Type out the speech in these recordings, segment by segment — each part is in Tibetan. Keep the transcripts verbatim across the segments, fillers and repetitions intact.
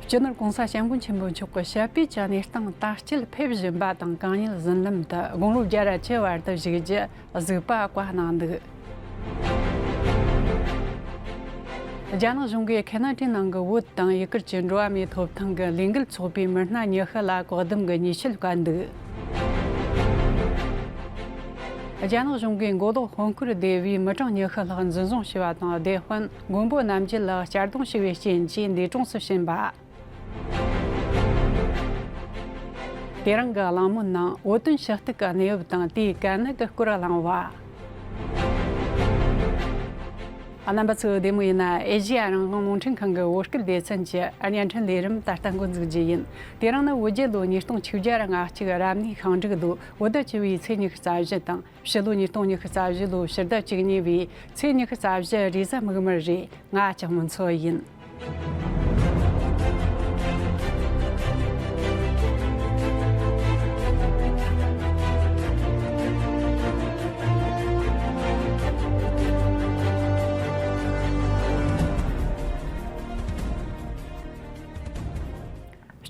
སྤྱི་ནོར་༸གོང་ས་༸སྐྱབས་མགོན་ཆེན་པོ་མཆོག་གི་ཞབས་པད་ཀྱི་གནས་སྟངས་ད་སྐྱེད་ཕེབས་བཞིན་པ་དང་། གང་ཉིད་གཟིམ་ལམ་དུ་དགུང་ལོ་བརྒྱ་ར་བཅུ་བར་དུ་བཞུགས་རྒྱུ་གཟིགས་པ་བཀའ་གནང་འདུག་རྒྱ་ནག་གཞུང་གིས་ཁེ་ན་ཌའི་ནང་གི་བོད་དང་ཡུ་གུར་གྱི་འགྲོ་བ་མིའི་ཐོབ་ཐང་གི་ལས་འགུལ་ཚོགས་པའི་མི་སྣ་ཉི་ཤུ་ལ་བཀག་སྡོམ་གྱི་ཉེས་ཆད་བཀལ་འདུག་རྒྱ་ནག་གཞུང་གིས་མགོ་ལོག་ཧོང་ཀུར་སྡེ་བའི་མི་གྲངས་ཉི་ཤུ་ལྷག་འཛིན་བཟུང་བྱས་པ་དང་། སྡེ་དཔོན་མགོན་པོ་རྣམ་རྒྱལ་ལ་གཅར་རྡུང་བྱས་པའི་རྐྱེན་གྱིས་འདས་གྲོངས་སུ་ཕྱིན་པ། དེ་རིང་གི་གླེང་མོལ་ནང་བོད་དོན་ཞུ་གཏུག་གི་གནས་བབ་དང་དེའི་དཀའ་གནད་ཀྱི་སྐོར་གླེང་བ། རྣམ་པ་ཚོ་བདེ་མོ་ཡིན་ན། ཨེ་ཤེ་ཡ་རང་དབང་རླུང་འཕྲིན་ཁང་གི་བོད་སྐད་སྡེ་ཚན་གྱི་བརྙན་འཕྲིན་ལས་རིམ་ད་ལྟ་འགོ་འཛུགས་རྒྱུ་ཡིན། དེ་རིང་ནི་བོད་རྒྱལ་ལོ་ཉིས་སྟོང་ཆིག་བརྒྱ་ལྔ་བཅུ་རབ་གནས་ཤིང་འབྲུག་ལོ་བོད་ཟླ་བཅུ་བའི་ཚེས་ཉི་ཤུ་རྩ་བཞི་དང་། ཕྱི་ལོ་ཉིས་སྟོང་ཉི་ཤུ་རྩ་བཞི་ལོའི་ཕྱི་ཟླ་བཅུ་གཉིས་པའི་ཚེས་ཉི་ཤུ་རྩ་བཞི་རེས་གཟའ་མིག་དམར་རེད། ང་ལྕགས་མོ་མཚོ་ཡིན།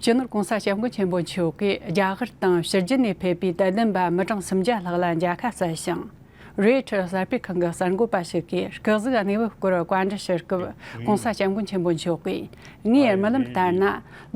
སྤྱི་ནོར་༸གོང་ས་༸སྐྱབས་མགོན་ཆེན་པོ་མཆོག་གིས་རྒྱ་གར་དང་ཕྱི་རྒྱལ་ནས་ཕེབས་པའི་དད་ལྡན་པ་མི་གྲངས་སུམ་བརྒྱ་ལྷག་ལ་མཇལ་ཁ་བསྩལ་ཞིང་། རོའི་ཊར་གསར་སྤེལ་ཁང་གི་གསར་འགོད་པ་ཞིག་གིས་སྐུ་གཟུགས་གནས་བབ་སྐོར་བཀའ་འདྲི་ཞུ་སྐབས། ༸གོང་ས་༸སྐྱབས་མགོན་ཆེན་པོ་མཆོག་གིས། ངའི་རྨི་ལམ་ལྟར་ན།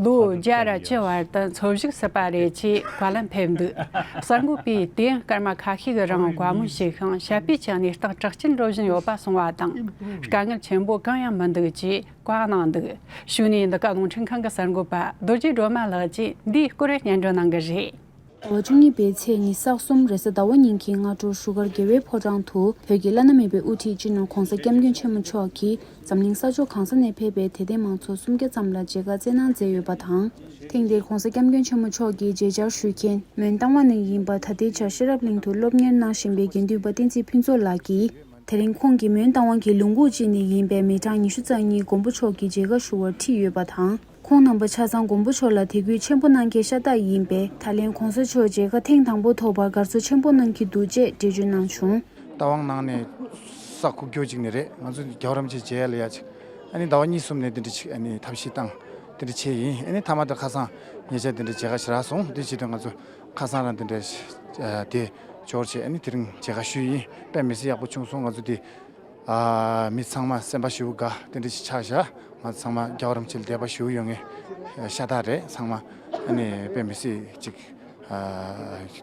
ལོ་བརྒྱ་ར་བཅུ་བར་དུ་འཚོ་བཞུགས་སྲིད་པ་རེད་ཅེས་བཀའ་ལན་ཕེབས་འདུག་གསར་འགོད་པས་དུས་ཡུན་སྐར་མ་ཁ་ཤས་ཀྱི་རིང་བཀའ་མོལ་བྱས་ཤིང་། ཞབས་པད་ཀྱི་གནས་སྟངས་དྲག་རྐྱེན་འགྲོ་བཞིན་ཡོད་པ་སོང་བ་དང་། དཀའ་ངལ་ཆེན་པོ་གང་ཡང་མི་འདུག་ཅེས་བཀའ་གནང་འདུག་གཞུག་ནས་འདི་ག་རླུང་འཕྲིན་ཁང་གི་གསར་འགོད་པ་རྡོ་རྗེ་སྒྲོལ་མ་ལགས་ཀྱིས་འདིའི་སྐོར་སྙན་སྒྲོན་གནང་གི་རེད། ཟླ་བ་བཅུ་གཉིས་པའི་ཚེས་ཉི་ཤུ་རྩ་གསུམ་རེས་གཟའ་ཟླ་བ་ཉིན་གྱི་སྔ་དྲོ་བཞུགས་སྒར་རྒྱལ་བའི་ཕོ་བྲང་དུ་བོད་ཀྱི་བླ་ན་མེད་པའི་དབུ་ཁྲིད་སྤྱི་ནོར་༸གོང་ས་༸སྐྱབས་མགོན་ཆེན་པོ་མཆོག་གིས་འཛམ་གླིང་ས་ཕྱོགས་གང་ས་ནས་ཕེབས་པའི་དད་ལྡན་མང་ཚོགས་སུམ་བརྒྱ་ཙམ་ལ་མཇལ་ཁ་སྩལ་གནང་མཛད་ཡོད་པ་དང་། ཐེངས་འདིར་༸གོང་ས་༸སྐྱབས་མགོན་ཆེན་པོ་མཆོག་གི་མཇལ་བཅར་ཞུ་མཁན་མོན་རྟ་དབང་ནས་ཡིན་པ། ད་ལྟའི་ཆར་ཤེས་རབ་གླིང་དུ་སློབ་གཉེར་གནང་བཞིན་པའི་དགེ་འདུན་པ་བསྟན་འཛིན་ཕུན་ཚོགས་ལགས་ཀྱིས། དེ་རིང་ཁོང་གིས་མོན་རྟ་དབང་གི་ལུང་ཁུག་ཅིག་ནས་ཡིན་པའི་མི་གྲངས་ཉི་ཤུ་རྩ་གཉིས་མགོན་པོ་མཆོག་གི་མཇལ་ཁ་ཞུ་བར་ཁྲིད་ཡོད་པ་དང་། ཁོང་རྣམ་པ་ཆ་ཚང་མགོན་པོ་མཆོག་ལ་དད་གུས་ཆེན་པོ་གནང་མཁན་ཤ་སྟག་ཡིན་པས། ད་ལན་༸གོང་ས་མཆོག་མཇལ་ཁ་ཐེངས་དང་པོ་ཐོབ་པར་དགའ་ཚོར་ཆེན་པོ་གནང་གི་འདུག་ཅེས་འགྲེལ་བརྗོད་གནང་བྱུང་། རྟ་དབང་ནང་ནས་ས་ཁུག་ཀྱོག་ཅིག་ནས་རེད། ང་ཚོ་རྒྱལ་བ་རིན་པོ་ཆེ་མཇལ་ཡ་ལ་ཡ་ཅིག་ཨ་ནི་ཟླ་བ་གཉིས་གསུམ་ནས་དེ་འདྲ་ཅིག་ཨ་ནི་ཐབས་ཤེས་བཏང་། དེ་འདྲ་བྱས་ཡིན། ཨ་ནི་མཐའ་མ་དེ་ཁ་སང་ཉེ་ཆར་དེ་འདྲ་མཇལ་ཁ་ཞེ་དྲག་སོང་། དེ་བྱེད་དུས་ང་ཚོ་ཁ་སང་རང་དེ་འདྲ་དེ་འབྱོར་བྱས། ཨ་ནི་དེ་རིང་མཇལ་ཁ་ཞུས་ཡིན། དཔེ་མི་སྲིད་ཡག་པོ་བྱུང་སོང་། ང་ཚོ་དེ་ཨ་མི་ཚང་མ་སེམས་པ་ཞེ་པོ་དགའ། དེ་འདྲ་ཞིག་ཆགས་བཞག་ང་ཚང་མ་རྒྱལ་བ་རིན་པོ་ཆེ་ལ་དད་པ་ཞེ་པོ་ཡོད་མཁན་ཤ་སྟག་རེད། ཚང་མ་ཨ་ནི་དཔེ་མི་སྲིད་ཅིག་ཨ་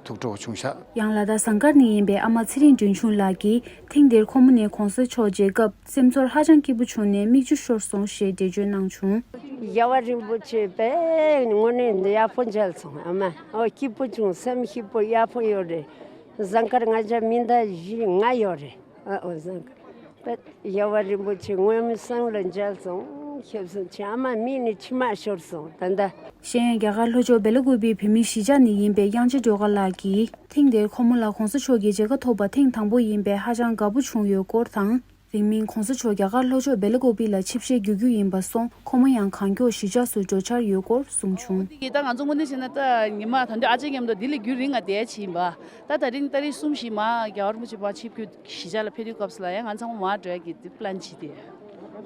ཐུགས་སྤྲོ་བོ་བྱུང་བཞག་ཡང་ལ་དྭགས་ཟངས་དཀར་ནས་ཡིན་པའི་ཨ་མ་ཚེ་རིང་སྒྲོན་ཆུང་ལགས་ཀྱིས་ཐེངས་འདིར་ཁོ་མོ་ནས་༸གོང་ས་མཆོག་མཇལ་སྐབས་སེམས་ཚོར་ཧ་ཅང་སྐྱིད་པོ་བྱུང་ནས་མིག་ཆུ་ཤོར་སོང་ཞེས་འགྲེལ་བརྗོད་གནང་བྱུང་། རྒྱལ་བ་རིན་པོ་ཆེ་དཔེ་དངོས་གནས་ཡག་པོ་མཇལ་སོང་། ཨ་མ་ཨོ་སྐྱིད་པོ་བྱུང་། སེམས་སྐྱིད་པོ་ཡག་པོ་ཡོད་རེད། ཟངས་དཀར་ང་ཅག་མི་ཟླ་བཞི་ལྔ་ཡོད་རེད། ཨ་ཨོ་ཟངས་དཀར། རྒྱལ་བ་རིན་པོ་ཆེ་སྔོན་མའི་སང་ལ་མཇལ་སོང་། ཁྱེད་སོང་ཆེ་ཨ་མ་མིག་ནས་མཆི་མ་ཤོར་སོང་ད་ལྟ། གཞན་ཡང་རྒྱ་གར་ལྷོ་ཕྱོགས་སྦེ་ལ་ཀུ་པེའི་བོད་མིའི་གཞིས་ཆགས་ནས་ཡིན་པའི་དབྱངས་ཅན་སྒྲོལ་དཀར་ལགས་ཀྱིས་ཐེངས་འདིར་ཁོ་མོ་ལ་༸གོང་ས་མཆོག་གི་མཇལ་ཁ་ཐོབ་པ་ཐེངས་དང་པོ་ཡིན་པས་ཧ་ཅང་དགའ་པོ་བྱུང་ཡོད་སྐོར་དང་། རིང་མིན་༸གོང་ས་མཆོག་རྒྱ་གར་ལྷོ་ཕྱོགས་སྦེ་ལ་ཀུ་པེ་ལ་ཆིབས་ཞལ་བསྒྱུར་རྒྱུ་ཡིན་པ་སོང་། ཁོ་མོ་ཡང་གང་མགྱོགས་གཞིས་ཆགས་སུ་འགྲོ་འཆར་ཡོད་སྐོར་གསུངས་བྱུང་། འདི་གི་ད་ང་ཚོ་དངོས་གནས་བྱས་ན་ད་ཉི་མ་ད་དུང་ཨ་ཅག་མཉམ་དུ་འདི་ལས་རྒྱུན་རིང་ང་བསྡད་ཀྱི་ཡིན་པ། ད་ད་རིང་ཏ་རིག་གསུམ་བཞི་མ་རྒྱལ་བ་རིན་པོ་ཆེ་ཕར་ཆིབས་བསྒྱུར་གཞིས་ཆགས་ལ་ཕེབས་དུས་སྐབས་སུ་ལ་ཡང་ང་ཚང་མ་མར་འགྲོ་ཡ་གི་འདི་པི་ལན་བྱས་ཏེ།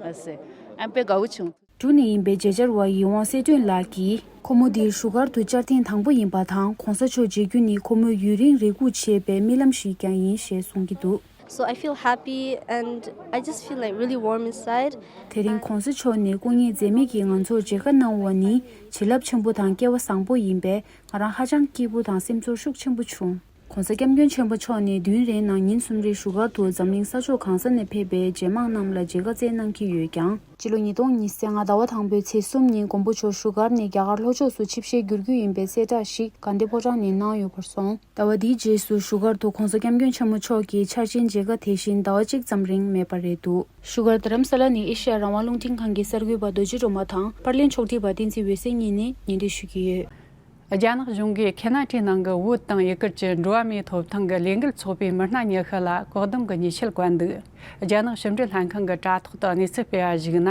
ཨ་སེ། ཨ་དཔེ་དགའ་བོ་བྱུང་། འབྲུག་ནས་ཡིན་པའི་མཇལ་བཅར་བ་ཡིད་དབང་གསལ་སྒྲོན་ལགས་ཀྱིས་ཁོ་མོ་འདིར་བཞུགས་སྒར་དུ་བཅར་ཐེངས་དང་པོ་ཡིན་པ་དང་། ༸གོང་ས་མཆོག་མཇལ་རྒྱུ་ནི་ཁོ་མོས་ཡུན་རིང་རེ་སྒུག་བྱས་པའི་རྨི་ལམ་ཞིག་ཀྱང་ཡིན་ཞེས་གསུང་གི་འདུག So I feel happy and I just feel like really warm inside. དེ་རིང་༸གོང་ས་མཆོག་ནས་སྐུ་ངལ་འཛེམས་མེད་ཀྱིས་ང་ཚོར་མཇལ་ཁ་གནང་བ་ནི་བྱིན་རླབས་ཆེན་པོ་དང་སྐལ་བ་བཟང་པོ་ཡིན་པས། ང་རང་ཧ་ཅང་སྐྱིད་པོ་དང་སེམས་ཚོར་ཤུགས་ཆེན་པོ་བྱུང་། ༸གོང་ས་༸སྐྱབས་མགོན་ཆེན་པོ་མཆོག་ནས་བདུན་རེའི་ནང་ཉིན་གསུམ་རེ་བཞུགས་སྒར་དུ་འཛམ་གླིང་ས་ཕྱོགས་གང་ས་ནས་ཕེབས་པའི་རྗེས་འབངས་རྣམས་ལ་མཇལ་ཁ་བསྩལ་གནང་གི་ཡོད་ཀྱང་། སྤྱི་ལོ་ཉིས་སྟོང་ཉི་ཤུ་རྩ་ལྔ་ཟླ་བ་དང་པོའི་ཚེས་གསུམ་ཉིན་མགོན་པོ་མཆོག་བཞུགས་སྒར་ནས་རྒྱ་གར་ལྷོ་ཕྱོགས་སུ་ཆིབས་ཞལ་བསྒྱུར་རྒྱུ་ཡིན་པའི་གསལ་བསྒྲགས་ཤིག་དགའ་ལྡན་ཕོ་བྲང་ནས་གནང་ཡོད་པར་སོང་། ཟླ་བ་འདིའི་རྗེས་སུ་བཞུགས་སྒར་དུ་༸གོང་ས་༸སྐྱབས་མགོན་ཆེན་པོ་མཆོག་གི་འཆར་ཅན་མཇལ་ཁ་དེ་བཞིན་ཟླ་བ་གཅིག་ཙམ་རིང་མེད་པ་རེད་འདུག་བཞུགས་སྒར་རྡ་རམ་ས་ལ་ནས་ཨེ་ཤེ་ཡ་རང་དབང་རླུང་འཕྲིན་ཁང་གི་གསར་འགོད་པ་རྡོ་རྗེ་སྒྲོལ་མ་དང་པར་ལེན་ཕྱོགས་སྒྲིག་པ་བསྟན་འཛིན་འོད་ཟེར་གཉིས་ནས་ཉན་འདོད་ཞུ་གི་ཡོད། རྒྱ་ནག་གཞུང་གིས་ཁེ་ན་ཊའི་ནང་གི་བོད་དང་ཡུ་གུར་གྱི་འགྲོ་བ་མིའི་ཐོབ་ཐང་གི་ལས་འགུལ་ཚོགས་པའི་མི་སྣ་ཉི་ཤུ་ལ་བཀག་སྡོམ་གྱི་ཉེས་ཆད་བཀལ་འདུག་རྒྱ་ནག་ཕྱི་འབྲེལ་ལྷན་ཁང་གི་དྲ་ཐོག་ཏུ་གནས་ཚུལ་སྤེལ་བར་གཞིགས་ན།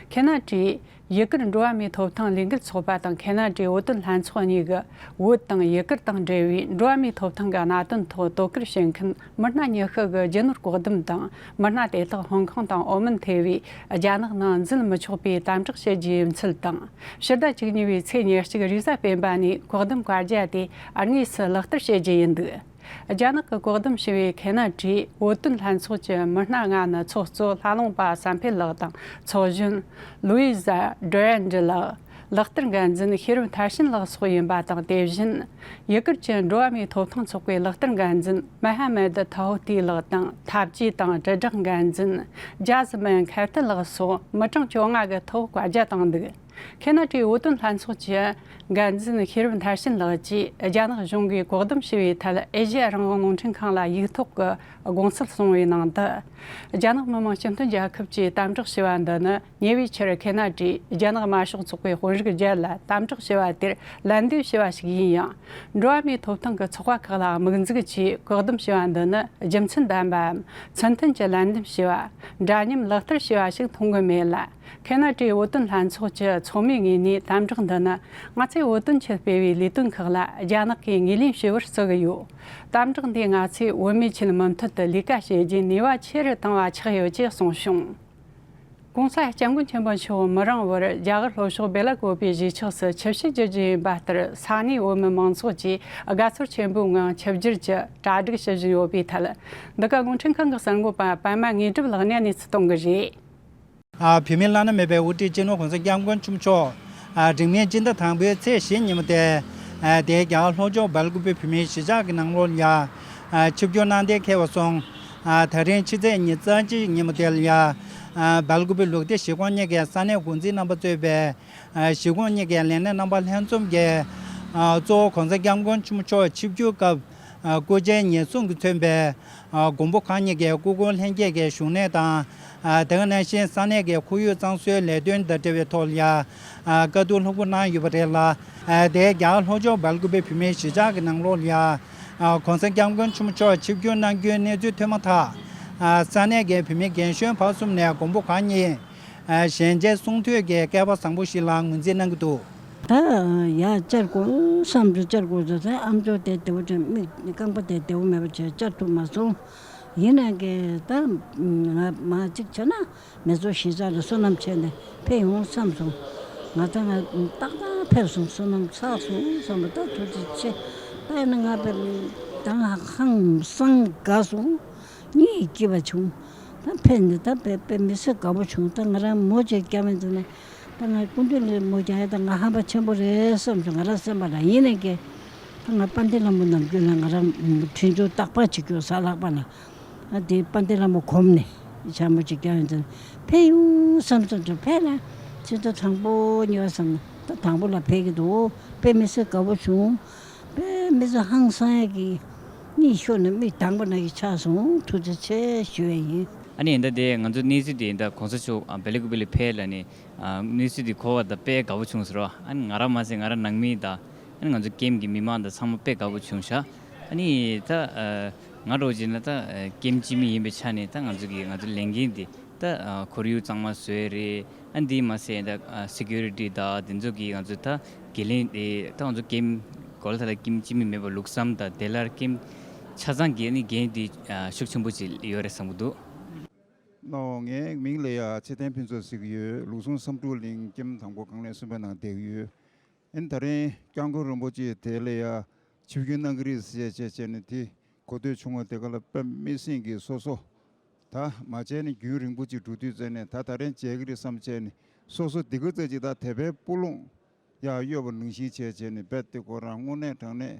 ཁེ་ན་ཌའི་ཡུ་གུར་འགྲོ་བ་མིའི་ཐོབ་ཐང་ལས་འགུལ་ཚོགས་པ་དང་ཁེ་ན་ཌའི་བོད་དོན་ལྷན་ཚོགས་གཉིས་ཀྱི་བོད་དང་ཡུ་གུར་དང་འབྲེལ་བའི་འགྲོ་བ་མིའི་ཐོབ་ཐང་གི་གནད་དོན་ཐོག་དོ་ཁུར་བྱེད་མཁན་མི་སྣ་ཉི་ཤུ་གི་རྒྱུ་ནོར་བཀག་སྡོམ་དང་། མི་སྣ་དེ་དག་ཧོང་ཀོང་དང་ཨོ་མན་ཐེ་བའི་རྒྱ་ནག་ནང་འཛུལ་མི་ཆོག་པའི་དམ་དྲག་བྱེད་རྒྱུའི་ཡུན་ཚད་དང་། ཕྱི་ཟླ་བཅུ་གཉིས་པའི་ཚེས་ཉེར་གཅིག་རེས་གཟའ་སྤེན་པ་ནས་བཀག་སྡོམ་བཀའ་རྒྱ་དེ་དངོས་སུ་ལག་བསྟར་བྱེད་རྒྱུ་ཡིན་འདུག་རྒྱ་ནག་གིས་བཀག་སྡོམ་བྱས་པའི་ཁེ་ན་ཌའི་བོད་དོན་ལྷན་ཚོགས་ཀྱི་མི་སྣ་ལྔ་ནི་ཚོགས་གཙོ་ལྷ་ལུང་པ་བསམ་འཕེལ་ལགས་དང་ཚོགས་གཞོན་ལུའི་ཟ་ཌོ་ཡན་ཌི་ལགས། ལག་བསྟར་འགན་འཛིན་ཤེས་རབ་མཐར་ཕྱིན་ལགས་སོགས་ཡིན་པ་དང་། དེ་བཞིན་ཡུ་གུར་གྱི་འགྲོ་བ་མིའི་ཐོབ་ཐང་ཚོགས་པའི་ལག་བསྟར་འགན་འཛིན་མ་ཧ་མེད་ཐའོ་ཏི་ལགས་དང་། འཐབ་ཇུས་དང་དྲིལ་བསྒྲགས་འགན་འཛིན་ཇཱ་སི་མན་ཁེར་ཏི་ལགས་སོགས་མི་གྲངས་བཅོ་ལྔ་གི་ཐོག་བཀའ་རྒྱ་བཏང་འདུག་ཁེ་ན་ཌའི་བོད་དོན་ལྷན་ཚོགས་ཀྱི་འགན་འཛིན་ཤེས་རབ་མཐར་ཕྱིན་ལགས་ཀྱིས་རྒྱ་ནག་གཞུང་གིས་བཀག་སྡོམ་བྱས་པའི་ཐད་ཨེ་ཤེ་ཡ་རང་དབང་རླུང་འཕྲིན་ཁང་ལ་ཡིག་ཐོག་གི་དགོངས་ཚུལ་གསུངས་པའི་ནང་དུ། རྒྱ་ནག་མི་དམངས་སྤྱི་མཐུན་རྒྱལ་ཁབ་ཀྱིས་དམ་དྲག་བྱས་པ་འདི་ནི་ཉེ་བའི་ཆར་ཁེ་ན་ཌའི་རྒྱ་ནག་དམར་ཤོག་ཚོགས་པའི་དཔོན་རིགས་བརྒྱད་ལ་དམ་དྲག་བྱས་པ་དེར་ལན་འདེབས་བྱས་པ་ཞིག་ཡིན་ཡང་། འགྲོ་བ་མིའི་ཐོབ་ཐང་གི་ཚོགས་པ་ཁག་ལ་དམིགས་འཛུགས་ཀྱིས་བཀག་སྡོམ་བྱས་པ་འདི་ནི་རྒྱུ་མཚན་ལྡན་པའམ་ཚུལ་མཐུན་གྱི་ལན་འདེབས་བྱས་པ། འདྲ་མཉམ་ལག་བསྟར་བྱས་པ་ཞིག་མཐོང་གི་མེད་ལ། ཁེ་ན་ཌའི་བོད་དོན་ལྷན་ཚོགས་ཀྱི་ཚོགས་མིའི་ངོས་ནས་དམ་དྲག་འདི་ནི་ང་ཚོས་བོད་དོན་ཆེད་སྤེལ་བའི་ལས་དོན་ཁག་ལ་རྒྱ་ནག་གིས་ངོས་ལེན་བྱེད་པར་བརྩི་གི་ཡོད། དམ་དྲག་འདིས་ང་ཚོས་བོད་མིའི་ཆེད་མུ་མཐུད་དུ་ལས་ཀ་བྱེད་རྒྱུའི་ནུས་པ་ཆེ་རུ་བཏང་བ་ཆགས་ཡོད་ཅེས་གསུངས་བྱུང་། ྋགོང་ས་ྋསྐྱབས་མགོན་ཆེན་པོ་མཆོག་མི་རིང་བར་རྒྱ་གར་ལྷོ་ཕྱོགས་བེ་ལ་ཀོ་པའི་གཞིས་ཆགས་སུ་ཆིབས་ཞལ་བསྒྱུར་རྒྱུ་ཡིན་པ་ལྟར། ས་གནས་བོད་མི་མང་ཚོགས་ཀྱིས་དགའ་ཚོར་ཆེན་པོའི་ངང་ཆིབས་བསྒྱུར་གྱི་གྲ་སྒྲིག་བྱེད་བཞིན་ཡོད་པའི་ཐད། འདི་ག་རླུང་འཕྲིན་ཁང་གི་གསར་འགོད་པ་པད་མ་དངོས་གྲུབ་ལགས་ནས་གནས་ཚུལ་གཏོང་གི་རེད། ཨ། བོད་མིའི་བླ་ན་མེད་པའི་དབུ་ཁྲིད་སྤྱི་ནོར་ྋགོང་ས་ྋསྐྱབས་མགོན་ཆེན་པོ་མཆོག་ཨ། རིང་མིན་སྤྱི་ཟླ་དང་པོའི་ཚེས་བཞི་ཉིན་མོ་དེ། ཨ། དེའི་རྒྱ་གར་ལྷོ་ཕྱོགས་སྦེལ་ཀུ་པེ་བོད་མིའི་གཞིས་ཆགས་ཀྱི་ནང་ལོགས་ལ་ཡ། ཨ། ཆིབས་བསྒྱུར་གནང་གཏན་འཁེལ་བ་སོང་། ཨ། ད་རིང་ཕྱི་ཚེས་ཉི་ཤུ་རྩ་གཅིག་ཉིན་མོ་དེ་ལ་ཡ། ཨ། སྦེལ་ཀུ་པེ་ལུགས་བདེ་གཞིས་ཁོངས་གཉིས་ཀའི་ས་གནས་འགོ་འཛིན་རྣམ་པ་གཙོས་པའི། ཨ། གཞིས་ཁོངས་གཉིས་ཀའི་ལས་སྣེ་རྣམ་པ་ལྷན་འཛོམས་ཀྱིས། ཨ། གཙོ་བོ་ྋགོང་ས་ྋསྐྱབས་མགོན་ཆེན་པོ་མཆོག་ཆིབས་བསྒྱུར་སྐབས། ཨ། སྐུ་ཕྱྭའི་ཉེན་སྲུང་གིས་མཚོན་པའི། ཨ། མགོན་པོ་གང་ཉིད་ཀྱི་སྐུ་འཁོར་ལྷན་རྒྱས་ཀྱི་བཞུགས་གནས་དང་། ཨ། དེ་ག་ནང་བཞིན་ས་གནས་ཀྱི་ཁོར་ཡུག་གཙང་བཟོའི་ལས་དོན་དང་འབྲེལ་བའི་ཐོག་ལ་ཡ། ཨ། བཀའ་བསྡུར་ལྷུག་པོ་གནང་ཡོད་པ་རེད་ལ། ཨ། དེའི་རྒྱ་གར་ལྷོ་ཕྱོགས་སྦེལ་ཀུ་པེ་བོད་མིའི་གཞིས་ཆགས་ཀྱི་ནང་ལོགས་ལ་ཡ། ཨ། ྋགོང་ས་ྋསྐྱབས་མགོན་ཆེན་པོ་མཆོག་ཆིབས་བསྒྱུར་གནང་རྒྱུའི་གནས་ཚུལ་ཐོན་མ་ཐག་ཨ། ས་གནས་ཀྱི་བོད་མི་རྒན་གཞོན་བར་གསུམ་ནས་མགོན་པོ་གང་ཉིད། ཨ། ཞལ་མཇལ་གསུང་ཐོས་ཀྱི་སྐལ་པ་བཟང་པོ་ཞིག་ལ་ངོས་འཛིན་གནང་གི་འདུག་ད་ཡར་བཅར་དགོས་བསམ་དུ་བཅར་དགོས་ཟེར་ཚེ་ཨ་མཆོག་དེ་བདེ་བོ་དྲན་མིག་རྐང་པ་དེ་བདེ་བོ་མེད་པ་བྱས་བཅར་ཐུབ་མ་སོང་། ཡིན་ནའི་ཀྱེ་ད་ང་མ་གཅིག་བྱས་ན་མི་ཚོ་གཞིས་ཆགས་ལ་བསོད་ནམས་བྱས་ནས་ཕེབས་ཡོང་བསམ་སོང་། ང་ད་ང་ཏག་ཏག་ཕེབས་སོང་བསོད་ནམས་བསགས་སོང་བསམ་པ་ད་ཐུགས་རྗེ་ཆེ། ད་ཡིན་ན་ང་ཕེབས་ད་ང་ཧང་སང་དགའ་སོང་། གཉིད་སྐྱིད་པ་བྱུང་། ད་ཕེབས་ནས་ད་དཔེ་དཔེ་མི་སྲིད་དགའ་པོ་བྱུང་། ད་ང་རང་མོ་གཅིག་སྐྱབས་ཡིན་ཟེར་ནས་ད་ང་སྐུ་མདུན་ལ་མོ་རྒྱག་ཡ་ད་ང་ཧམ་པ་ཆེན་པོ་རེད་བསམ་བྱུང་ང་རང་སེམས་པ་ལ། ཡིན་ནའི་ཀྱེ་ད་ང་དཔལ་ལྡན་ལྷ་མོ་ནམ་རྒྱུན་ལ་ང་རང་འཕྲིན་བཅོལ་རྟག་པར་བྱེད་རྒྱུ་གཟའ་ལྷག་པ་ལ། ཨ་དེ་དཔལ་ལྡན་ལྷ་མོ་གོམས་ནས་ཞྭ་མོ་གཅིག་སྐྱབས་ཡིན་ཟེར་ནས་ཕེབས་ཡོང་བསམ་བསམ་བྱུང་། ཕེབས་ན་ཕྱི་ཟླ་དང་པོ་གཉིས་པ་བསམ་ན་ད་དང་པོ་ལ་ཕེབས་ཀྱི་འདུག་དཔེ་མི་སྲིད་དགའ་པོ་བྱུང་། དཔེ་མི་ཚོ་ཧང་སང་ཡ་གི་གཉིད་ཤོར་ནས་མིག་གདངས་པ་ན་གི་ཆགས་སོང་། ཐུགས་རྗེ་ཆེ་ཞུ་ཡ་ཡིན། ཨ་ནི་ཡིན་ད་དེ་ང་ཚོ་གནས་ཚུལ་དེ་ཡིན་ད་གོང་ས་མཆོག་ཨ་སྦེལ་ཀུ་པེ་ལ་ཕེབས་ལ་ནི་ཨ་གནས་ཚུལ་དེ་གོ་བ་ད་དཔེ་དགའ་པོ་བྱུང་ཟེར་བ། ཨ་ནི་ང་རང་མ་ཟད་ང་རང་ནང་མི་ད་ཨ་ནི་ང་ཚོ་ཀེམ་གི་མི་མང་ད་ཚང་མ་དཔེ་དགའ་པོ་བྱུང་ཤག་ཨ་ནི་ད་ཨ་ང་རོ་བྱས་ན་ད་ཨ་ཀེམ་སྤྱི་མི་ཡིན་པའི་ཆ་ནས་ད་ང་ཚོ་གི་ང་ཚོ་ལས་འགན་དེ། ད་ཨ་ཁོར་ཡུག་གཙང་མ་བཟོས་རེད། ཨ་འདི་མ་ཟད་ད་ཨ་སི་ཀུ་རི་ཊི་དང་དེ་ཚོ་གི་ང་ཚོ་ད་འགན་ལེན་དེ་ད་ང་ཚོ་ཀེམ་གོ་ལ་ཐ་ལ་ཀེམ་སྤྱི་མི་མེད་པ་ལུགས་བསམ་དང་དེ་ལར་ཀེམ་ཆ་ཚང་གི་ནི་འགན་དེ་ཨ་ཤུགས་ཆེན་པོ་ཅིག་ཡོད་རེད་བསམ་གི་འདུག་ནོ། ངའི་མིང་ལ་ཡ་ཚེ་བརྟན་ཕུན་ཚོགས་ཟེར་གི་ཡོད། ལུགས་ཟུང་བསམ་འགྲུབ་གླིང་ཀེམ་དང་པོ་ཁང་ལས་གསུམ་པའི་ནང་བསྡད་གི་ཡོད། ཨ་ནི་ད་རིང་སྐྱབས་མགོན་རིན་པོ་ཆེ་དེ་ལ་ཡ་ཆིབས་བསྒྱུར་གནང་གི་རེད་ཟེར་བྱས་བྱས་ནས་དེ་གོ་ཐོས་བྱུང་བ་དེ་ག་ལ་དཔེ་མི་སྲིད་ཀྱི་སོ་སོ་ད་མ་བྱས་ནས་རྒྱུན་རིང་པོ་ཅིག་འགྲོ་དུས་ཙམ་ནས་ད་ད་རིང་བྱས་ཀྱི་རེད་བསམ་བྱས་ནས་སོ་སོ་དེ་ག་ཙམ་ཅིག་ད་དད་པའི་སྤུ་ལོང་ཡར་གཡོ་བ་ནང་བཞིན་བྱས་བྱས་ནས་རྦད་དེ་ཁོ་རང་དངོས་གནས་དྲང་གནས་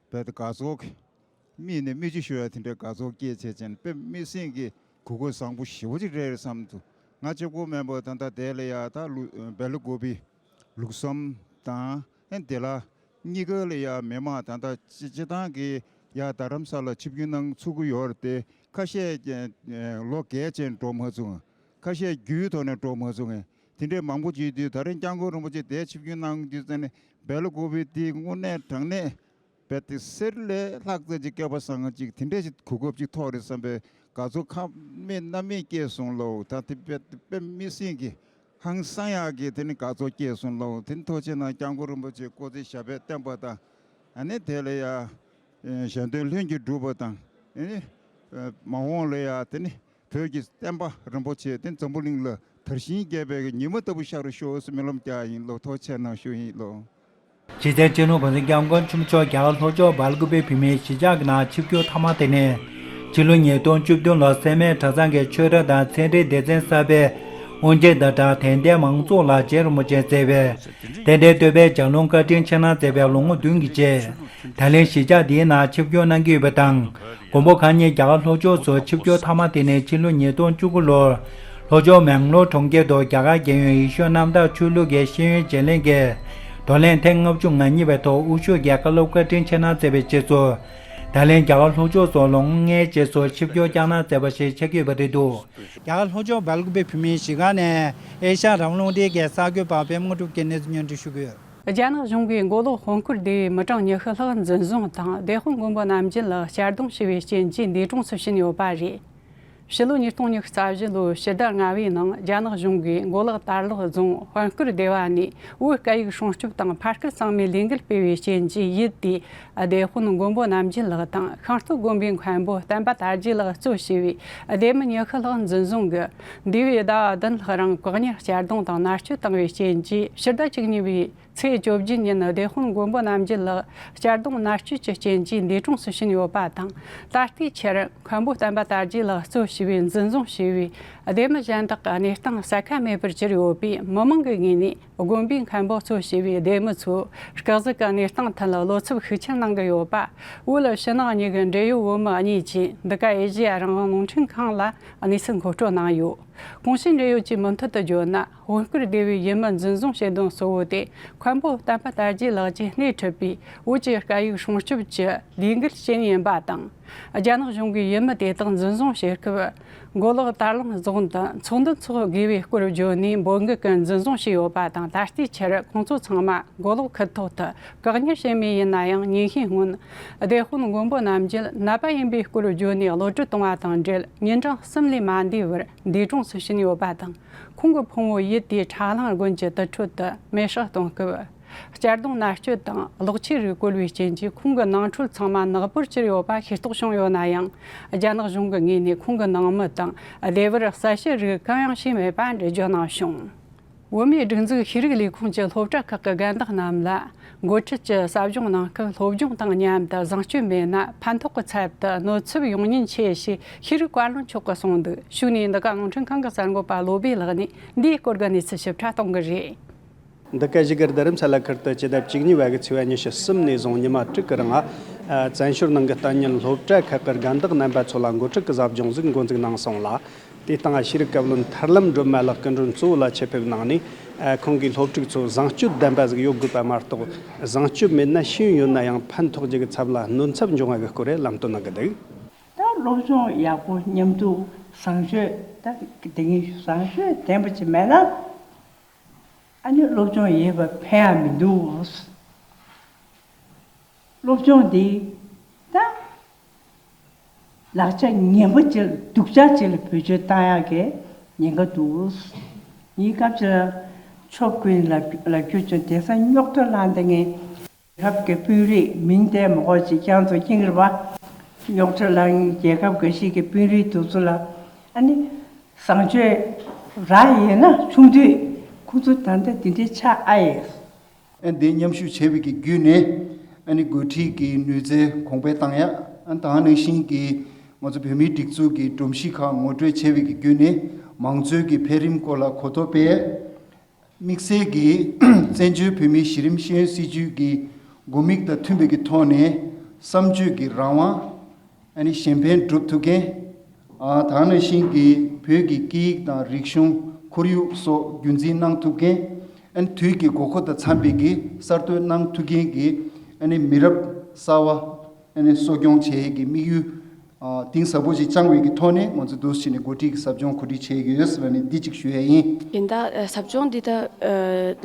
རྦད་དེ་དགའ་ཚོར་གྱི་མིག་ནས་མིག་ཆུ་ཤོར་ཡ་དེ་འདྲའི་དགའ་ཚོར་སྐྱེས་བྱས་བྱས་ནས་དཔེ་མི་སྲིད་ཀྱི་གོ་སྐབས་བཟང་པོ་ཞེ་པོ་ཅིག་རེད་བསམ་འདུག་ང་གཅིག་པོ་མིན་པར་ད་ལྟ་དེ་ལ་ཡ་ད་ལུ་སྦེལ་ཀོབ་པི་ལུགས་བསམ་དང་ཨེ་དེ་ལ་གཉིས་ཀ་ལ་ཡ་མི་མང་ད་ལྟ་སྤྱི་སྤྱི་བཏང་གི་ཡ་རྡ་རམ་ས་ལ་ཆིབས་བསྒྱུར་གནང་ཚུགས་ཀྱི་ཡོད་རེད་དེ། ཁ་ཤས་ཀྱི་ལོ་རྒས་ཅན་འགྲོ་མ་ཚུགས། ཁ་ཤས་རྒྱུའི་ཐོག་ནས་འགྲོ་མ་ཚུགས། དེ་འདྲའི་མང་པོ་བྱེད་དུས་ད་རིང་སྐྱབས་མགོན་རིན་པོ་ཆེ་དེ་ཆིབས་བསྒྱུར་གནང་དུས་ཙམ་ནས་སྦེལ་ཀོབ་པི་དེ་དངོས་གནས་དྲང་གནས་རྦད་དེ་གསེར་ལས་ལྷག་ཙམ་ཅིག་སྐལ་པ་བཟང་ཅིག་དེ་འདྲ་ཞིག་གོ་སྐབས་ཅིག་ཐོབ་རེད་བསམ་པའི་དགའ་ཚོར་ཁ་མེད་སྣ་མེད་སྐྱེས་སོང་ལོ། ད་དེ་རྦད་དེ་དཔེ་མི་སྲིད་ཀྱི་ ཧང་སང་ཡག་གི་དེ་ནི་དགའ་ཚོར་སྐྱེས་སོང་ལོ། དེ་ནི་ཐུགས་རྗེ་ཆེ་གནང་། སྐྱབས་མགོན་རིན་པོ་ཆེ་སྐུ་ཚེ་ཞབས་པད་བརྟན་པ་དང་། ཨ་ནི་དེ་ལ་ཡ་གཞན་དོན་ལྷུན་གྱིས་གྲུབ་པ་དང་། ཨ་ནི་མ་འོངས་ལ་ཡ་དེ་ནི་བོད་ཀྱི་བསྟན་པ་རིན་པོ་ཆེ་དེ་འཛམ་བུ་གླིང་ལ་དར་ཞིང་རྒྱས་པའི་ཉི་མ་ལྟ་བུ་ཤར་རུ་ཤོག་ཟེར་སྨོན་ལམ་རྒྱག་ཡིན་ལོ། ཐུགས་རྗེ་ཆེ་གནང་ཞུ་ཡིན་ལོ། གཞིས་རྩེ་སྤྱི་ནོར་གོང་ས་སྐྱབས་མགོན་ཆེན་པོ་མཆོག་རྒྱ་གར་ལྷོ་ཕྱོགས་སྦེལ་ཀོབ་བོད་མིའི་གཞིས་ཆགས་ཀྱི་ནང་ཆིབས་བསྒྱུར་མཐའ་མ་དེ་ནི། ཕྱི་ལོ་ཉིས་སྟོང་བཅུ་བདུན་ལོར་སེར་སྨད་གྲྭ་ཚང་གི་ཆོས་གྲྭ་དང་མཚན་རིག་སྡེ་ཚན་གསར་པའི་དབུ་འབྱེད་དང་སྦྲགས་དད་ལྡན་མང་ཚོགས་ལ་རྗེ་རིན་པོ་ཆེས་མཛད་པའི་དད་ལྡན་བསྟོད་པའི་ལྗགས་ལུང་བཀའ་དྲིན་ཆེ་གནང་མཛད་པའི་ལོ་ངོ་བདུན་གྱི་རྗེས། ད་ལན་གཞིས་ཆགས་འདིའི་ནང་ཆིབས་བསྒྱུར་གནང་གི་ཡོད་པ་དང་། མགོན་པོ་གང་ཉིད་རྒྱ་གར་ལྷོ་ཕྱོགས་སུ་ཆིབས་བསྒྱུར་མཐའ་མ་དེ་ནི་ཕྱི་ལོ་ཉིས་སྟོང་བཅུ་དགུ་ལོར། ལྷོ་ཕྱོགས་མེང་ལོར་གྲོང་ཁྱེར་དུ་རྒྱ་གར་རྒྱལ་ཡོངས་ཡེ་ཤུ་གནམ་བདག་ཆོས་ལུགས་ཀྱི་ཤེས་ཡོན་བརྗེ་ལེན་གྱི་དོ་ལན་ཐེངས་ལྔ་བཅུ་ང་གཉིས་པའི་ཐོག་དབུ་བཞུགས་ཀྱི་བཀའ་སློབ་བཀའ་དྲིན་ཆེ་གནང་མཛད་པའི་རྗེས་སུ། ད་ལན་རྒྱ་གར་ལྷོ་ཕྱོགས་སུ་ལོ་ངོ་ལྔའི་རྗེས་སུ་ཆིབས་བསྒྱུར་བསྐྱངས་གནང་མཛད་པ་ཞིག་ཆགས་ཀྱི་ཡོད་པ་རེད་འདུག་རྒྱ་གར་ལྷོ་ཕྱོགས་སྦེལ་ཀོབ་བོད་མིའི་གཞིས་ཀ་ནས་ཨེ་ཤ་ཡ་རང་དབང་རླུང་འཕྲིན་གྱི་གསར་འགོད་པ་པད་མ་དངོས་གྲུབ་ཀྱིས་གནས་ཚུལ་སྙན་སྒྲོན་ཞུ་གི་ཡོད། རྒྱ་ནག་གཞུང་གིས་མགོ་ལོག་དཔོན་སྐོར་སྡེ་བའི་མི་གྲངས་ཉི་ཤུ་ལྷག་འཛིན་བཟུང་དང་། སྡེ་དཔོན་མགོན་པོ་རྣམ་རྒྱལ་ལགས་གཅར་རྡུང་བྱས་པའི་རྐྱེན་གྱིས་འདས་གྲོངས་སུ་ཕྱིན་ཡོད་པ་རེད། ཕྱི་ལོ་ཉིས་སྟོང་ཉི་ཤུ་རྩ་བཞི་ལོའི་ཕྱི་ཟླ་ལྔ་པའི་ནང་རྒྱ་ནག་གཞུང་གིས་མགོ་ལོག་དར་ལག་རྫོང་དཔོན་སྐོར་སྡེ་བ་ནས་བོད་སྐད་ཡིག་སྲུང་སྐྱོབ་དང་ཕ་སྐད་གཙང་མའི་ལས་འགུལ་སྤེལ་བའི་རྐྱེན་གྱིས་ཡུལ་དེའི་སྡེ་དཔོན་མགོན་པོ་རྣམ་རྒྱལ་ལགས་དང་ཤིང་སྟོད་དགོན་པའི་མཁན་པོ་བསྟན་པ་དར་རྒྱས་ལགས་གཙོ་བྱས་པའི་སྡེ་མི་ཉི་ཤུ་ལྷག་འཛིན་བཟུང་གིས། འདས་པའི་ཟླ་བ་བདུན་ལྷག་རིང་བཀག་ཉར་གཅར་རྡུང་དང་མནར་གཅོད་བཏང་བའི་རྐྱེན་གྱིས་ཕྱི་ཟླ་བཅུ་གཉིས་པའི་ཚེས་བཅོ་བརྒྱད་ཉིན་སྡེ་དཔོན་མགོན་པོ་རྣམ་རྒྱལ་ལགས་གཅར་རྡུང་མནར་གཅོད་ཀྱི་རྐྱེན་གྱིས་འདས་གྲོངས་སུ་ཕྱིན་ཡོད་པ་དང་། ད་ལྟའི་ཆར་མཁན་པོ་བསྟན་པ་དར་རྒྱས་ལགས་གཙོ་བྱས་པའི་འཛིན་བཟུང་བྱས་པའི་སྡེ་མི་གཞན་དག་གི་གནས་སྟངས་གསལ་ཁ་མེད་པར་གྱུར་ཡོད་པས། མི་མང་གི་ངོས་ནས་དགོན་པའི་མཁན་པོ་གཙོ་བྱས་པའི་སྡེ་མི་ཚོས་སྐུ་གཟུགས་ཀྱི་གནས་སྟངས་ཐད་ལ་བློ་འཚབ་ཤུགས་ཆེན་གནང་གི་ཡོད་པ། བོད་ཕྱི་ནང་གཉིས་ཀྱི་འབྲེལ་ཡོད་བོད་མི་གཉིས་ཀྱིས་འདི་ག་ཨེ་ཤེ་ཡ་རང་དབང་རླུང་འཕྲིན་ཁང་ལ་གནས་ཚུལ་མཁོ་སྤྲོད་གནང་ཡོད། གོང་ཞུས་འབྲེལ་ཡོད་ཀྱིས་མུ་མཐུད་དུ་བརྗོད་ན། དཔོན་སྐོར་སྡེ་བའི་ཡུལ་མི་འཛིན་བཟུང་བྱེད་དོན་གཙོ་བོ་དེ་མཁན་པོ་བསྟན་པ་དར་རྒྱས་ལགས་ཀྱིས་སྣེ་ཁྲིད་པའི་བོད་ཀྱི་སྐད་ཡིག་སྲུང་སྐྱོབ་ཀྱི་ལས་འགུལ་བྱེད་ཡིན་པ་དང་། རྒྱ་ནག་གཞུང་གིས་ཡུལ་མི་དེ་དག་འཛིན་བཟུང་བྱེད་སྐབས། མགོ་ལོག་དར་ལམ་རྫོང་དུ་ཚོགས་འདུ་འཚོགས་དགོས་པའི་སྐོར་བརྗོད་ནས་འབོད་འགུག་གིས་འཛིན་བཟུང་བྱས་ཡོད་པ་དང་། ད་ལྟའི་ཆར་ཁོང་ཚོ་ཚང་མ་མགོ་ལོག་ཁུལ་ཐོག་ཏུ་བཀག་ཉར་བྱེད་མུས་ཡིན་ན་ཡང་། ཉིན་ཤས་སྔོན་སྡེ་དཔོན་མགོན་པོ་རྣམ་རྒྱལ་ནད་པ་ཡིན་པའི་སྐོར་བརྗོད་ནས་གློད་གྲོལ་བཏང་བ་དང་འབྲེལ། ཉིན་གྲངས་གསུམ་ལས་མ་འདས་པར་འདས་གྲོངས་སུ་ཕྱིན་ཡོད་པ་དང་། ཁོང་གི་ཕུང་བོ་ཡུལ་དེའི་ཁྲ་གླིང་དགོན་གྱི་དུར་ཁྲོད་དུ་མེ་སྲེག་གཏོང་སྐབས། གཅར་རྡུང་མནར་གཅོད་དང་གློག་ཆས་རིགས་བཀོལ་བའི་རྐྱེན་གྱིས་ཁོང་གི་ནང་ཁྲོལ་ཚང་མ་ནག་པོར་གྱུར་ཡོད་པ་ཤེས་རྟོགས་བྱུང་ཡོད་ན་ཡང་། རྒྱ་ནག་གཞུང་གི་ངོས་ནས་ཁོང་གི་ནང་མི་དང་སྡེ་བར་གསལ་བཤད་རིགས་གང་ཡང་བྱས་མེད་པ་འགྲེལ་བརྗོད་གནང་བྱུང་། བོད་མིའི་སྒྲིག་འཛུགས་ཤེས་རིག་ལས་ཁུངས་ཀྱི་སློབ་གྲྭ་ཁག་གི་རྒན་བདག་རྣམས་ལ། འགོ་ཁྲིད་ཀྱིས་ཟབ་སྦྱོང་གནང་སྐབས་སློབ་སྦྱོང་དང་མཉམ་དུ་བཟང་སྤྱོད་མེད་ན་ཕན་ཐོགས་ཀྱི་ཚད་དུ་གནོད་ཚབས་ཡོང་ཉེན་ཆེ་ཞེས་ཤེས་རིག་བཀའ་བློན་མཆོག་གིས་གསུངས་འདུག་ཞུས་ནས་འདི་ག་རླུང་འཕྲིན་ཁང་གི་གསར་འགོད་པ་བློ་བྷེ་ལགས་ནས་འདིའི་སྐོར་གྱི་གནས་ཚུལ་ཞིབ་ཕྲ་གཏོང་གི་རེད། འདི་ག་བཞུགས་སྒར་རྡ་རམ་ས་ལ་ཁུལ་དུ་སྤྱི་ཟླ་བཅུ་གཉིས་པ་གི་ཚེས་པ་ཉི་ཤུ་གསུམ་ནས་བཟུང་ཉི་མ་དྲུག་གི་རིང་ཨ། བཙན་བྱོལ་ནང་གི་གཏན་ཉིན་སློབ་གྲྭ་ཁག་གི་རྒན་བདག་རྣམ་པ་ཚོ་ལ་འགོ་ཁྲིད་ཀྱི་ཟབ་སྦྱོང་ཟིག་འགོ་འཛུགས་གནང་སོང་ལ། དེ་སྟེང་ཤེས་རིག་བཀའ་བློན་ཐར་ལམ་སྒྲོལ་མ་ལགས་སྐུ་མགྲོན་གཙོ་བོ་ལ་ཆེད་ཕེབས་གནང་ནས། ཁོང་གིས་སློབ་ཕྲུག་ཚོ་བཟང་སྤྱོད་ལྡན་པ་ཟིག་ཡོད་དགོས་པ་མ་གཏོགས། བཟང་སྤྱོད་མེད་ན་ཤེས་ཡོན་ཡོད་ན་ཡང་ཕན་ཐོགས་རྒྱུ་གི་ཚབ་ལ་གནོད་ཚབས་འབྱུང་བ་གི་སྐོར་རེ་ལམ་སྟོན་གནང་གི་འདུག་ད་སློབ་སྦྱོང་ཡག་པོ་མཉམ་དུ་བཟང་སྤྱོད་ད་དེ་ངས་བཟང་སྤྱོད་ལྡན་པ་ཅིག་མེད་ན། ཨ་ནི་སློབ་སྦྱོང་ཡོད་པ་ཕན་ཡ་མི་འདུག་སློབ་སྦྱོང་འདི་ད་ལག་ཆ་ངན་པ་ཅིག་སྡུག་ཅག་ཅིག་ལ་བེད་སྤྱོད་བཏང་ཡག་གི་ཉེན་ཁ་འདུག་ངའི་སྐབས་ཅིག་ལ་ཕྱོགས་ཀུན་ལ་ལ་རྒྱུ་ཅུང་དེང་སང་རྙོག་དྲ་ལངས་ཏེ་ངས་རྒྱལ་ཁབ་ཀྱི་དཔོན་རིགས་མིང་བསྟན་མ་དགོས་ཅིག་རྐྱང་ཚོ་ཁྱེད་རེད་པ། རྙོག་དྲ་ལངས་རྒྱལ་ཁབ་འགའ་ཞིག་གི་དཔོན་རིགས་དེ་ཚོ་ལ་ཨ་ནི་བཟང་སྤྱོད་རག་ཡོད་ན་ཆུང་དུས་ཁོང་ཚོ་ད་ལྟ་དེ་འདྲའི་ཆགས་ཨ་ཡོད། ཨ་འདི་མཉམ་ཞུགས་བྱས་པའི་གི་བརྒྱུད་ནས་ཨ་ནི་འགོ་ཁྲིད་ཀྱི་ནུས་རྩལ་གོང་འཕེལ་བཏང་ཡ། ཨ་ད་ག་ནང་བཞིན་གྱི་ང་ཚོ་བོད་མིའི་སྒྲིག་འཛུགས་ཀྱི་སྒྲོམ་གཞི་ཁག་ངོ་སྤྲོད་བྱས་པའི་གི་བརྒྱུད་ནས་མང་གཙོའི་གི་འཕེལ་རིམ་སྐོར་ལ་གོ་རྟོགས་སྤེལ། དམིགས་བསལ་གྱིས་བཙན་བྱོལ་བོད་མིའི་གཞི་རིམ་ཤེས་ཡོན་སྲིད་བྱུས་ཀྱི་དགོས་དམིགས་དང་མཐུན་པའི་གི་ཐོག་ནས་བསམ་སྤྱོད་ཀྱི་རང་དབང་། ཨ་ནི་གཞན་ཕན་སྒྲུབ་ཐུབ་མཁན། ཨ་ད་ག་ནང་བཞིན་གྱི་བོད་ཀྱི་སྐད་ཡིག་དང་རིག་གཞུང་ཁོར་ཡུག་སོགས་རྒྱུན་འཛིན་གནང་ཐུབ་མཁན། ཨ་ནི་དུས་ཀྱི་དགོས་མཁོ་དང་འཚམ་པའི་གི་གསར་གཏོད་གནང་ཐུབ་མཁན་གྱི་ཨ་ནི་མི་རབས་གསར་བ་ཨ་ནི་གསོ་སྐྱོང་བྱེད་ཡས་ཀྱི་དམིགས་ཡུལ་ཨ་གཏིང་ཟབ་པོ་ཞིག་བཅངས་པའི་གི་ཐོག་ནས་ང་ཚོ་འདུག་སེ་བྱས་ནས་འགོ་ཁྲིད་ཀྱི་ཟབ་སྦྱོང་གོ་སྒྲིག་བྱེད་ཀྱི་ཡོད་ཟེར་བ་ནི་འདི་གཅིག་ཞུ་ཡས་ཡིན། ཡིན་ད་ཟབ་སྦྱོང་འདི་ད་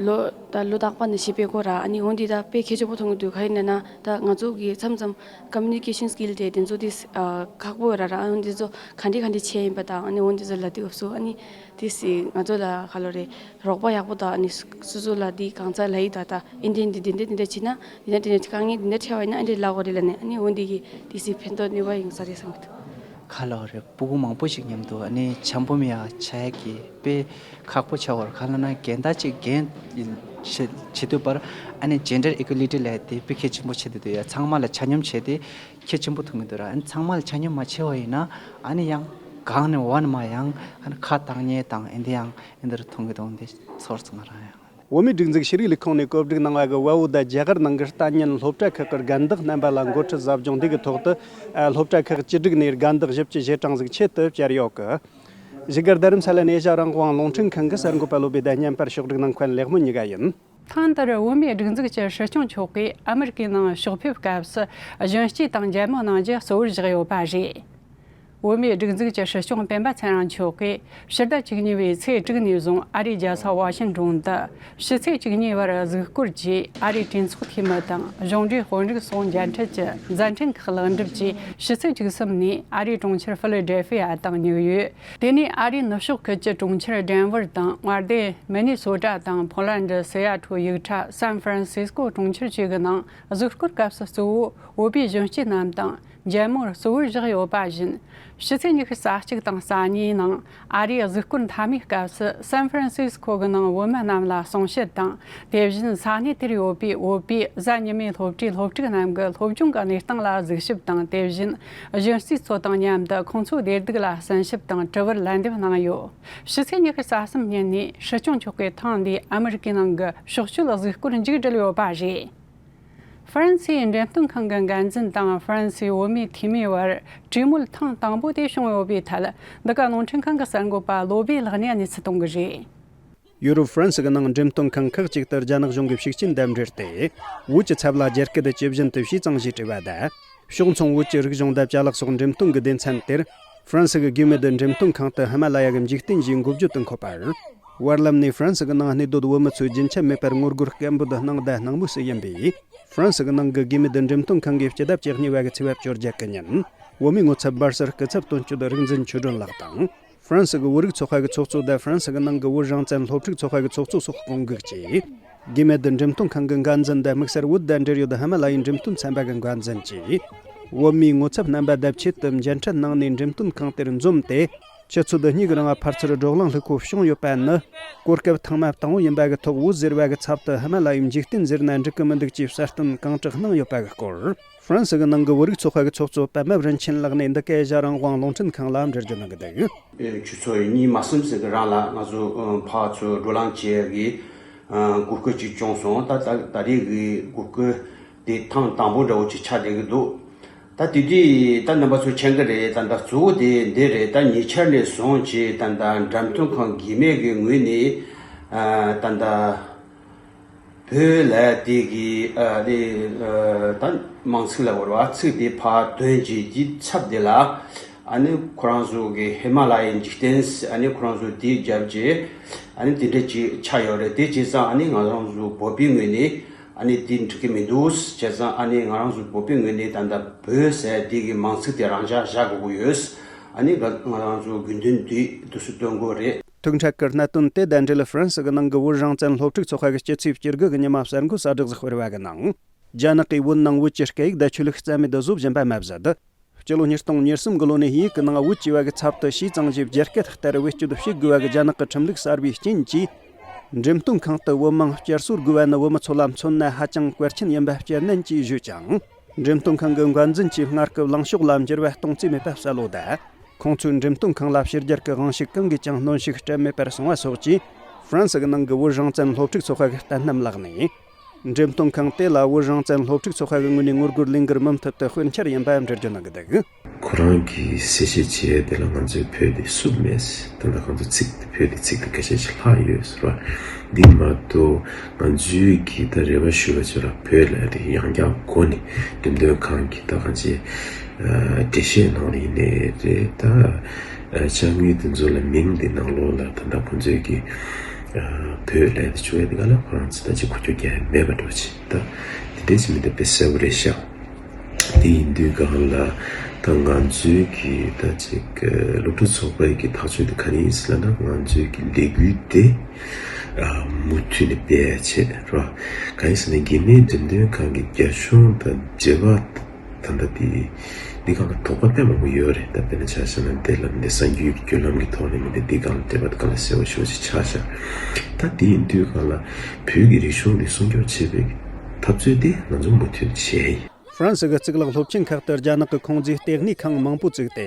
ལོ་ ད་ལོ་རྟག་པར་ནས་བྱེད་པའི་སྐོར་ར། ཨ་ནི་འོ་འདི་ད་དཔེ་གལ་ཆེན་པོ་མཐོང་གི་འདུག་ག་ཡིན་ན་ན་ད་ང་ཚོ་གི་མཚམས་མཚམས་communication skill དེ་དེ་ཚོ་དེ་ཨ་ཁག་པོ་ཡོད་ར་ར། ཨ་འོ་འདི་ཚོ་ག་འདྲི་ག་འདྲི་བྱས་ཡིན་པ་དང་། ཨ་ནི་འོ་འདི་ཚོ་ལ་དེ་འུབ་སུ། ཨ་ནི་དེ་སི་ང་ཚོ་ལ་ག་ལོ་རེད། རོགས་པ་ཡག་པོ་དང་། ཨ་ནི་སུ་ཚོ་ལ་དེ་གང་ཚ་ལ་ཡི་ད་ད་ཨིན་དེ་འདི་དེ་འདྲ་དེ་འདྲ་བྱས་ན་དེ་འདྲ་དེ་འདྲ་དཀའ་ངལ་དེ་འདྲ་འཕྲད་པ་ཡིན་ན་ཨ་འདྲ་ལ་གོ་རེད་ལ་ནས། ཨ་ནི་འོ་འདི་གི་དེ་སི་ཕན་ཐོགས་ནུས་པ་ཡོང་ས་རེད་བསམ་གི་འདུག་ག་ལོ་རེད། སྤུ་གུ་མང་པོ་ཞིག་མཉམ་དུ་ཨ་ནི་འཆམ་པོ་མི་ཡ་ཆ་ཡ་གི་དཔེ་ཁག་པོ་ཆགས་པར། ག་ལ་ན་རྒན་ད་ཅིག་རྒན་བྱེད་བྱེད་དུས་པར་ཨ་ནི་gender equality ལས་དེ་དཔེ་གལ་ཆེན་པོ་བྱེད་དུ་འདུག་ཡ། ཚང་མ་ལ་ཆ་སྙོམས་བྱས་ཏེ་གལ་ཆེན་པོ་མཐོང་གི་འདུག་ར། ཨ་ནི་ཚང་མ་ལ་ཆ་སྙོམས་མ་བྱས་པ་ཡིན་ན་ཨ་ནི་ཡང་གང་ནས་བ་ནས་མ་ཡང་ཨ་ནི་ཁ་བཏང་ཉེས་དང་ཨེ་འདི་ཡང་ཨེ་འདིར་མཐོང་གི་འདུག་འདི་ཚོར་སོང་ང་རང་ཡང་། བོད་མིའི་སྒྲིག་འཛུགས་ཤེས་རིག་ལས་ཁུངས་ནས་བཀོད་སྒྲིག་གནང་བ་གི་བལ་པོ་དང་རྒྱ་གར་ནང་གི་ལྟ་ཉན་སློབ་གྲྭ་ཁག་གི་རྒན་བདག་རྣམ་པ་ལ་འགོ་ཁྲིད་ཟབ་སྦྱོང་འདི་གི་ཐོག་ཏུ་ཨ་སློབ་གྲྭ་ཁག་བཅུ་དྲུག་ནས་རྒན་བདག་བཞི་བཅུ་ཞེ་གྲངས་ཟིག་ཆེད་དུ་བཅར་ཡོད་གི། བཞུགས་སྒར་རྡ་རམ་ས་ལ་ནས་ཨེ་ཤ་རང་དབང་རླུང་འཕྲིན་ཁང་གི་གསར་འགོད་པ་བློ་བྷེ་དང་མཉམ་པར་ཕྱོགས་སྒྲིག་གནང་མཁན་ལེགས་སྨོན་གཉིས་ཀ་ཡིན། ཐེངས་འདིར་བོད་མིའི་སྒྲིག་འཛུགས་ཀྱི་སྲིད་སྐྱོང་མཆོག་གིས་ཨ་མི་རི་ཀའི་ནང་ཕྱོགས་ཕེབས་སྐབས་སུ་གཞོན་སྐྱེས་དང་མཇལ་མོལ་གནང་རྒྱུ་གཙོ་བོར་བཞག་ཡོད་པ་རེད། བོད་མིའི་སྒྲིག་འཛུགས་ཀྱི་སྲིད་སྐྱོང་སྤེན་པ་ཚེ་རིང་མཆོག་གིས་ཕྱི་ཟླ་བཅུ་གཉིས་པའི་ཚེས་དྲུག་ནས་བཟུང་ཨ་རིའི་རྒྱལ་ས་ཝ་ཤིང་ཏོན་དུ་ཕྱི་ཚེས་བཅུ་གཉིས་བར་གཟིགས་སྐོར་གྱིས་ཨ་རིའི་གྲོས་ཚོགས་འཐུས་མི་དང་གཞུང་འབྲེལ་དཔོན་རིགས་སོགས་མཇལ་འཕྲད་ཀྱི་མཛད་འཕྲིན་ཁག་ལེགས་འགྲུབ་ཀྱིས་ཕྱི་ཚེས་བཅུ་གསུམ་ནས་ཨ་རིའི་གྲོང་ཁྱེར་ཕི་ལ་ཌེལ་ཧྥི་ཡ་དང་ནིའུ་ཡོག་དེ་ནས་ཨ་རིའི་ནུབ་ཕྱོགས་ཁུལ་གྱི་གྲོང་ཁྱེར་ཌེན་ཝར་དང་མངའ་སྡེ་མི་ནི་སོ་ཊ་དང་ཕོ་ལན་ཌི་སི་ཡ་ཊོ་ཡིག་ཁྲ་སན་ཧྥ་རན་སིས་ཀོ་གྲོང་ཁྱེར་བཅས་ཀྱི་ནང་གཟིགས་སྐོར་སྐབས་སུ་གཙོ་བོ་བོད་པའི་གཞོན་སྐྱེས་རྣམས་དང་མཇལ་མོལ་གཙོ་བོར་བཞག་ཡོད་པ་བཞིན། ཕྱི་ཚེས་ཉི་ཤུ་རྩ་གཅིག་དང་རྩ་གཉིས་ནང་ཨ་རིའི་གཟིགས་སྐོར་མཐའ་མའི་སྐབས་སུ་སན་ཧྥ་རན་སིས་ཀོ་གི་ནང་བོད་མི་རྣམས་ལ་གསུང་བཤད་དང་། དེ་བཞིན་ས་གནས་དེར་ཡོད་པའི་བོད་པའི་གཟའ་ཉི་མའི་སློབ་གྲྭའི་སློབ་ཕྲུག་རྣམས་ཀྱི་སློབ་སྦྱོང་གི་གནས་སྟངས་ལ་གཟིགས་ཞིབ་དང་། དེ་བཞིན་གཞོན་སྐྱེས་ཚོ་དང་མཉམ་དུ་ཁོང་ཚོའི་བདེ་སྡུག་ལ་གསན་ཞིབ་དང་དྲི་བར་ལན་འདེབས་གནང་ཡོད། ཕྱི་ཚེས་ཉི་ཤུ་རྩ་གསུམ་ཉིན་ནས་སྲིད་སྐྱོང་མཆོག་གིས་ཐེངས་འདིའི་ཨ་མི་རི་ཀའི་ནང་གི་ཕྱོགས་བསྐྱོད་གཟིགས་སྐོར་མཇུག་བསྒྲིལ་ཡོད་པ་རེད། ཧྥ་རན་སིའི་འགྲེམས་སྟོན་ཁང་གི་འགན་འཛིན་དང་ཧྥ་རན་སིའི་བོད་མིའི་འཐུས་མིའི་བར་གྲོས་མོལ་ཐེངས་དང་པོ་དེ་བྱུང་ཡོད་པའི་ཐད། འདི་ག་རླུང་འཕྲིན་ཁང་གི་གསར་འགོད་པ་བློ་བྷེ་ལགས་ནས་གནས་ཚུལ་གཏོང་གི་རེད། ཡུ་རོབ་ཧྥ་རན་སི་གི་ནང་འགྲེམས་སྟོན་ཁང་ཁག་ཅིག་ཏུ་རྒྱ་ནག་གཞུང་གི་ཤུགས་རྐྱེན་དང་འབྲེལ་ཏེ། བོད་ཀྱི་ཚབ་ལ་རྒྱ་སྐད་དུ་ཇི་བཞིན་དུ་ཞུས་ཙང་ཞེས་བྲིས་པ་དང་། ཕྱོགས་མཚུངས་བོད་ཀྱི་རིག་གཞུང་དང་ཅ་ལག་སོགས་འགྲེམས་སྟོན་གྱི་སྡེ་ཚན་དེར། ཧྥ་རན་སི་གི་གྷི་མེ་དི་འགྲེམས་སྟོན་ཁང་དུ་ཧི་མ་ལ་ཡ་གི་འཇིག་རྟེན་ཞེས་འགོ་བརྗོད་དུ་འཁོད་པར། བར་ལམ་ནས་ཧྥ་རན་སི་གི་ནང་གནས་སྡོད་བོད་མི་ཚོས་རྒྱུན་ཆད་མེད་པར་ངོ་རྒོལ་སྐད་འབོད་གནང་དང་གནང་མུས་སུ་ཡིན་པས། ཧྥ་རན་སི་གི་ནང་གི་གྷི་མེ་དི་འགྲེམས་སྟོན་ཁང་གིས་སྤྱི་ཟླ་བཅུ་གཉིས་པ་གི་ཚེས་པ་བཅོ་བརྒྱད་གི་ཉིན། བོད་མིའི་ངོ་ཚབ་སྦར་སར་སྐུ་ཚབ་དོན་གཅོད་རིག་འཛིན་ཆོས་སྒྲོན་ལགས་དང་། ཧྥ་རན་སི་གི་བོད་རིགས་ཚོགས་པ་གི་ཚོགས་གཙོ་དང་ཧྥ་རན་སི་གི་ནང་གི་བོད་རང་བཙན་སློབ་ཕྲུག་ཚོགས་པ་གི་ཚོགས་གཙོ་སོགས་དགོངས་སྒུག་བཅས། གྷི་མེ་དི་འགྲེམས་སྟོན་ཁང་གི་འགན་འཛིན་དང་དམིགས་བསལ་བོད་དང་འབྲེལ་ཡོད་ཧི་མ་ལ་ཡའི་འགྲེམས་སྟོན་ཚན་པ་གི་འགན་འཛིན་གྱིས། བོད་མིའི་ངོ་ཚབ་རྣམ་པ་དང་ཆེད་དུ་མཇལ་འཕྲད་གནང་ནས་འགྲེམས་སྟོན་ཁང་དེར་འཛོམས་ཏེ། ཆུ་ཚོད་གཉིས་ཀྱི་རིང་ཕར་ཚུར་བགྲོ་གླེང་ལྷུག་པོ་བྱུང་ཡོད་པ་ནི། གོ་སྐབས་ཐེངས་མ་དང་པོ་ཡིན་པ་གི་ཐོག་བོད་ཟེར་བ་གི་ཚབ་ཏུ་ཧི་མ་ལ་ཡའི་འཇིག་རྟེན་ཟེར་ན་འགྲིག་གི་མི་འདུག་ཅེས་གསལ་སྟོན་གང་དྲག་གནང་ཡོད་པ་གི་སྐོར། ཧྥ་རན་སི་གི་ནང་གི་བོད་རིགས་ཚོགས་པ་གི་ཚོགས་གཙོ་པད་མ་རིན་ཆེན་ལགས་ནས་འདི་ག་ཨེ་ཤ་རང་དབང་རླུང་འཕྲིན་ཁང་ལ་འགྲེལ་བརྗོད་གནང་གི་འདུག་ཆུ་ཚོད་གཉིས་མ་ཟིན་ཙམ་གི་རིང་ལ་ང་ཚོ་ཕར་ཚུར་བགྲོ་གླེང་བྱེད་ཡ་གི་གོ་སྐབས་ཅིག་བྱུང་སོང་། ད་ད་ད་རེས་ཀྱི་གོ་སྐབས་དེ་ཐེངས་དང་པོ་འདྲ་བོ་ཅིག་ཆགས་བསྡད་ཀྱི་འདུག་ད་དེ་དུས་ད་རྣམ་པ་ཚོ་མཁྱེན་གྱི་རེད། ད་ད་གཙོ་བོ་དེ་འདི་རེད། ད་ཉེ་ཆར་ནས་བཟུང་བྱས་ད་ད་འགྲེམས་སྟོན་ཁང་གི་མེད་ཀྱི་ངོས་ནས་ད་ད། བོད་ལ་དེ་གི་ཨ་དེ་ཨ་ད་མིང་ཚིག་ལ་བོར་བ་ཚིག་དེ་ཕར་དོན་གྱི་དེ་ཚབ་དེ་ལ་ཨ་ནི་ཁོ་རང་ཚོ་གི་ཧི་མ་ལ་ཡའི་འཇིག་རྟེན་ཨ་ནི་ཁོ་རང་ཚོ་དེ་རྒྱབ་ཀྱི་ཨ་ནི་དེ་འདྲ་ཅིག་ཆགས་ཡོད་རེད། དེ་བྱས་ཙང་ཨ་ནི་ང་རང་ཚོ་བོད་པའི་ངོས་ནས་ཨ་ནི་དེ་འགྲིག་གི་མི་འདུག་བྱས་ཙང་ཨ་ནི་ང་རང་ཚོ་བོད་པའི་ངོས་ནས་ད་ལྟ་བོད་ཟེར་དེ་གི་མིང་ཚིག་དེ་རང་འཇགས་བཞག་དགོས་ཀྱི་ཡོད། ཨ་ནི་ང་རང་ཚོ་དགོས་འདུན་དེ་དུས་སུ་སྟོན་དགོས་རེད། ཐུག་འཕྲད་ཀྱི་གནད་དོན་དེ་དང་འབྲེལ་ཧྥ་རན་སི་གི་ནང་གི་བོད་རང་བཙན་སློབ་ཕྲུག་ཚོགས་པ་གི་སྤྱི་ཚེས་བཅུ་དགུ་གི་ཉི་མ་གསར་འགོད་གསལ་བསྒྲགས་ཤིག་སྤེལ་བ་གི་ནང་། རྒྱ་ནག་གིས་བོད་ནང་བོད་ཀྱི་སྐད་ཡིག་དང་ཆོས་ལུགས་རྩ་མེད་དུ་བཟོ་བཞིན་པ་མ་ཟད། སྤྱི་ལོ་ཉིས་སྟོང་ཉེར་གསུམ་གི་ལོ་ནས་དབྱིན་ཡིག་གི་ནང་བོད་ཅེས་པ་གི་ཚབ་ཏུ་ཞེས་གཙང་བཞེས་རྒྱ་སྐད་ལྟར་བེད་སྤྱོད་བྱེད་དགོས་པ་གི་རྒྱ་ནག་གི་ཁྲིམས་ལུགས་གསར་བའི་རྐྱེན་གྱིས། འགྲེམས་སྟོན་ཁང་དུ་བོད་མིང་བསྐྱར་གསོ་དགོས་པ་ནི་བོད་མི་ཚོ་ལ་མཚོན་ན་ཧ་ཅང་གལ་ཆེན་ཡིན་པ་བསྐྱར་ནན་གྱིས་བརྗོད་ཀྱང་། འགྲེམས་སྟོན་ཁང་གི་འགན་འཛིན་གྱིས་སྔར་གྱི་ལངས་ཕྱོགས་ལ་འགྱུར་བ་གཏོང་རྩིས་མེད་པ་གསལ་ལོ་དང་། ཁོང་ཚོས་འགྲེམས་སྟོན་ཁང་ལ་ཕྱི་རྒྱལ་གྱི་དབང་ཤུགས་གང་གིས་ཀྱང་གནོན་ཤུགས་སྤྲད་མེད་པར་སོང་བ་སོགས་ཀྱིས། ཧྥ་རན་སི་གི་ནང་གི་བོད་རང་བཙན་སློབ་ཕྲུག་ཚོགས་པ་གི་བསྟན་རྣམ་ལགས་ནས། འགྲེམས་སྟོན་ཁང་དེ་ལ་བོད་རང་བཙན་སློབ་ཕྲུག་ཚོགས་པ་གི་ངོས་ནས་ངོ་རྒོལ་ལས་འགུལ་མུ་མཐུད་དུ་སྤེལ་འཆར་ཡིན་པ་འགྲེལ་བརྗོད་གནང་གི་འདུག་ཁོ་རང་གིས་གསལ་བཤད་བྱས་དེ་ལ་ང་ཚོས་བོད་དེ་བསུབས་མེད། ད་ལྟ་ང་ཚོ་ཚིག་དེ་བོད་དེ་ཚིག་དེ་སྐད་ཆ་ཞིག་ལྷག་ཡོད་ཟེར་བ། འདི་མ་གཏོགས་ང་ཚོས་ཀྱི་ད་རེ་བ་ཞུ་བ་ཚོ་ལ་བོད་ལ་དེ་ཡང་བསྐྱར་སྒོ་ནས་འགྲེམས་སྟོན་ཁང་གི་ད་གང་ཅི་འགྲེལ་བཤད་གནང་ནི་ཡིན་ནའི་རེད། ད་ཅ་དངོས་དེ་ཚོ་ལ་མིང་དེ་ནང་ལོགས་ལ་ད་ལྟ་ཁོང་ཚོས་ཀྱི་ བོད་ལས་དེ་བྱུང་ཡ་དེ་ག་ལ་ཁོ་རང་ཚོ་ད་ཅིག་འཁོར་སྐྱོད་རྒྱག་ཡ་མེད་པ་འགྲོ་ཆེ་ད། དེ་འདྲས་ཅིག་མི་འདུག་པས་གསལ་པོ་རེད་ཤག་དེ་ཡིན་དུས་གང་ལ་ད་ང་ཚོའི་གི་ད་ཅིག་སློབ་ཕྲུག་ཚོགས་པའི་གི་ཐག་གཅོད་དེ་ག་རེ་ཡིན་ཟེར་ན། ད་ང་ཚོའི་གི་ལས་འགུལ་དེ་མུ་མཐུད་ནས་སྤེལ་ཡ་ཆེད་རོ། གང་ཡིན་ཟེར་ན་འགན་ནས་འགྲེམས་སྟོན་ཁང་གི་རྒྱ་གཞུང་དང་འབྲེལ་བ། ད་ལྟ་དེ་འདི་གང་ལ་དོགས་པ་དཔེ་མང་པོ་ཡོད་རེད། ད་དཔེར་ན་ཆ་བཞག་ན་དེ་ལ་འདི་གསར་འགྱུར་གྱི་བརྒྱུད་ལམ་གྱི་ཐོག་ནས་མི་འདི་འདི་གང་ལ་འབྲེལ་བ་གང་ལ་གསལ་པོ་ཞེ་པོ་ཅིག་ཆགས་ཤག་ད་དེ་ཡིན་དུས་གང་ལ་བོད་ཀྱི་རིག་གཞུང་འདི་སྲུང་སྐྱོབ་བྱེད་པའི་འཐབ་རྩོད་དེ་ང་ཚོ་མུ་མཐུད་བྱས་ཡིན། ཧྥ་རན་སི་གི་གཙུག་ལག་སློབ་ཆེན་ཁག་ཏུ་རྒྱ་ནག་གི་ཁོངས་འཛིན་ལྟེ་གནས་ཁང་མང་པོ་བཙུགས་ཏེ།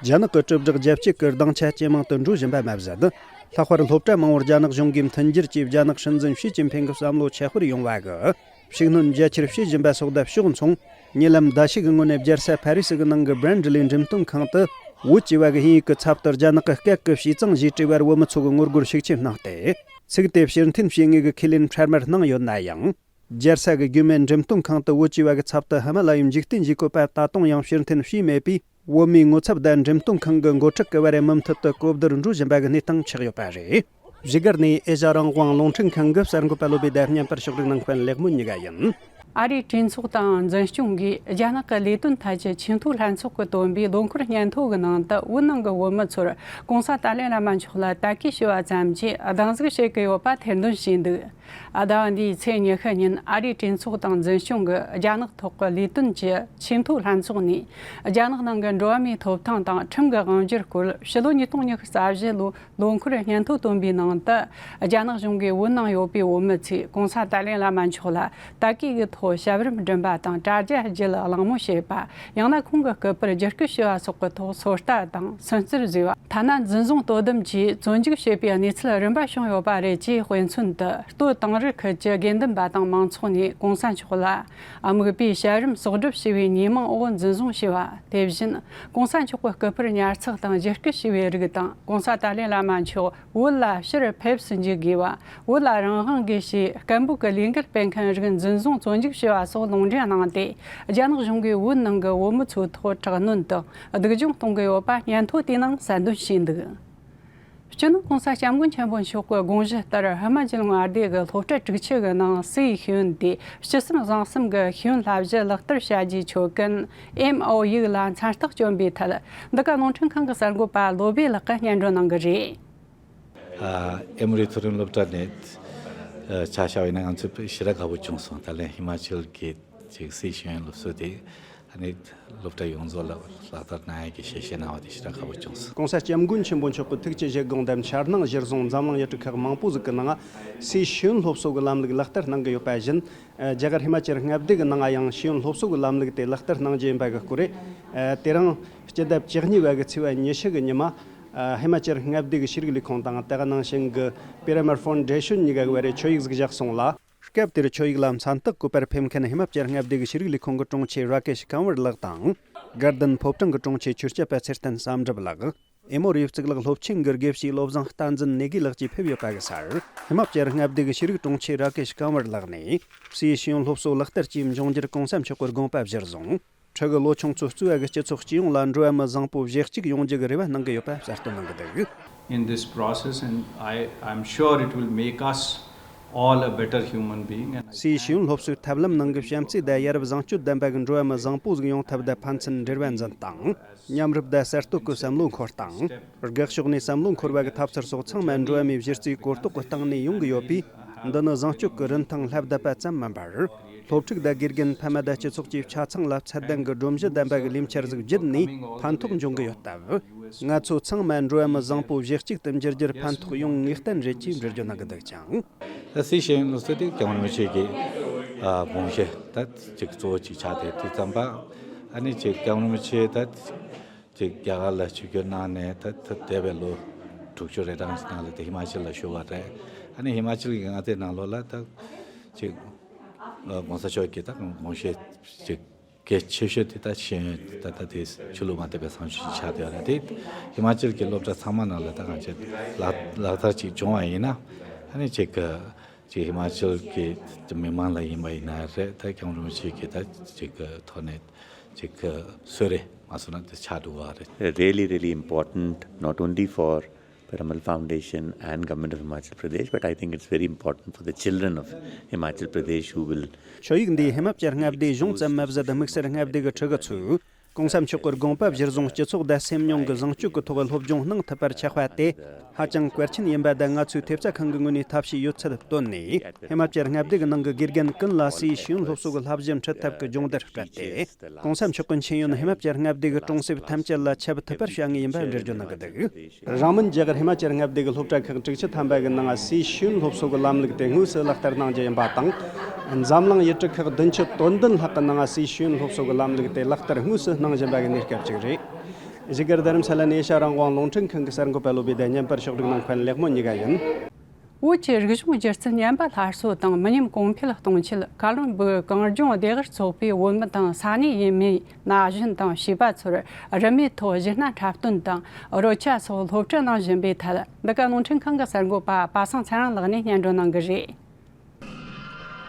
རྒྱ་ནག་གི་དྲིལ་བསྒྲགས་རྒྱ་སྐྱེད་ཀྱི་སྡིངས་ཆ་ཇེ་མང་དུ་འགྲོ་བཞིན་པ་མ་ཟད། ལྷག་པར་སློབ་གྲྭ་མང་བོར་རྒྱ་ནག་གཞུང་གིས་མཐུན་འགྱུར་གྱིས་རྒྱ་ནག་སྲིད་འཛིན་ཞི་ཅིན་ཕིང་གི་བསམ་བློ་ཁྱད་པར་ཡོང་བ་གི་ཤུགས་སྣོན་རྒྱ་ཆེར་བྱེད་བཞིན་པ་སོགས་དང་ཕྱོགས་མཚུངས། ཉེ་ལམ་ཟླ་ཤས་ཀྱི་སྔོན་ནས་རྒྱལ་ས་ཕ་རི་སི་གི་ནང་གི་Brandly་འགྲེམས་སྟོན་ཁང་དུ་བོད་ཅེས་པ་གི་ཧིན་ཡིག་གི་ཚབ་ཏུ་རྒྱ་ནག་གི་སྐད་ཀྱི་བྱས་ཙང་ཞེས་བྲིས་པར་བོད་མི་ཚོ་གི་ངོ་རྒོལ་ཤུགས་ཆེ་གནང་སྟེ། ཚིག་དེ་ཕྱིར་འཐེན་བྱེད་ངེས་ཀྱི་ཁས་ལེན་འཕྲལ་མར་གནང་ཡོད་ན་ཡང་། རྒྱལ་ས་གི་རྒྱུད་སྨད་འགྲེམས་སྟོན་ཁང་དུ་བོད་ཅེས་པ་གི་ཚབ་ཏུ་ཧི་མ་ལ་ཡའི་འཇིག་རྟེན་ཞེས་བཀོད་པ་ད་དུང་ཡང་ཕྱིར་འཐེན་བྱས་མེད་པས། བོད་མིའི་ངོ་ཚབ་དང་འགྲེམས་སྟོན་ཁང་གི་འགོ་ཁྲིད་ཀྱི་བར་མུ་མཐུད་དུ་གོ་བསྡུར་འགྲོ་བཞིན་པ་གི་གནས་སྟངས་ཆགས་ཡོད་པ་རེད། བཞུགས་སྒར་ནས་ཨེ་ཤ་རང་དབང་རླུང་འཕྲིན་ཁང་གི་གསར་འགོད་པ་བློ་བྷེ་དང་བརྙན་པར་ཕྱོགས་སྒྲིག་གནང་མཁན་ལེགས་སྨོན་གཉིས་ཀ་ཡིན། ཨ་རིའི་གྲོས་ཚོགས་དང་འཛིན་སྐྱོང་གིས་རྒྱ་ནག་གི་ལས་དོན་ཐད་ཀྱི་ཆེས་མཐོའི་ལྷན་ཚོགས་ཀྱིས་བཏོན་པའི་ལོ་འཁོར་སྙན་ཐོ་གི་ནང་དུ་བོད་ནང་གི་བོད་མི་ཚོར་༸གོང་ས་ཏཱ་ལའི་བླ་མ་མཆོག་ལ་དད་གུས་ཞུ་བ་ཙམ་གྱིས་གདུང་འཛུགས་བྱེད་ཀྱི་ཡོད་པ་ཐེར་འདོན་བྱས་འདུག་ཟླ་བ་འདིའི་ཚེས་ཉི་ཤུ་ཉིན་ཨ་རིའི་གྲོས་ཚོགས་དང་འཛིན་སྐྱོང་གི་རྒྱ་ནག་ཐོག་གི་ལས་དོན་གྱི་ཆེས་མཐོའི་ལྷན་ཚོགས་ནས་རྒྱ་ནག་ནང་གི་འགྲོ་བ་མིའི་ཐོབ་ཐང་དང་ཁྲིམས་ཀྱི་དབང་སྒྱུར་སྐོར་ཕྱི་ལོ་ཉིས་སྟོང་ཉི་ཤུ་རྩ་བཞི་ལོའི་ལོ་འཁོར་སྙན་ཐོ་བཏོན་པའི་ནང་དུ། རྒྱ་ནག་གཞུང་གིས་བོད་ནང་ཡོད་པའི་བོད་མི་ཚོས་༸གོང་ས་ཏཱ་ལའི་བླ་མ་མཆོག་ལ་དད་གུས་ཀྱི་ཐོག་ཞབས་རིམ་བསྒྲུན་པ་དང་དྲ་རྒྱ་བརྒྱུད་གླེང་མོལ་བྱེད་པ། ཡང་ན་ཁོང་གི་སྐུ་པར་བརྒྱུད་སྐུལ་ཞུ་བ་སོགས་ཀྱི་ཐོག་ཚོད་ལྟ་དང་སུན་གཙེར་བཟོས་པ། ཐ་ན་འཛིན་བཟུང་དོ་དམ་གྱིས་བཙོན་འཇུག་བྱས་པའི་གནས་ཚུལ་རིམ་པ་བྱུང་ཡོད་པ་རེད་ཅེས་དཔེ་མཚོན་དུ། སྟོད་དིང་རི་ཁུལ་གྱི་དགེ་འདུན་པ་དང་མང་ཚོགས་ནས་༸གོང་ས་མཆོག་ལ་དམིགས་པའི་ཞབས་རིམ་གསོག་སྒྲུབ་ཞུ་བའི་ཉེས་མིང་འོག་འཛིན་བཟུང་བྱས་པ། དེ་བཞིན་༸གོང་ས་མཆོག་གི་སྐུ་པར་ཉར་ཚགས་དང་བརྒྱུད་སྐུལ་ཞུ་བའི་རིགས་དང་༸གོང་ས་ཏཱ་ལའི་བླ་མ་མཆོག་བོད་ལ་ཕྱིར་ཕེབས་སུ་འཇུག་དགོས་པ། བོད་ལ་རང་དབང་དགོས་ཞེས་སྐད་འབོད་ཀྱི་ལས་འགུལ་སྤེལ་མཁན་རིགས་འཛིན་བཟུང་བཙོན་འཇུག་བྱས་པ་སོགས་ལུང་འདྲེན་གནང་སྟེ། རྒྱ་ནག་གཞུང་གིས་བོད་ནང་གི་བོད་མི་ཚོའི་ཐོག་དྲག་གནོན་དང་སྡུག་སྦྱོང་གཏོང་གི་ཡོད་པ་སྙན་ཐོ་དེའི་ནང་གསལ་འདོན་བྱས་འདུག་སྤྱི་ནོར་༸གོང་ས་༸སྐྱབས་མགོན་ཆེན་པོ་མཆོག་གི་དགོངས་གཞི་ལྟར། ཧི་མ་ཅལ་མངའ་སྡེ་གི་སློབ་གྲྭ་དྲུག་ཅུ་གི་ནང་སའི་ཤེས་ཡོན་དེ་སྤྱི་སེམས་བཟང་གསུམ་གྱི་ཤེས་ཡོན་བསླབ་གཞི་ལག་བསྟར་བྱ་རྒྱུའི་ཆོད་གན་ཨེམ་ཨོ་ཡུ་ལ་མཚན་རྟགས་བསྐྱོན་པའི་ཐད། འདི་ག་རླུང་འཕྲིན་ཁང་གི་གསར་འགོད་པ་བློ་བྷེ་ལགས་ཀྱིས་སྙན་སྒྲོན་གནང་གི་རེད། ཨ་ཨེ་མོ་རི་མཐོ་རིམ་སློབ་གྲྭ་ནས་ཨ་ཆ་བཞག་པ་ཡིན་ན་ང་ཚོ་ཞེ་དྲག་དགའ་པོ་བྱུང་སོང་། ད་ལན་ཧི་མ་ཅལ་གྱི་ཅིག་སའི་ཤེས་ཡོན་སློབ་གསོ་དེ་ཨ་ནི་སློབ་གྲྭ་ཡོངས་རྫོགས་ལ་ལག་བསྟར་གནང་ཡ་གི་ཞལ་བཞེས་གནང་བ་དེ་ཞེ་དྲག་དགའ་པོ་བྱུང་སོང་། ༸གོང་ས་༸སྐྱབས་མགོན་ཆེན་པོ་མཆོག་གི་ཐུགས་ཀྱི་བཞེད་དགོངས་དང་འཆར་སྣང་གཞིར་བཟུང་འཛམ་གླིང་ཡུལ་གྲུ་ཁག་མང་པོ་ཟིག་གི་ནང་སའི་ཤེས་ཡོན་སློབ་གསོ་གི་ལམ་ལུགས་ལག་བསྟར་གནང་གི་ཡོད་པ་བཞིན། རྒྱ་གར་ཧི་མ་ཅལ་མངའ་སྡེ་གི་ནང་ཡང་ཤེས་ཡོན་སློབ་གསོ་གི་ལམ་ལུགས་དེ་ལག་བསྟར་གནང་རྒྱུ་ཡིན་པ་གི་སྐོར་རེད། དེ་རིང་སྤྱི་ཟླ་བཅུ་གཉིས་པ་གི་ཚེས་པ་ཉི་ཤུ་གི་ཉི་མ། ཧི་མ་ཅལ་མངའ་སྡེ་གི་ཤེས་རིག་ལས་ཁུངས་དང་དེ་ག་ནང་བཞིན་གི་པི་ར་མར་ཕའུན་ཌེ་ཤོན་གཉིས་ཀ་གི་བར་རེ་ཆོད་ཡིག་ཟིག་བཞག་སོང་ལ། སྐབས་དེར་ཆོད་ཡིག་ལ་མཚན་རྟགས་བཀོད་པར་ཕེབས་མཁན་ཧི་མ་ཅལ་མངའ་སྡེ་གི་ཤེས་རིག་ལས་ཁུངས་ཀྱི་དྲུང་ཆེ་ར་ཀེ་ཤི་ཀང་ཝར་ལགས་དང་། དགའ་ལྡན་ཕོ་བྲང་གི་དྲུང་ཆེ་ཆོས་སྐྱབས་པ་ཚེ་བརྟན་བསམ་གྲུབ་ལགས། ཨེ་མོ་རི་གཙུག་ལག་སློབ་ཆེན་གྱི་དགེ་བཤེས་བློ་བཟང་བསྟན་འཛིན་ནེ་གི་ལགས་བཅས་ཕེབས་ཡོད་པ་གི་སར། ཧི་མ་ཅལ་མངའ་སྡེ་གི་ཤེས་རིག་དྲུང་ཆེ་ར་ཀེ་ཤི་ཀང་ཝར་ལགས་ནས། སའི་ཤེས་ཡོན་སློབ་གསོ་ལག་བསྟར་གྱིས་འབྱུང་འགྱུར་གོང་ས་མཆོག་གི་དགོངས་པ་གཞིར་བཟུང་། ཕྲུ་གུ་ལོ་ཆུང་ཚོ་གཙོས་པ་གི་སྤྱི་ཚོགས་སྤྱི་ཡོངས་ལ་འགྲོ་བ་མི་བཟང་པོ་བཞི་གཅིག་ཡོང་རྒྱུ་གི་རེ་བ་གནང་གི་ཡོད་པ་གསལ་སྟོན་གནང་གི་འདུག In this process, and I, I'm sure it will make us all a better human being. And I སའི་ཤེས་ཡོན་སློབ་གསོའི་ཐབས་ལམ་ནང་གི་བྱམས་བརྩེ་དང་ཡ་རབས་བཟང་སྤྱོད་ལྡན་པ་གི་འགྲོ་བ་མི་བཟང་པོ་ཟིག་ཡོང་ཐབས་དང་ཕན་ཚུན་འབྲེལ་བ་འཛིན་སྟངས། མཉམ་རུབ་དང་གསར་གཏོད་ཀྱི་བསམ་བློ་འཁོར་སྟངས། དགག་ཕྱོགས་ནས་བསམ་བློ་འཁོར་བ་གི་ཐབས་ཚུལ་སོགས་ཚང་མ་འགྲོ་བ་མིའི་གཞི་རྩའི་གོ་རྟོགས་ཀྱི་སྟེང་ནས་ཡོང་གི་ཡོད་པས། འདི་ནི་བཟང་སྤྱོད་ཀྱི་རིན་ཐང་ལྷབ་བསྡད་པ་ཙམ་མིན་པར། སློབ་ཕྲུག་དང་དགེ་རྒན་ཕ་མ་དང་སྤྱི་ཚོགས་ཀྱི་ཆ་ཚང་ལ་ཚད་ལྡན་གྱི་སྒྲོམ་གཞི་ལྡན་པ་གི་ལས་འཆར་ཟིག་བརྒྱུད་ནས་ཕན་ཐོགས་འབྱུང་གི་ཡོད་སྟབས། ང་ཚོ་ཚང་མ་འགྲོ་བ་མི་བཟང་པོ་གཞི་གཅིག་ཏུ་འགྱུར་རྒྱུར་ཕན་ཐོགས་ཡོང་ངེས་གཏན་རེད་ཅེས་འགྲེལ་བརྗོད་གནང་གི་འདུག་ཅིང་། ད་སའི་ཤེས་ཡོན་སློབ་གསོ་དེ་སྐྱབས་མགོན་རིན་པོ་ཆེ་གི་ཨ་དགོངས་གཞི་ད་ཅིག་གཙོ་བོ་ཅིག་ཆགས་ཏེ། དེ་ཙམ་པ་ཨ་ནི་ཅིག་སྐྱབས་མགོན་རིན་པོ་ཆེ་ད་ཅིག་རྒྱ་གར་ལ་ཆིབས་བསྒྱུར་གནང་ནས་ད་ད་འདས་པའི་ལོ་དྲུག་ཅུ་རེ་གྲངས་ཅིག་ནང་ལ་དེ་ཧི་མ་ཅལ་ལ་བཞུགས་པ་རེད། ཨ་ནི་ཧི་མ་ཅལ་གྱི་མངའ་སྡེ་ནང་ལོགས་ལ་ད་ཅིག་ཨ་གོང་ས་མཆོག་གི་ད་དགོངས་གཞི་ཅིག་གལ་ཆེ་ཤོས་དེ་ད་ཤེས་ཡོན་ད་ད་དེ་ཆོས་ལུགས་མ་དད་པའི་བཟང་སྤྱོད་ཅིག་ཆགས་བསྡད་ཡོད་རེད། དེ་ཧི་མ་ཅལ་གྱི་སློབ་གྲྭ་ཚང་མ་ནང་ལ་ད་གང་ཅི་ལག་ལག་བསྟར་ཅིག་བྱུང་བ་ཡིན་ན། ཨ་ནི་ཅིག་གི་ཅིག་ཧི་མ་ཅལ་གྱི་མི་མང་ལ་ཡིན་པ་ཡིན་ན་རེད། ད་སྐྱབས་མགོན་རིན་པོ་ཆེ་གི་ད་ཅིག་གི་ཐོག་ནས་ཅིག་གི་གསོལ་རས་མ་སོང་ན་དེ་ཆགས་འགྲོ་བ་རེད། Really, really important, not only for Piramal Foundation and Government of Himachal Pradesh, but I think it's very important for the children of Himachal Pradesh who will ཆོད་ཡིག་འདིས་ཧི་མ་ཅལ་མངའ་སྡེའི་གཞུང་ཙམ་མ་ཟད་དམིགས་བསལ་མངའ་སྡེ་གི་ཕྲུ་གུ་ཚོས་གོང་ས་མཆོག་གི་དགོངས་པ་གཞིར་བཟུང་སྤྱི་ཚོགས་དང་སེམས་མྱོང་གི་བཟང་སྤྱོད་ཀྱི་ཐོག་སློབ་སྦྱོང་གནང་ཐུབ་པར་ཆགས་པ་དེ་ཧ་ཅང་གལ་ཆེན་ཡིན་པ་དང་། ང་ཚོའི་ཐེབས་རྩ་ཁང་གི་ངོས་ནས་ཐབས་ཤེས་ཡོད་ཚད་བཏོན་ནས་ཧི་མ་ཅལ་མངའ་སྡེ་གི་ནང་གི་དགེ་རྒན་ཀུན་ལ་སའི་ཤེས་ཡོན་སློབ་གསོ་གི་བསླབ་གཞི་ཁྲིད་ཐབས་ཀྱི་སྦྱོང་བརྡར་སྤྲད་དེ། གོང་ས་མཆོག་གི་མཆན་ཡོན་ཧི་མ་ཅལ་མངའ་སྡེ་གི་གྲོང་གསེབ་ཐམས་ཅད་ལ་ཁྱབ་ཐུབ་པར་བྱ་ངེས་ཡིན་པ་འགྲེལ་བརྗོད་གནང་གི་འདུག། རང་མིན་རྒྱ་གར་ཧི་མ་ཅལ་མངའ་སྡེ་གི་སློབ་གྲྭ་ཁག་དྲུག་ཅུ་ཐམ་པ་གི་ནང་སའི་ཤེས་ཡོན་སློབ་གསོ་གི་ལམ་ལུགས་དེ་དངོས་སུ་ལག་བསྟར་གནང་རྒྱུ་ཡིན་པ་དང་། འཛམ་གླིང་ཡུལ་གྲུ་ཁག་བདུན་ཅུ་དོན་བདུན་ལྷག་གི་ནང་སའི་ཤེས་ཡོན་སློབ་གསོ་གི་ལམ་ལུགས་དེ་ལག་བསྟར་དངོས་སུ་གནང་བཞིན་པ་གི་གནས་སྐབས་ཅིག་རེད། བཞུགས་སྒར་རྡ་རམ་ས་ལ་ནས་ཨེ་ཤ་རང་དབང་རླུང་འཕྲིན་ཁང་གི་གསར་འགོད་པ་བློ་བྷེ་དང་བརྙན་པར་ཕྱོགས་སྒྲིག་གནང་མཁན་ལེགས་མོ་གཉིས་ཀ་ཡིན། བོད་ཀྱི་རིག་གཞུང་སྒྱུ་རྩལ་ཉམས་པ་སླར་གསོ་དང་མི་ཉམས་གོང་འཕེལ་གཏོང་ཆེད། ཀ་ལོན་སྦུག་གངས་ལྗོངས་ལྡེ་གར་ཚོགས་པའི་བོད་མི་དང་ས་གནས་ཡུལ་མིའི་ན་གཞོན་དང་བྱིས་པ་ཚོར་རིན་མེད་ཐོག་གཞས་སྣ་འཁྲབ་སྟོན་དང་རོལ་ཆ་སོགས་སློབ་ཁྲིད་གནང་བཞིན་པའི་ཐད། འདི་ག་རླུང་འཕྲིན་ཁང་གི་གསར་འགོད་པ་པ་སངས་ཚེ་རིང་ལགས་ནས་སྙན་སྒྲོན་གནང་གི་རེད།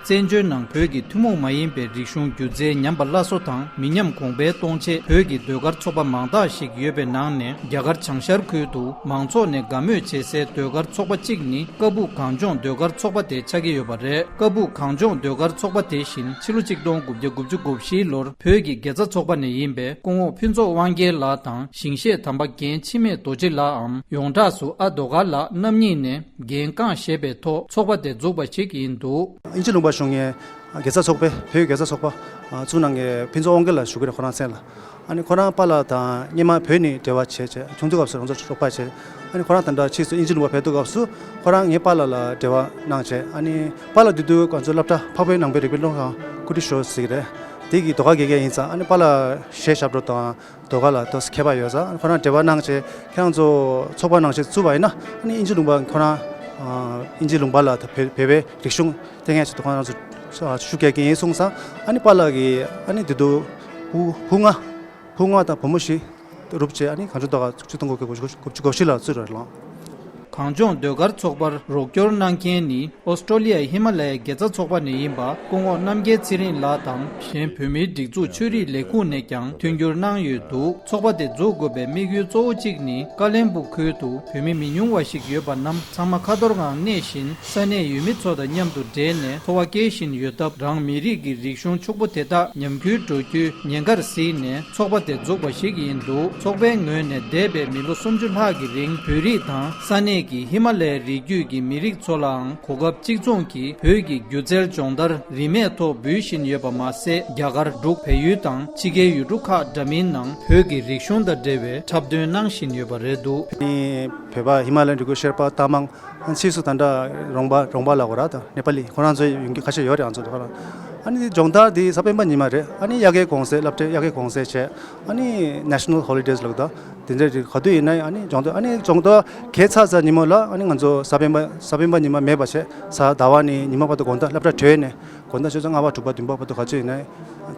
བཙན་བྱོལ་ནང་བོད་ཀྱི་ཐུན་མོང་མ་ཡིན་པའི་རིག་གཞུང་སྒྱུ་རྩལ་ཉམས་པ་སླར་གསོ་དང་མི་ཉམས་གོང་འཕེལ་གཏོང་ཆེད་བོད་ཀྱི་ཟློས་གར་ཚོགས་པ་མང་དག་ཞིག་ཡོད་པའི་ནང་ནས། རྒྱ་གར་བྱང་ཤར་ཁུལ་དུ་མང་ཚོགས་ནས་དགའ་མོས་བྱེད་སའི་ཟློས་གར་ཚོགས་པ་གཅིག་ནི་ཀ་སྦུག་གངས་ལྗོངས་ཟློས་གར་ཚོགས་པ་དེ་ཆགས་ཀྱི་ཡོད་པ་རེད། ཀ་སྦུག་གངས་ལྗོངས་ཟློས་གར་ཚོགས་པ་དེ་བཞིན་ཕྱི་ལོ་ཆིག་སྟོང་དགུ་བརྒྱ་དགུ་བཅུ་གོ་བཞི་ལོར་བོད་ཀྱི་དགེ་རྩ་ཚོགས་པ་ནས་ཡིན་པའི་སྐུ་ངོ་ཕུན་ཚོགས་དབང་རྒྱལ་ལགས་དང་ཞིང་གཤེགས་དམ་པ་རྒན་འཆི་མེད་རྡོ་རྗེ་ལགས་འམ་ཡོངས་གྲགས་སུ་ཨ་རྡོ་དཀར་ལགས་རྣམ་གཉིས་ནས་འགན་རྐང་བཞེས་པའི་ཐོག་ཚོགས་པ་དེ་འཛུགས་པ་ཞིག་ཡིན་འདུག། དབྱིན་ཇི་ལུང་པ་བཞུགས་མཁན་དགེ་རྩ་ཚོགས་པའི་བོད་ཀྱི་དགེ་རྩ་ཚོགས་པ་བཙུགས་གནང་མཁན་ཕུན་ཚོགས་དབང་རྒྱལ་ལགས་ཞུ་གི་རེད། ཁོ་རང་མཚན་ལ། ཨ་ནི་ཁོ་རང་པཱ་ལགས་དང་སྔོན་མ་བོད་ནས་འབྲེལ་བ་བྱས་བྱས། ཆུང་དུས་སྐབས་སུ་རང་ཚོ་རོགས་པ་བྱས། ཨ་ནི་ཁོ་རང་ད་ལྟ་ཕྱིས་སུ་དབྱིན་ཇི་ལུང་པ་ཕེབས་དུས་སྐབས་སུ་ཁོ་རང་ངའི་པཱ་ལགས་ལ་འབྲེལ་བ་གནང་བྱས། ཨ་ནི་པཱ་ལགས་དེ་དུས་ང་ཚོ་སློབ་གྲྭ་འཕགས་པའི་ནང་པའི་རིག་པའི་སློབ་ཁང་ཀུ་ཊི་ཤོ་ཟེར་གི་རེད། དེ་གི་ཟློས་གར་དགེ་རྒན་ཡིན་ཙང་། ཨ་ནི་པཱ་ལགས་གཞས་ཞབས་བྲོ་དང་ཟློས་གར་ལ་ཏོག་ཙམ་མཁས་པ་ཡོད་ཙང་། ཨ་ནི་ཁོ་རང་འབྲེལ་བ་གནང་བྱས། ཁྱེད་རང་ཚོ་ཚོགས་པ་ནང་བཞིན་བཙུགས་པ་ཡིན་ན། ཨ་ནི་དབྱིན་ཇི་ལུང་པ་ཁོ་རང་ཨ་དབྱིན་ཇི་ལུང་པ་ལ་ད་བོད་བོད་པའི་རིག་གཞུང་ལྟེ་གནས་ཆེད་དུ་ཁོ་རང་ཚོ་ཤུགས་རྒྱག་གི་ཡིན་གསུངས་ཙང་། ཨ་ནི་པཱ་ལགས་ཀྱིས་ཨ་ནི་དེ་དུས་ཕུ་ཕུ་ལྔ་ཕུ་ལྔ་དང་བུ་མོ་བཞི་རུབ་བྱས། ཨ་ནི་གངས་ལྗོངས་ཟློས་གར་ཚོགས་པ་ཆིག་སྟོང་དགུ་བརྒྱ་དགུ་བཅུ་གོ་བཞི་ལ་བཙུགས་རེད་ལགས། གངས་ལྗོངས་ཟློས་གར་ཚོགས་པར་རོགས་སྐྱོར་གནང་མཁན་ནི་ཨོ་སི་ཀྲོ་ལི་ཡའི་ཧི་མ་ལ་ཡའི་དགེ་རྩ་ཚོགས་པ་ནས་ཡིན་པ་སྐུ་ངོ་རྣམ་རྒྱལ་ཚེ་རིང་ལགས་དང་། གཞན་བོད་མིའི་སྒྲིག་འཛུགས་ཆོས་རིག་ལས་ཁུངས་ནས་ཀྱང་མཐུན་འགྱུར་གནང་ཡོད་འདུག། ཚོགས་པ་དེ་འཛུགས་དགོས་པའི་དམིགས་ཡུལ་གཙོ་བོ་གཅིག་ནི། ཀ་ལོན་སྦུག་ཁུལ་དུ་བོད་མི་མི་ཉུང་བ་ཞིག་ཡོད་པ་རྣམས་ཚང་མ་ཁ་ཐོར་ངང་གནས་བཞིན། ས་གནས་ཡུལ་མི་ཚོ་དང་མཉམ་དུ་འབྲེལ་ནས་འཚོ་བ་སྐྱེལ་བཞིན་ཡོད་སྟབས། རང་མི་རིགས་ཀྱི་རིག་གཞུང་ཕྱུག་པོ་དེ་དག་ཉམས་རྒུད་འགྲོ་རྒྱུའི་ཉེན་ཁར་གཟིགས་ནས་ཚོགས་པ་དེ་འཛུགས་པ་ཞིག་ཡིན་འདུག། ཚོགས་པའི་ངོས་ནས་འདས་པའི་མི་ལོ་སུམ་ཅུ་ལྷག་གི་རིང་བོད་རིགས་དང་ས་གནས་ཀྱི་ཧི་མ་ལ་ཡའི་རི་རྒྱུད་ཀྱི་མི་རིགས་ཚོ་ལའང་གོ་སྐབས་གཅིག་མཚུངས་ཀྱིས་བོད་ཀྱི་སྒྱུ་རྩལ་སྦྱོང་བརྡར་རིན་མེད་ཐོག་འབུལ་བཞིན་ཡོད་པ་མ་ཟད། རྒྱ་གར་འབྲུག་བལ་ཡུལ་དང་ཕྱི་རྒྱལ་ཡུལ་གྲུ་ཁག་འདྲ་མིན་ནང་བོད་ཀྱི་རིག་གཞུང་དང་འབྲེལ་བའི་འཁྲབ་སྟོན་གནང་བཞིན་ཡོད་པ་རེད་འདུག། ཨ་ནི་བོད་པ་ཧི་མ་ལ་ཡའི་རི་རྒྱུད་ཤར་པ་རྟ་མང་། ཕྱིས་སུ་ད་ལྟ་རོང་པ་རོང་པ་ལབ་དགོས་རེད། ད་ནེ་པ་ལི་ཁོ་རང་ཚོ་ཡོང་རྒྱུ་ཁ་ཤས་ཡོད་རེད། ང་ཚོ་ད་ག་རང་། ཨ་ནི་སྦྱོང་བརྡར་འདི་གཟའ་སྤེན་པ་ཉི་མ་རེད། ཨ་ནི་དབྱར་ཁའི་གུང་སེང་། སློབ་གྲྭའི་དབྱར་ཁའི་གུང་སེང་བྱས། ཨ་ནི་National Holidays ལབ་ད། དེ་འདྲ་རེད། ག་དུས་ཡིན་ན་ཨ་ནི་སྦྱོང་བརྡར། ཨ་ནི་སྦྱོང་བརྡར་གས་ཚར་ཚར་ཉིན་མོ་ལ། ཨ་ནི་ང་ཚོ་གཟའ་སྤེན་པ་གཟའ་སྤེན་པ་ཉི་མ་མེད་པ་བྱས། གཟའ་ཟླ་བ་ནས་ཉི་མ་བར་དུ་དགོང་དག་སློབ་གྲྭ་གྲོལ་ནས་དགོང་དག་ཆུ་ཚོད་ལྔ་པ་དྲུག་པ་བདུན་པ་བར་དུ་ག་ཚོད་ཡིན་ན་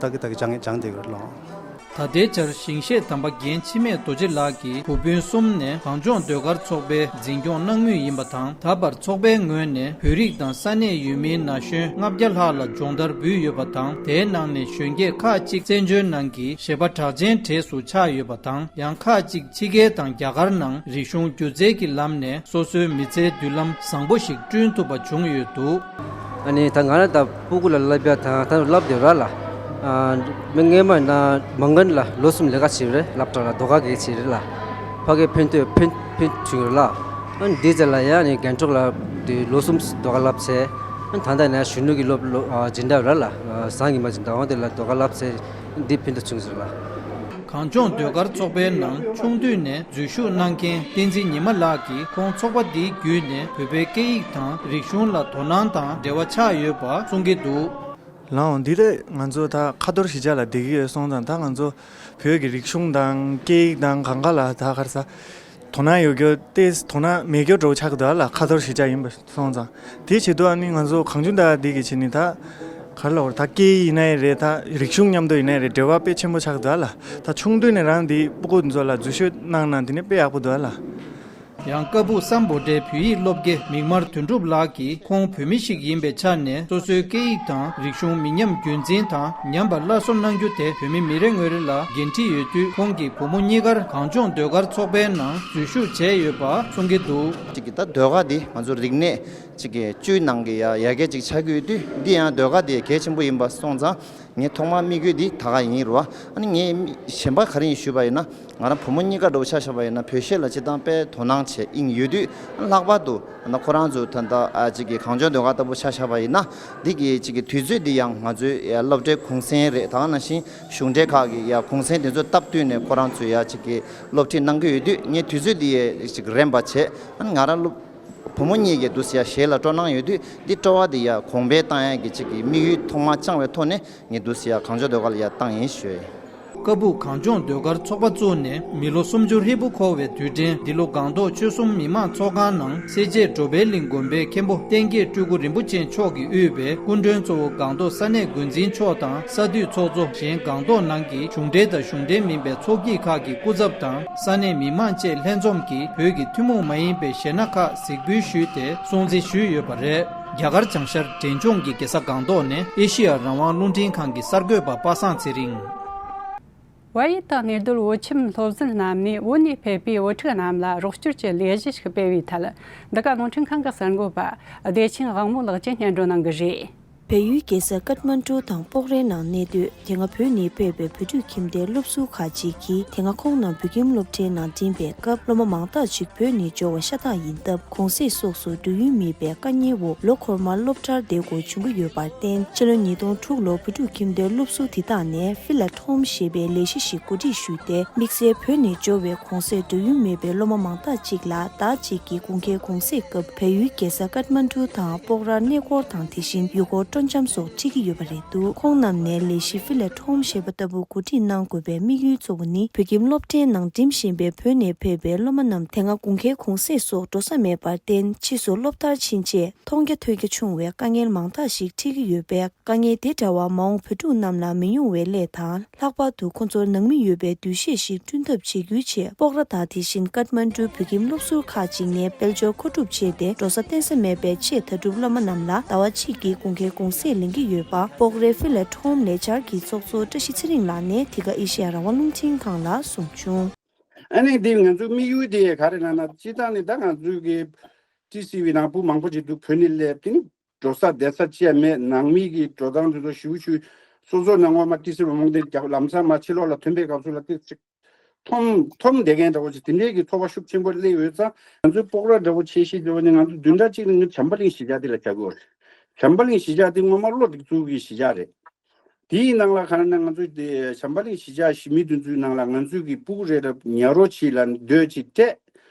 ད་གི་ད་གི་སྦྱང་སྦྱང་བསྡད་ཡོད་རེད་ལགས། ད་ལྟའི་ཆར་ཞིང་གཤེགས་དམ་པ་རྒན་འཆི་མེད་རྡོ་རྗེ་ལགས་ཀྱིས་བུ་སྤུན་གསུམ་ནས་གངས་ལྗོངས་ཟློས་གར་ཚོགས་པའི་འཛིན་སྐྱོང་གནང་མུས་ཡིན་པ་དང་། ད་བར་ཚོགས་པའི་ངོས་ནས་བོད་རིགས་དང་ས་གནས་ཡུལ་མིའི་ན་གཞོན་ལྔ་བརྒྱ་ལྷག་ལ་སྦྱོང་བརྡར་འབུལ་ཡོད་པ་དང་། དེའི་ནང་ནས་གཞོན་སྐྱེས་ཁག་ཅིག་བཙན་བྱོལ་ནང་གི་གཞས་པ་གྲགས་ཅན་གྲས་སུ་ཆགས་ཡོད་པ་དང་། ཡང་ཁག་ཅིག་ཕྱི་རྒྱལ་དང་རྒྱ་གར་ནང་རིག་གཞུང་སྒྱུ་རྩལ་གྱི་ལམ་ནས་སོ་སོའི་མི་ཚེའི་མདུན་ལམ་བཟང་པོ་ཞིག་བསྐྲུན་ཐུབ་པ་བྱུང་ཡོད་འདུག། ཨ་ནི་ད་ང་རང་ད་སྤུ་གུ་ལ་བསླབ་ཡ་དང་ད་བསླབ་བསྡད་ར་ལ། ཨ་མི་སྔོན་མ་ན་མ་དངུལ་ལ་ལོ་གསུམ་ལས་ཀ་བྱས་རེད། སློབ་གྲྭ་ལ་ཟློས་གར་གྱི་བྱས་རེད་ལ། ཕ་གི་ཕན་ཐོགས་ཕན་ཕན་བྱུང་རེད་ལ། ཨ་འདི་ཚེ་ལ་ཡ་ནི་རྒན་གྲོགས་ལ་དེ་ལོ་གསུམ་ཟློས་གར་བསླབ་ཚེ། ཨ་ད་ལྟ་ན་གཞོན་ནུ་གི་སློབ་སློབ་ཨ་སྦྱིན་བདག་ར་ལ། ཨ་བཟང་གི་མ་སྦྱིན་བདག་འོང་དེ་ལ་ཟློས་གར་བསླབ་ཚེ་འདི་ཕན་ཐོགས་བྱུང་ཟེར་ལ། གངས་ལྗོངས་ཟློས་གར་ཚོགས་པའི་ནང་ཆུང་དུས་ནས་འཛུལ་ཞུགས་གནང་མཁན་བསྟན་འཛིན་ཉི་མ་ལགས་ཀྱིས་ཁོང་ཚོགས་པ་འདིའི་བརྒྱུད་ནས་བོད་པའི་སྐད་ཡིག་དང་རིག་གཞུང་ལ་དོ་སྣང་དང་འབྲེལ་བ་ཆགས་ཡོད་པ་གསུང་གི་འདུག། ལགས་འོང་། འདི་ལས་ང་ཚོ་ད་ཁ་ཐོར་གཞིས་ཆགས་ལ་བསྡད་ཀྱི་ཡོད་སོང་ཙང་། ད་ང་ཚོ་བོད་ཀྱི་རིག་གཞུང་དང་སྐད་ཡིག་དང་གང་ག་ལ་ད་ག་རེ་ཟ། དོ་སྣང་ཡོད་རྒྱུ་དེ་དོ་སྣང་མེད་རྒྱུ་འདྲ་བོ་ཆགས་ཀྱི་འདུག་ཨ་ལ། ཁ་ཐོར་གཞིས་ཆགས་ཡིན་པ་སོང་ཙང་། དེའི་ཆེད་དུ་ཨ་ནི་ང་ཚོ་གངས་ལྗོངས་ཟློས་གར་འདི་གི་ཆེད་ནས་ད་ག་རེ་ལབ་དགོས་རེད། ད་སྐད་ཡིག་ཡིན་ནའི་རེད། ད་རིག་གཞུང་མཉམ་དུ་ཡིན་ནའི་རེད། འབྲེལ་བ་དཔེ་ཆེན་པོ་ཆགས་ཀྱི་འདུག་ཨ་ལ། ད་ཆུང་དུས་ནས་རང་འདི་སྤུ་གུ་འདི་ཚོ་ལ་འཛུལ་ཞུགས་གནང་ན་འདི་ནི་དཔེ་ཡག་པོ་འདུག་ཨ་ལ། ཡང་ཀ་སྦུག་སམ་བྷོ་ཊའི་བོད་ཡིག་སློབ་དགེ་མིག་དམར་དོན་གྲུབ་ལགས་ཀྱིས། ཁོང་བོད་མི་ཞིག་ཡིན་པའི་ཆ་ནས། སོ་སོའི་སྐད་ཡིག་དང་རིག་གཞུང་མི་ཉམས་རྒྱུན་འཛིན་དང་ཉམས་པ་སླར་གསོ་གནང་རྒྱུ་དེ་བོད་མི་མི་རེ་ངོ་རེ་ལ་འགན་འཁྲི་ཡོད་དུས། ཁོང་གིས་བུ་མོ་གཉིས་ཀར་གངས་ལྗོངས་ཟློས་གར་ཚོགས་པའི་ནང་འཛུལ་ཞུགས་བྱས་ཡོད་པ་གསུང་གི་འདུག་ཅིག་གི་ད་ཟློས་གར་འདི་ང་ཚོ་རིག་གནས་ཅིག་གི་བཅུའི་ནང་གི་ཡ་ཡ་གྱལ་ཅིག་ཆགས་ཀྱི་ཡོད་དུས། འདི་ཡང་ཟློས་གར་འདི་གལ་ཆེན་པོ་ཡིན་པ་སོང་ཙང་། ངས་ཐོག་མར་དམིགས་ཡུལ་འདི་ད་ག་ཡིན་རུ་བ། ཨ་ནི་ངས་གཞན་པ་ག་རེ་ཡིན་ཞུས་པ་ཡིན་ན། ང་རང་བུ་མོ་གཉིས་ཀ་འདྲ་བོ་ཆ་བཞག་པ་ཡིན་ན། བོད་གཞས་ལ་སྤྱིར་བཏང་དཔེ་དོ་སྣང་བྱེད་དབྱིངས་ཡོད་དུས། ལྷག་པར་དུ་ན་ཁོ་རང་ཚོ་ད་ལྟ་ཨ་ཅིག་གི་གངས་ལྗོངས་ཟློས་གར་ལྟ་བུ་ཆ་བཞག་པ་ཡིན་ན། འདི་གི་ཅིག་གི་དུས་ཚོད་འདི་ཡང་ང་ཚོའི་ཡ་སློབ་གྲྭའི་གུང་སེང་རེད། ད་ག་ནང་བཞིན་གཞུང་འབྲེལ་ཁག་གི་ཡ་གུང་སེང་དེ་ཚོ་སྟབས་བསྟུན་ནས་ཁོ་རང་ཚོ་ཡ་ཅིག་གི་སློབ་ཁྲིད་གནང་གི་ཡོད་དུས། ངས་དུས་ཚོད་འདི་ཡ་ཅིག་རན་པ་བྱས། ཨ་ནི་ང་རང་སློབ་བུ་མོ་གཉིས་ཀྱིས་འདུག་སེ་ཡ་གཞས་ལ་སྤྲོ་སྣང་ཡོད་དུས། འདི་སྤྲོ་བ་འདི་ཡ་གོང་འཕེལ་བཏང་ཡ་གི་ཅིག་གི་དམིགས་ཡུལ་ཐོག་མར་བཅངས་པའི་ཐོག་ནས། ངས་འདུག་སེ་ཡ་གངས་ལྗོངས་ཟློས་གར་ལ་ཡ་བཏང་ཡིན་ཞུ། ཀ་སྦུག་གངས་ལྗོངས་ཟློས་གར་ཚོགས་པ་བཙུགས་ནས་མི་ལོ་སུམ་ཅུ་ཧྲིལ་པོ་འཁོར་བའི་དུས་དྲན་འདི་ལོ་སྒང་ཏོག་ཆོལ་གསུམ་མི་མང་ཚོགས་ཁང་ནང་། སེར་བྱེས་འགྲོ་ཕན་གླིང་དགོན་པའི་མཁན་པོ་བསྟན་རྒྱས་སྤྲུལ་སྐུ་རིན་པོ་ཆེ་མཆོག་གིས་དབུས་པའི་སྐུ་མགྲོན་གཙོ་བོ་སྒང་ཏོག་ས་གནས་འགོ་འཛིན་མཆོག་དང་། ས་འཐུས་ཚོགས་གཙོ། གཞན་སྒང་ཏོག་ནང་གི་གཞུང་འབྲེལ་དང་གཞུང་འབྲེལ་མིན་པའི་ཚོགས་སྐྱིད་ཁག་གི་སྐུ་ཚབ་དང་། ས་གནས་མི་མང་བཅས་ལྷན་འཛོམས་ཀྱིས་བོད་ཀྱི་ཐུན་མོང་མ་ཡིན་པའི་གཞས་སྣ་ཁག་གཟིགས་འབུལ་ཞུས་ཏེ་སྲུང་བརྩི་ཞུས་ཡོད་པ་རེད། རྒྱ་གར་བྱང་ཤར་འབྲས་ལྗོངས་ཀྱི་རྒྱལ་ས་སྒང་ཏོག་ནས་ཨེ་ཤེ་ཡ་རང་དབང་རླུང་འཕྲིན་ཁང་གི་གསར་འགོད་པ་པ་སངས་ཚེ་རིང་། བལ་ཡུལ་དང་གནས་སྡོད་བོད་ཁྱིམ་སློབ་ཟིན་རྣམས་ནས་བོད་ནས་ཕེབས་པའི་བོད་ཕྲུག་རྣམས་ལ་རོགས་སྐྱོར་གྱི་ལས་གཞི་ཞིག་སྤེལ་བའི་ཐད། འདི་ག་རླུང་འཕྲིན་ཁང་གི་གསར་འགོད་པ་བདེ་ཆེན་དབང་མོ་ལགས་ཀྱིས་སྙན་སྒྲོན་གནང་གི་རེད། བལ་ཡུལ་རྒྱལ་ས་ཀཏ་མན་ཌུ་དང་སྤོག་རའི་ནང་གནས་སྡོད། དེ་སྔ་བོད་ནས་ཕེབས་པའི་བོད་ཕྲུག་ཁྱིམ་སྡེའི་སློབ་ཟུར་ཁག་ཅིག་གིས། དེ་སྔ་ཁོང་རྣམས་བོད་ཁྱིམ་སློབ་གྲྭའི་ནང་འགྲིམས་པའི་སྐབས། སློབ་མ་མང་དག་ཅིག་བོད་ནས་འབྱོར་བ་ཤ་སྟག་ཡིན་སྟབས། གུང་སེང་སོགས་སུ་འགྲོ་ཡུལ་མེད་པའི་དཀའ་ངལ་འོག་ལོ་འཁོར་མར་སློབ་གྲྭར་བསྡད་དགོས་བྱུང་གི་ཡོད་པར་བརྟེན། ཕྱི་ལོ་ཉིས་སྟོང་དྲུག་ལོར་བོད་ཕྲུག་ཁྱིམ་སྡེའི་སློབ་ཟུར་དེ་དག་ནས་ཕི་ལ་ཁྲོམ་ཞེས་པའི་ལས་གཞི་ཞིག་གོ་སྒྲིག་ཞུས་ཏེ། དམིགས་བསལ་བོད་ནས་འབྱོར་བའི་གུང་སེང་འགྲོ་ཡུལ་མེད་པའི་སློབ་མ་མང་དག་ཅིག་ལ་ཟླ་གཅིག་གི་དགུན་ཁའི་གུང་སེང་སྐབས། བལ་ཡུལ་རྒྱལ་ས་ཀཏ་མན་ཌུ་དང་སྤོག་རར་གནས་སྐོར་དང་། དེ་བཞིན་ཡུལ་སྐོར་སྤྲོ་འཆམ་སོགས་ཁྲིད་ཀྱི་ཡོད་པ་རེད་འདུག་ཁོང་རྣམས་ནས་ལས་གཞི་ཕི་ལ་ཁྲོམ་ཞེས་པ་ལྟ་བུ་གོ་སྒྲིག་གནང་དགོས་པའི་དམིགས་ཡུལ་གཙོ་བོ་ནི། བོད་ཁྱིམ་སློབ་གྲྭའི་ནང་འགྲིམ་བཞིན་པའི་བོད་ནས་ཕེབས་པའི་སློབ་མ་རྣམས་དེ་སྔ་དགུན་ཁའི་གུང་སེང་སོགས་འགྲོ་ས་མེད་པར་བརྟེན། ཕྱིས་སུ་སློབ་མཐར་ཕྱིན་རྗེས། མཐོང་རྒྱ་ཐོས་རྒྱ་ཆུང་བའི་དཀའ་ངལ་མང་དག་ཞིག་འཕྲད་ཀྱི་ཡོད་པས། དཀའ་ངལ་དེ་འདྲ་བ་མ་འོངས་བོད་ཕྲུག་རྣམས་ལ་མི་ཡོང་བའི་སླད་དང་། ལྷག་པར་དུ་ཁོ་ཚོར་ནང་མི་ཡོད་པའི་འདུ་ཤེས་ཤིག་བསྐྲུན་ཐབས་བྱེད་རྒྱུའི་ཆེད། སྤོག་ར་དང་དེ་བཞིན་ཀཏ་མན་ཌུའི་བོད་ཁྱིམ་སློབ་ཟུར་ཁག་ཅིག་ནས་དཔལ་འབྱོར་མཁོ་སྒྲུབ་བྱས་ཏེ། འགྲོ་ས་གཏན་ས་མེད་པའི་ཆེས་མཐའ་གྲུབ་སློབ་མ་རྣམས་ལ་ཟླ་བ་གཅིག་གི་དགུན་ཁའི་གུང་སེང་ལེན་གྱི་ཡོད་པ། སྤོག་རའི་ཕི་ལ་ཁྲོམ་ལས་འཆར་གྱི་ཚོགས་གཙོ་བཀྲ་ཤིས་ཚེ་རིང་ལགས་ནས་འདི་ག་ཨེ་ཤེ་ཡ་རང་དབང་རླུང་འཕྲིན་ཁང་ལ་གསུངས་བྱུང་། ཨ་ནི་འདི་ང་ཚོའི་དམིགས་ཡུལ་དེ་ག་རེ་ལབ་ན། སྤྱིར་བཏང་ནི་ད་ང་ཚོའི་གི་ཏི་སི་ཝི་ནང་བུ་མང་པོ་ཅིག་འདུག་བོད་ནས་སླེབས། དེ་ནི་འགྲོ་ས་བསྡད་ས་ཅི་ཡང་མེད། ནང་མི་གི་འགྲོ་སྟངས་དེ་ཚོ་ཞུ་ཞུ། སོ་སོ་ནང་ངོ་མ་ཏི་སི་ཝི་མང་དེ་རྒྱབ་ལམ་སང་མ་ཕྱི་ལོགས་ལ་ཐོན་པའི་སྐབས་སུ་ལ་ཏི་ཅིག་འཐོམ་འཐོམ་བསྡད་མཁན་འདྲ་བོ་ཅིག་དེ་འདྲའི་གི་ཚོར་བ་ཤུགས་ཆེན་པོ་སླེབས་ཡོད་ཙང་། ང་ཚོའི་སྤོག་ར་འདྲ་བོ་ཆེ་ཤོས་འདྲ་བོ་ནི་ང་ཚོ་བདུན་ཕྲག་གཅིག་ནང་བྱམས་པ་གླིང་གཞིས་ཆགས་དེ་ལ་བཞག་གི་ཡོད་རེད། བྱམས་པ་གླིང་གཞིས་ཆགས་དེ་སྔོན་མ་བློ་སྒྲིག་འཛུགས་ཀྱི་གཞིས་ཆགས་རེད། དེའི་ནང་ལ་ག་རེ་ན་ང་ཚོ་དེ་བྱམས་པ་གླིང་གཞིས་ཆགས་གཞིས་མི་དེ་ཚོའི་ནང་ལ་ང་ཚོའི་གི་སྤུ་གུ་རེ་རེ་ཉལ་རོགས་བྱེད་ལ་སྡོད་ཅིག་སྤྲད།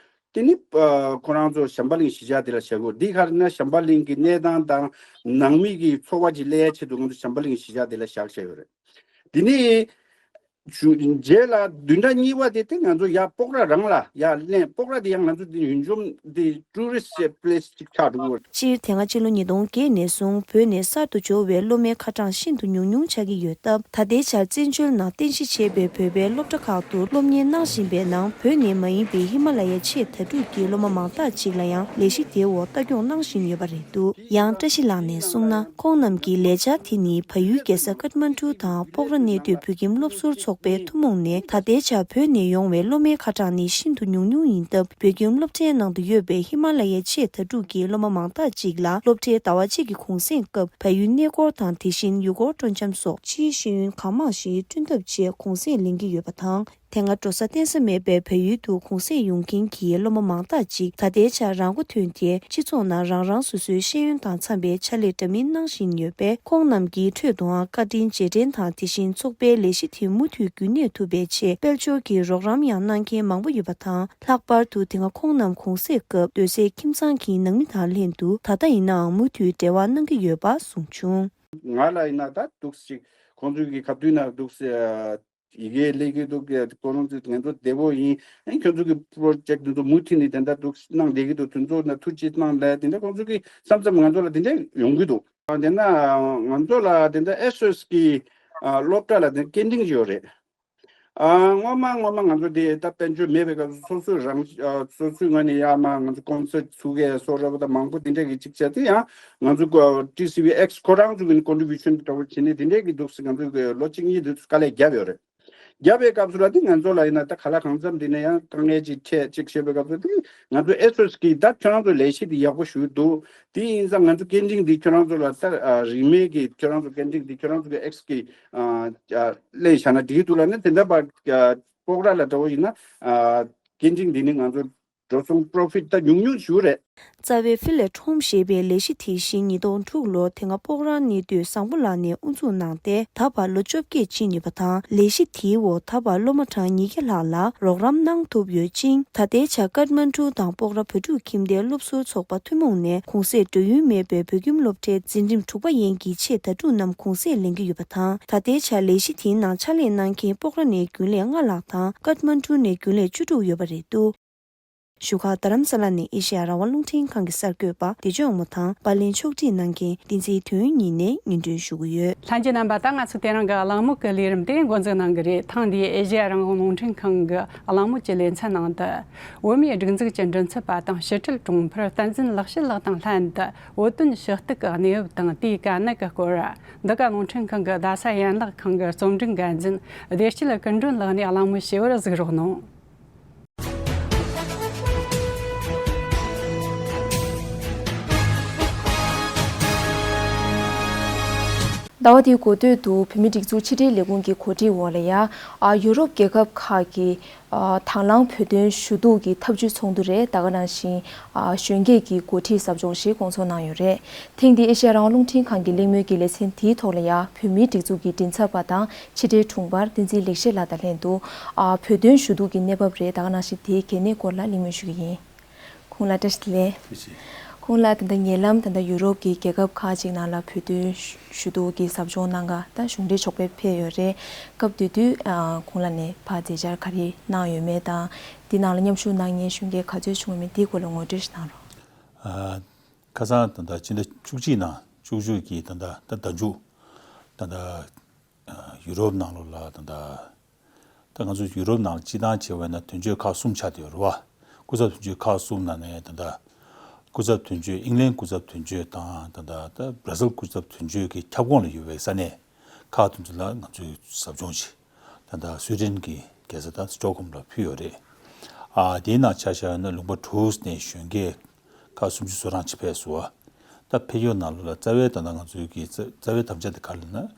དེ་ནི་ཨ་ཁོ་རང་ཚོ་བྱམས་པ་གླིང་གཞིས་ཆགས་དེ་ལ་བཞག་གི་ཡོད། འདི་ག་རེ་ན་བྱམས་པ་གླིང་གི་གནས་སྟངས་དང་ནང་མི་གི་ཚོར་བ་ཅིག་སླེབས་ཡ་ཆེད་དུ་ང་ཚོ་བྱམས་པ་གླིང་གཞིས་ཆགས་དེ་ལ་བཞག་བཞག་ཡོད་རེད། དེ་ནི་ཞུ་རྗེས་ལ་བདུན་ཕྲག་གཉིས་པ་དེ་དེ་ང་ཚོ་ཡར་སྤོག་ར་རང་ལ་ཡར་ལེན། སྤོག་ར་དེ་ཡང་ང་ཚོ་དེ་ཡུལ་ལྗོངས་དེ་ཊུ་རི་སི་ཊི་པི་ལེ་སི་ཅིག་ཆགས་འགྲོ་གི་ཡོད། སྤྱིར་དེ་སྔ་ཕྱི་ལོ་ཉིས་སྟོང་བརྒྱད་ནས་བཟུང་བོད་ནས་གསར་དུ་འབྱོར་བའི་སློབ་མའི་ཁ་གྲངས་ཤིན་ཏུ་ཉུང་ཉུང་ཆགས་ཀྱི་ཡོད་སྟབས། ད་ལྟའི་ཆར་བཙན་བྱོལ་ནང་རྟེན་གཞི་བྱས་པའི་བོད་པའི་སློབ་གྲྭ་ཁག་ཏུ་སློབ་གཉེར་གནང་བཞིན་པའི་ནང་། བོད་ནས་མ་ཡིན་པའི་ཧི་མ་ལ་ཡའི་ཆེས་མཐའ་གྲུབ་ཀྱི་སློབ་མ་མང་དག་ཅིག་ལ་ཡང་ལས་གཞི་དེའི་འོག་ལྟ་སྐྱོང་གནང་བཞིན་ཡོད་པ་རེད་འདུག་ཡང་བཀྲ་ཤིས་ལགས་ནས་གསུངས་ན། ཁོང་རྣམས་ཀྱི་ལས་འཆར་དེ་ནི་བལ་ཡུལ་རྒྱལ་ས་ཀཏ་མན་ཌུ་དང་སྤོག་ར་གནས་སྡོད་བོད་ཁྱིམ་སློབ་ཟུར་ཚོགས་པའི་ཐུན་མོང་ནས། ད་ལྟའི་ཆར་བོད་ནས་ཡོང་བའི་སློབ་མའི་ཁ་གྲངས་ནི་ཤིན་ཏུ་ཉུང་ཉུང་ཡིན་སྟབས། བོད་ཁྱིམ་སློབ་གྲྭའི་ནང་དུ་ཡོད་པའི་ཧི་མ་ལ་ཡའི་ཆེས་མཐའ་གྲུབ་ཀྱི་སློབ་མ་མང་དག་ཅིག་ལ་སློབ་གྲྭའི་ཟླ་བ་གཅིག་གི་གུང་སེང་སྐབས་བལ་ཡུལ་གནས་སྐོར་དང་། དེ་བཞིན་ཡུལ་སྐོར་སྤྲོ་འཆམ་སོགས་ཕྱིའི་ཤེས་ཡོན་གང་མང་ཞིག་བསྐྲུན་ཐབས་ཆེད་གུང་སེང་ལེན་གྱི་ཡོད་པ་དང་། དེ་སྔ་འགྲོ་ས་གཏན་ས་མེད་པའི་བལ་ཡུལ་དུ་གུང་སེང་ཡོང་མཁན་གྱི་སློབ་མ་མང་དག་ཅིག་ད་ལྟའི་ཆར་རང་མགོ་ཐོན་ཏེ། སྤྱི་ཚོགས་ནང་རང་རང་སོ་སོའི་ཤེས་ཡོན་དང་འཚམ་པའི་ཕྱག་ལས་འདྲ་མིན་གནང་བཞིན་ཡོད་པས། ཁོང་རྣམས་ཀྱི་ཁྲོད་དུའང་བཀའ་དྲིན་རྗེས་དྲན་དང་། དེ་བཞིན་ཚོགས་པའི་ལས་གཞི་དེ་མུ་མཐུད་རྒྱུན་གནས་ཐུབ་པའི་ཆེད་དཔལ་འབྱོར་གྱི་རོགས་རམ་ཡང་གནང་མཁན་མང་པོ་ཡོད་པ་དང་། ལྷག་པར་དུ་དེ་སྔ་ཁོང་རྣམས་གུང་སེང་སྐབས་སྡོད་སའི་ཁྱིམ་ཚང་གི་ནང་མི་དང་ལྷན་དུ་ད་ལྟ་ཡིན་ནའང་མུ་མཐུད་འབྲེལ་བ་གནང་གི་ཡོད་པ་གསུངས་བྱུང་། ང་ལ་ཡིན་ན་ད་འདུག་ཅིག་ཁོང་ཚོའི་གི་ཁ་ཐུག་ན་འདུག་ཟེར། ཡི་གེ་སླེབས་ཀྱི་འདུག་གས། ཁོ་རང་ཚོས་ང་ཚོ་བདེ་པོ་ཡིན། ཨ་ནི་ཁྱོད་ཚོ་གི་པོ་རོ་ཇེག་དེ་ཚོ་མུ་མཐུད་ནས་དེ་འདྲ་འདུག་གནང་བསྡད་ཀྱི་འདུག་དེ་ཚོ་ན་ཐུགས་རྗེ་གནང་ལབ། དེ་འདྲ་ཁོང་ཚོ་གི་བསམ་བསམ་ང་ཚོ་ལ་དེ་འདྲ་ཡོང་གི་འདུག་དེ་ན་ང་ཚོ་ལ་དེ་འདྲ་ཨེ་སི་ཨེ་སི་གི་ཨ་སློབ་གྲྭ་ལ་དེ་སྐད་འཕྲིན་ཡོད་རེད། ཨ། སྔོན་མ་སྔོན་མ་ང་ཚོ་དེ་ད་དཔལ་འབྱོར་མེད་པའི་སྐབས་སུ་སོ་སོའི་རང་ཨ་སོ་སོའི་ངོས་ནས་ཡར་མར་ང་ཚོ་སྐོང་ཚོགས་ཚུགས་མཁན་སོགས་རེད་པ། ད་མང་པོ་དེ་འདྲ་གི་ཅིག་བྱས་ཏེ། ཡང་ང་ཚོ་ཀོ་ཊི་སི་ཝི་ཨེགས་ཁོ་རང་ཚོ་གི་ཀོན་ཊི་བྷིའུ་ཤན་འདྲ་བོ་བྱས་ནས་དེ་འདྲ་གི་འདུག་སེ། ང་ཚོ་གི་ལོ་གཅིག་གཉིས་དེ་ཚོ་དཀའ་ལས་བརྒྱབ་ཡོད་རེད། བརྒྱབ་པའི་སྐབས་སུ་ལ་དེ་ང་ཚོ་ལ་ཡིན་ན་ད་ག་ལ་གང་འཚམ་དེ་ནས་ཡང་དཀའ་ངལ་ཅིག་འཕྲད་ཅིག་བཤད་པའི་སྐབས་སུ། དེ་ང་ཚོ་ཨེ་སི་ཨེ་སི་གིས་ད་ཁྱོད་རང་ཚོ་ལས་གཞི་དེ་ཡག་པོ་ཞིག་འདུག་དེ་ཡིན་ཙང་ང་ཚོ་སྐད་འཕྲིན་འདི་ཁྱོད་རང་ཚོ་ལ་ད་ཨ་རིན་མེད་ཀྱི་ཁྱོད་རང་ཚོ་སྐད་འཕྲིན་འདི་ཁྱོད་རང་ཚོ་གི་ཨེགས་གི་ཨ་ཨ་ལས་བཞག་ན་འགྲིག་གི་འདུག་ལབ་ནས། དེ་འདྲ་པ་ཨ་སྤོག་ར་ལ་འདྲ་བོ་ཡིན་ན་ཨ་སྐད་འཕྲིན་འདི་ནི་ང་ཚོ་འགྲོ་སོང་པོ་རོ་ཕིཊ་ད་ཉུང་ཉུང་ཞིག་རེད། རྩ་བའི་ཕི་ལེ་ཁྲོམ་ཞེས་པའི་ལས་གཞི་དེ་བཞིན་ཉིས་སྟོང་དྲུག་ལོར་དེ་སྔ་སྤོག་ར་གནས་སྡོད་བཟང་པོ་ལགས་ནས་དབུ་འཛུགས་གནང་སྟེ། ད་བར་ལོ་བཅོ་བརྒྱད་ཕྱིན་ཡོད་པ་དང་། ལས་གཞི་དེའི་འོག་ད་བར་སློབ་མ་གྲངས་ཉིས་བརྒྱ་ལྷག་ལ་རོགས་རམ་གནང་ཐུབ་ཡོད་ཅིང་། ད་ལྟའི་ཆར་ཀཏ་མན་གྲུ་དང་སྤོག་ར་བོད་ཕྲུག་ཁྱིམ་སྡེའི་སློབ་ཟུར་ཚོགས་པ་ཐུན་མོང་ནས་གུང་སེང་སྤྲོད་ཡུན་མེད་པའི་བོད་ཁྱིམ་སློབ་གྲྭའི་འཛིན་རིམ་དྲུག་པ་ཡན་གྱི་ཆེད་ཟླ་དྲུག་ནམ་གུང་སེང་ལེན་གྱི་ཡོད་པ་དང་། ད་ལྟའི་ཆར་ལས་གཞི་དེའི་ནང་ཕྱག་ལས་གནང་མཁན་སྤོག་ར་ནས་རྒྱུན་ལས་ལྔ་ལྷག་དང་། ཀཏ་མན་གྲུ་ནས་རྒྱུན་ལས་བཅུ་དྲུག་ཡོད་པ་རེད་འདུག་བཞུགས་སྒར་རྡ་རམ་ས་ལ་ནས་ཨེ་ཤེ་ཡ་རང་དབང་རླུང་འཕྲིན་ཁང་གི་གསར་འགོད་པ་བདེ་སྐྱོང་དབང་མོ་དང་པར་ལེན་ཕྱོགས་སྒྲིག་གནང་མཁན་བསྟན་འཛིན་དོན་ཡོད་གཉིས་ནས་སྙན་སྒྲོན་ཞུ་གི་ཡོད། ལྷན་རྒྱས་རྣམ་པ། ད་ང་ཚོས་དེ་རིང་གི་གླེང་མོལ་གྱི་ལས་རིམ་དེ་འགོ་འཛུགས་གནང་གི་རེད། ཐེངས་འདིའི་ཨེ་ཤེ་ཡ་རང་དབང་རླུང་འཕྲིན་ཁང་གི་གླེང་མོལ་གྱི་ལེ་ཚན་ནང་དུ། བོད་མིའི་སྒྲིག་འཛུགས་ཀྱི་མགྲིན་ཚབ་པ་དང་ཕྱི་དྲིལ་དྲུང་འཕར་བསྟན་འཛིན་ལེགས་བཤད་ལགས་དང་ལྷན་དུ། བོད་དོན་ཞུ་གཏུག་གི་གནས་བབ་དང་དེའི་དཀའ་གནད་ཀྱི་སྐོར། འདི་ག་རླུང་འཕྲིན་ཁང་གི་རྡ་ས་ཡན་ལག་ཁང་གི་རྩོམ་སྒྲིག་འགན་འཛིན་བདེ་སྐྱིད་ཀུན་སྒྲོན་ལགས་ནས་གླེང་མོལ་བྱས་པར་གཟིགས་རོགས་གནང་། ཟླ་བ་འདིའི་འགོ་སྟོད་དུ་བོད་མིའི་སྒྲིག་འཛུགས་ཕྱི་དྲིལ་ལས་ཁུངས་ཀྱི་གོ་སྒྲིག་འོག་ལ་ཡ། ཨ། ཡུ་རོབ་རྒྱལ་ཁབ་ཁག་གི་ཨ། དང་བླངས་བོད་དོན་ཞུ་གཏུག་གི་ཐབས་ཇུས་ཚོགས་འདུ་རེད། ད་ག་ནང་བཞིན། ཨ། གཞོན་སྐྱེས་ཀྱི་འགོ་ཁྲིད་ཟབ་སྦྱོང་ཞིག་སྐོང་ཚོགས་གནང་ཡོད་རེད། ཐེངས་འདིའི་ཨེ་ཤེ་ཡ་རང་དབང་རླུང་འཕྲིན་ཁང་གི་གླེང་མོལ་གྱི་ལེ་ཚན་དེའི་ཐོག་ལ་ཡ། བོད་མིའི་སྒྲིག་འཛུགས་ཀྱི་མགྲིན་ཚབ་པ་དང་ཕྱི་དྲིལ་དྲུང་འཕར་བསྟན་འཛིན་ལེགས་བཤད་ལགས་དང་ལྷན་དུ། ཨ། བོད་དོན་ཞུ་གཏུག་གི་གནས་བབ་རེད། ད་ག་ནང་བཞིན་དེའི་གལ་གནད་སྐོར་ལ་གླེང་མོལ་ཞུ་གི་ཡིན། ཁོང་ལ་བཀྲ་ཤིས་བདེ་ལེགས། ཁོང་ལ་ད་ལྟ་ཉེ་ལམ་ད་ལྟ་ཡུ་རོབ་ཀྱི་རྒྱལ་ཁབ་ཁག་ཅིག་ནང་ལ་བོད་དོན་ཞུ་གཏུག་གི་ཟབ་སྦྱོང་གནང་ག་ད་གཞུང་འབྲེལ་ཕྱོགས་ཕེབས་ཕེབས་ཡོད་རེད། སྐབས་དེ་དུས་ཨ། ཁོང་ལ་ནས་ཕར་མཛད་འཆར་ག་རེ་གནང་ཡོད་མེད་དང་། འདི་ནང་ལ་མཉམ་ཞུགས་གནང་མཁན་གཞོན་སྐྱེས་ག་ཚོད་བྱུང་ཡོད་མེད་འདིའི་སྐོར་ལ་ངོ་སྤྲོད་ཞིག་གནང་རོགས། ཨ། ཁ་སང་ད་ལྟ་ཕྱི་ཟླ་བཅུ་གཅིག་ནང་བཅུ་གཅིག་གི་ད་ལྟ་ད་ཟླ་མཇུག་ད་ལྟ་ཡུ་རོབ་ནང་ལོགས་ལ་ད་ལྟ་ད་ང་ཚོ་ཡུ་རོབ་ནང་སྤྱི་བཏང་བྱས་པ་ཡིན་ན་དོན་གཅོད་ཁག་གསུམ་ཆགས་བསྡད་ཡོད་རེད་བ། སྐུ་ཚབ་དོན་གཅོད་ཁག་གསུམ་ནང་ནས་ད་ལྟ་སྐུ་ཚབ་དོན་གཅོད། ཨིང་ལན་སྐུ་ཚབ་དོན་གཅོད་དང་། ད་ལྟ་ད་སྦྲ་སིལ་སྐུ་ཚབ་དོན་གཅོད་ཀྱི་ཁྱབ་ཁོངས་ལ་ཡོད་པའི་ས་གནས་ཁག་དེ་ཚོ་ལ་ང་ཚོས་ཟབ་སྦྱོང་ཞིག་ད་ལྟ་སུའེ་ཌེན་གྱི་རྒྱལ་ས་ད་སི་ཊོག་ཧོམ་ལ་ཕུལ་ཡོད་རེད། ཨ། དེའི་ནང་ཆ་བཞག་ན་ལུང་པ་དྲུག་ནས་གཞོན་སྐྱེས་ཁག་སུམ་ཅུ་སོ་གྲངས་ཅིག་ཕེབས་སོང་བ། ད་ཕེབས་ཡོད་ནང་ལོགས་ལ་རྩ་བའི་ད་ལྟ་ང་ཚོའི་གི་རྩ་རྩ་བའི་དམ་བཅའ་དེ་ག་རེ་ལབ་ན།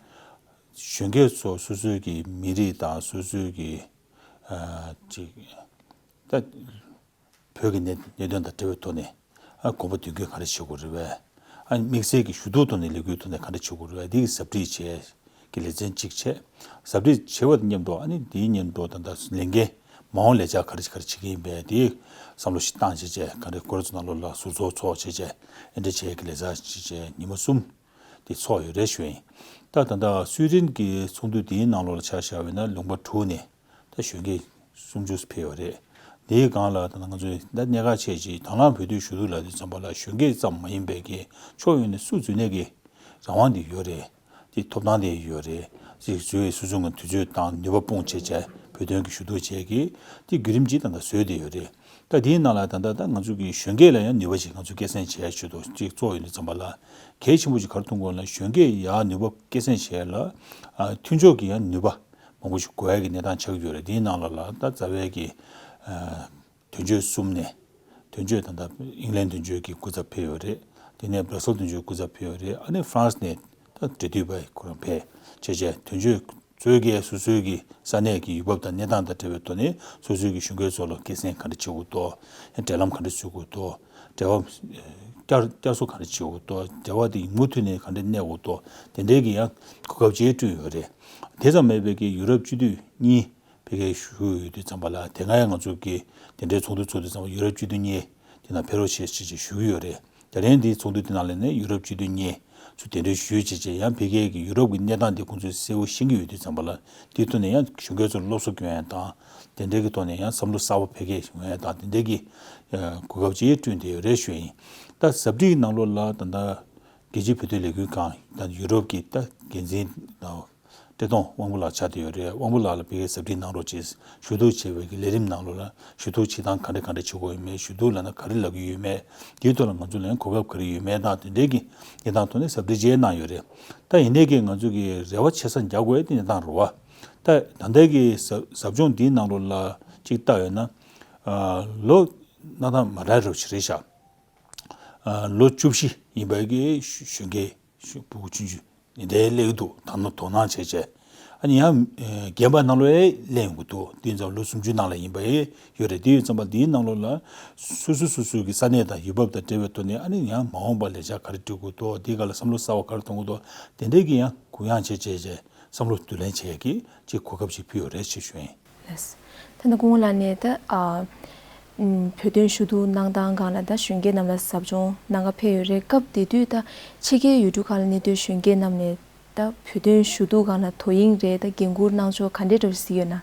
གཞོན་སྐྱེས་ཚོ་སོ་སོའི་གི་མི་རིགས་དང་སོ་སོའི་གི་ཨ། ཅིག་ད་བོད་ཀྱི་གནད་གནད་དོན་དང་འབྲེལ་བའི་ཐོག་ནས་ཨ། དགོངས་པ་འདུན་འགྱེད་ག་རེ་བྱེད་དགོས་རེད་པས། ཨ། དམིགས་བསལ་གྱི་ཞུ་གཏུག་ཐོག་ནས་ལས་འགུལ་ཐོག་ནས་ག་འདྲ་བྱེད་དགོས་རེད་པས། འདི་གི་ཟབ་ཁྲིད་བྱས་ཀྱི་ལེ་ཚན་གཅིག་བྱས། ཟབ་ཁྲིད་བྱས་པ་དང་མཉམ་དུ། ཨ་ནི་དེའི་མཉམ་དུ་ད་ལྟ་ལས་འགན་མ་འོངས་ལས་འཆར་ག་རེ་ག་རེ་བྱེད་ཀྱི་ཡིན་པས། དེའི་བསམ་བློ་ཞིག་བཏང་བྱས་བྱས། ག་རེ་ཁོ་རང་ཚོ་ནང་ལོགས་ལ་ཟུར་ཚོགས་ཚོགས་བྱས་བྱས། ཨེ་འདྲ་བྱས་ཀྱི་ལས་འཆར་བྱས་བྱས་ཉི་མ་གསུམ་དེ་ཚོགས་ཡོད་རེད་ཞུ་ཡིན། ད་ད་ལྟ་སུའི་ཌེན་གྱི་ཚོགས་འདུ་དེའི་ནང་ལོགས་ལ་ཆ་བཞག་པ་ཡིན་ན་ལུང་པ་དྲུག་ནས་ད་གཞོན་སྐྱེས་སུམ་ཅུ་ཕེབས་ཡོད་རེད། དེའི་སྒང་ལ་ད་ང་ཚོས་ད་གནད་འགག་ཆེ་ཆེ་དང་བླངས་བོད་དོན་ཞུ་གཏུག་ལབ་དུས་ཙམ་པ་ལ་གཞོན་སྐྱེས་ཙམ་མ་ཡིན་པའི་གི་ཕྱོགས་ཡོངས་ནས་སུ་འཛུལ་ནས་ཀྱི་རང་དབང་དེ་ཡོད་རེད། དེ་ཐོབ་ཐང་དེ་ཡོད་རེད། ཅིག་འཛུལ་སོ་སོ་ངོས་དུས་ཚོད་དང་ནུས་པ་སྤུངས་བྱས་བྱས་བོད་དོན་གྱི་ཞུ་གཏུག་བྱས་ཀྱི་དེ་བརྒྱུད་རིམ་ཅིག་ད་ལྟ་བཟོས་བསྡད་ཡོད་རེད། ད་དེའི་ནང་ལ་ད་ལྟ་ད་ང་ཚོ་གི་གཞོན་སྐྱེས་ལ་ཡང་ནུས་པ་ཅིག་ང་ཚོས་སྐྱེད་སྲིང་བྱས་ཞུ་གཏུག་ཅིག་ཚོགས་ཡོད་དུས་ཙམ་པ་ལ་གལ་ཆེན་པོ་ཅིག་ག་རེ་མཐོང་གི་ཡོད་ལབ་ན། གཞོན་སྐྱེས་ཡར་ནུས་པ་སྐྱེད་སྲིང་བྱས་ལ་ཨ། མཐུན་ཕྱོགས་ཀྱི་ཡང་ནུས་པ་མང་པོ་ཞིག་དགོས་ཡ་གི་གནས་སྟངས་ཆགས་ཀྱི་ཡོད་རེད། དེའི་ནང་ལ་ལ་ད་རྩ་བའི་གི་ཨ། དོན་གཅོད་གསུམ་ནས། དོན་གཅོད་ད་ལྟ་ཨིང་ལན་དོན་གཅོད་ཀྱི་སྐུ་ཚབ་ཕེབས་ཡོད་རེད། དེ་ནས་སྦྲ་སིལ་དོན་གཅོད་སྐུ་ཚབ་ཕེབས་ཡོད་རེད། ཨ་ནི་ཧྥ་རན་སི་ནས་ད་འབྲེལ་མཐུད་པ་ཁོ་རང་ཕེབས་བྱས་བྱས། དོན་གཅོད་ཚོས་ཀྱིས་སོ་སོའི་གི་ས་གནས་ཀྱི་ཡུལ་བབ་དང་གནས་སྟངས་དང་འབྲེལ་བའི་ཐོག་ནས་སོ་སོའི་གི་གཞོན་སྐྱེས་ཚོ་ལ་སྐྱེད་སྲིང་ག་འདྲ་བྱེད་དགོས་འདུག་འབྲེལ་ལམ་ག་འདྲ་འཛུགས་དགོས་འདུག་འབྲེལ་བ་བསྐྱར་བསྐྱར་གསོ་ག་འདྲ་བྱེད་དགོས་འདུག་འབྲེལ་བ་དེ་མུ་མཐུད་ནས་ག་འདྲ་གནས་དགོས་འདུག་དེ་འདྲའི་གི་ཡང་གོ་སྐབས་ཅིག་བསྐྲུན་ཡོད་རེད། དེ་ཙམ་མེད་པའི་གི་ཡུ་རོབ་སྤྱི་འཐུས་གཉིས་ཕ་གིར་བཞུགས་ཡོད་དུས་ཙམ་པ་ལ། དེ་སྔ་ཡང་ང་ཚོ་གི་དེ་འདྲའི་ཚོགས་འདུ་ཚོགས་དུས་ཙམ་པ་ཡུ་རོབ་སྤྱི་འཐུས་གཉིས་དེ་ནང་ཕེབས་རོགས་བྱེད་ཅེས་ཞུ་གི་ཡོད་རེད། ད་ལན་འདིའི་ཚོགས་འདུ་དེ་ནང་ལ་ནས་ཡུ་རོབ་སྤྱི་འཐུས་གཉིས་ཚུར་གདན་འདྲེན་ཞུས་བྱས་བྱས། ཡང་ཕ་གིའི་གི་ཡུ་རོབ་ཀྱི་གནས་སྟངས་འདི་ཁོང་ཚོས་གསལ་བོ་ཤེས་ཀྱི་ཡོད་དུས་ཙམ་པ་ལ། དེའི་ཐོག་ནས་ཡང་གཞོན་སྐྱེས་ཚོར་སློབ་གསོ་སྐྱོན་ཡ་དང་། དེ་འདྲའི་གི་ཐོག་ནས་ཡང་བསམ་བློ་གསར་པ་ཕ་གིར་ཡོང་ཡ་དང་། དེ་འདྲའི་གི་ཨ་གོ་སྐབས་ཅིག་བསྐྲུན་བསྡད་ཡོད་རེད་ཞུ་ཡིན། ད་ཟབ་ཁྲིད་ནང་ལོགས་ལ་ད་ལྟ་རྒྱལ་སྤྱིའི་བོད་དོན་ལས་འགུལ་ཁང་དང་ཡུ་རོབ་ཀྱི་ད་འགན་འཛིན་དང་ བཀྲས་མཐོང་དབང་པོ་ལགས་ཆགས་བསྡད་ཡོད་རེད། དབང་པོ་ལགས་ལ་ཕ་གིར་ཟབ་ཁྲིད་གནང་རོགས་བྱེད། ཞུ་གཏུག་བྱེད་པའི་གི་ལས་རིམ་ནང་ལོགས་ལ་ཞུ་གཏུག་བྱེད་སྟངས་ག་འདྲ་ག་འདྲ་བྱེད་དགོས་ཡོད་མེད། ཞུ་གཏུག་ལབ་ན་ག་རེ་ལབ་ཀྱི་ཡོད་མེད། དེའི་ཐོག་ལ་ང་ཚོ་ལ་ཡང་གོ་སྐབས་ག་རེ་ཡོད་མེད་དང་དེ་འབྲེལ་གྱི་གནས་སྟངས་ཐོག་ནས་ཟབ་ཁྲིད་ཅིག་གནང་ཡོད་རེད། ད་ཡིན་ནའི་གི་ང་ཚོ་གི་རེ་བ་ཆེ་ས་རྒྱག་དགོས་དེ་གནས་སྟངས་རེད་བ། ད་ད་ལྟའི་གི་ཟབ་ཟབ་སྦྱོང་འདིའི་ནང་ལོགས་ལ་ཅིག་བལྟ་ཡོད་ན། ཨ་ལོ་གནའ་དང་མ་འདྲ་རོ་ཞིག་རེད་ཤག་ཨ་ལོ་བཅུ་བཞི་ཡིན་པའི་གི་གཞོན་སྐྱེས་ཕྲུ་གུ་ཆུང་ཆུང་འདི་འདྲའི་སླེབས་ཀྱི་འདུག་ད་ནི་དོ་སྣང་བྱས་བྱས། ཨ་ནི་ཡང་རྒན་པ་ནང་ལོགས་ཡང་སླེབས་ཡོང་གི་འདུག་དེ་ཡིན་ཙང་ལོ་སུམ་ཅུ་ནང་ལ་ཡིན་པ་ཡང་ཡོད་རེད། དེ་ཡིན་ཙང་པ་འདིའི་ནང་ལོགས་ལ་སོ་སོ་སོ་སོའི་གི་ས་གནས་དང་ཡུལ་བབ་དང་འབྲེལ་བའི་ཐོག་ནས་ཨ་ནི་ཡང་མ་འོངས་པ་ལས་འཆར་ག་རེ་སྒྲིག་དགོས་འདུག་དེའི་སྒང་ལ་བསམ་བློ་གསར་བ་ག་རེ་གཏོང་དགོས་འདུག་དེ་འདྲའི་གི་ཡང་གུ་ཡངས་བྱས་བྱས་བྱས་བསམ་བློ་བསྡུ་ལེན་བྱེད་ཡས་ཀྱི་ཅིག་གོ་སྐབས་ཅིག་ཕུལ་ཡོད་རེད་ཅེས་ཞུ་ཡིན། ལགས། ད་ལྟ་སྐུ་ངོ་ལགས་ནས་ད་ཨ་ཨམ་བོད་དོན་ཞུ་གཏུག་གནང་སྟངས་སྒང་ལ་ད་གཞོན་སྐྱེས་རྣམས་ལ་ཟབ་སྦྱོང་གནང་ག་ཕེབས་ཡོད་རེད། སྐབས་དེ་དུས་ད་ཕྱི་རྒྱལ་ཡུལ་གྲུ་ཁག་ལ་གནས་སྡོད་གཞོན་སྐྱེས་རྣམས་ནས་ད་བོད་དོན་ཞུ་གཏུག་སྒང་ལ་དོ་དབྱིངས་རེད་ད་འགན་འཁུར་གནང་ཕྱོགས་ག་འདྲའི་འདྲ་པོ་ཞིག་ཡོད་ན།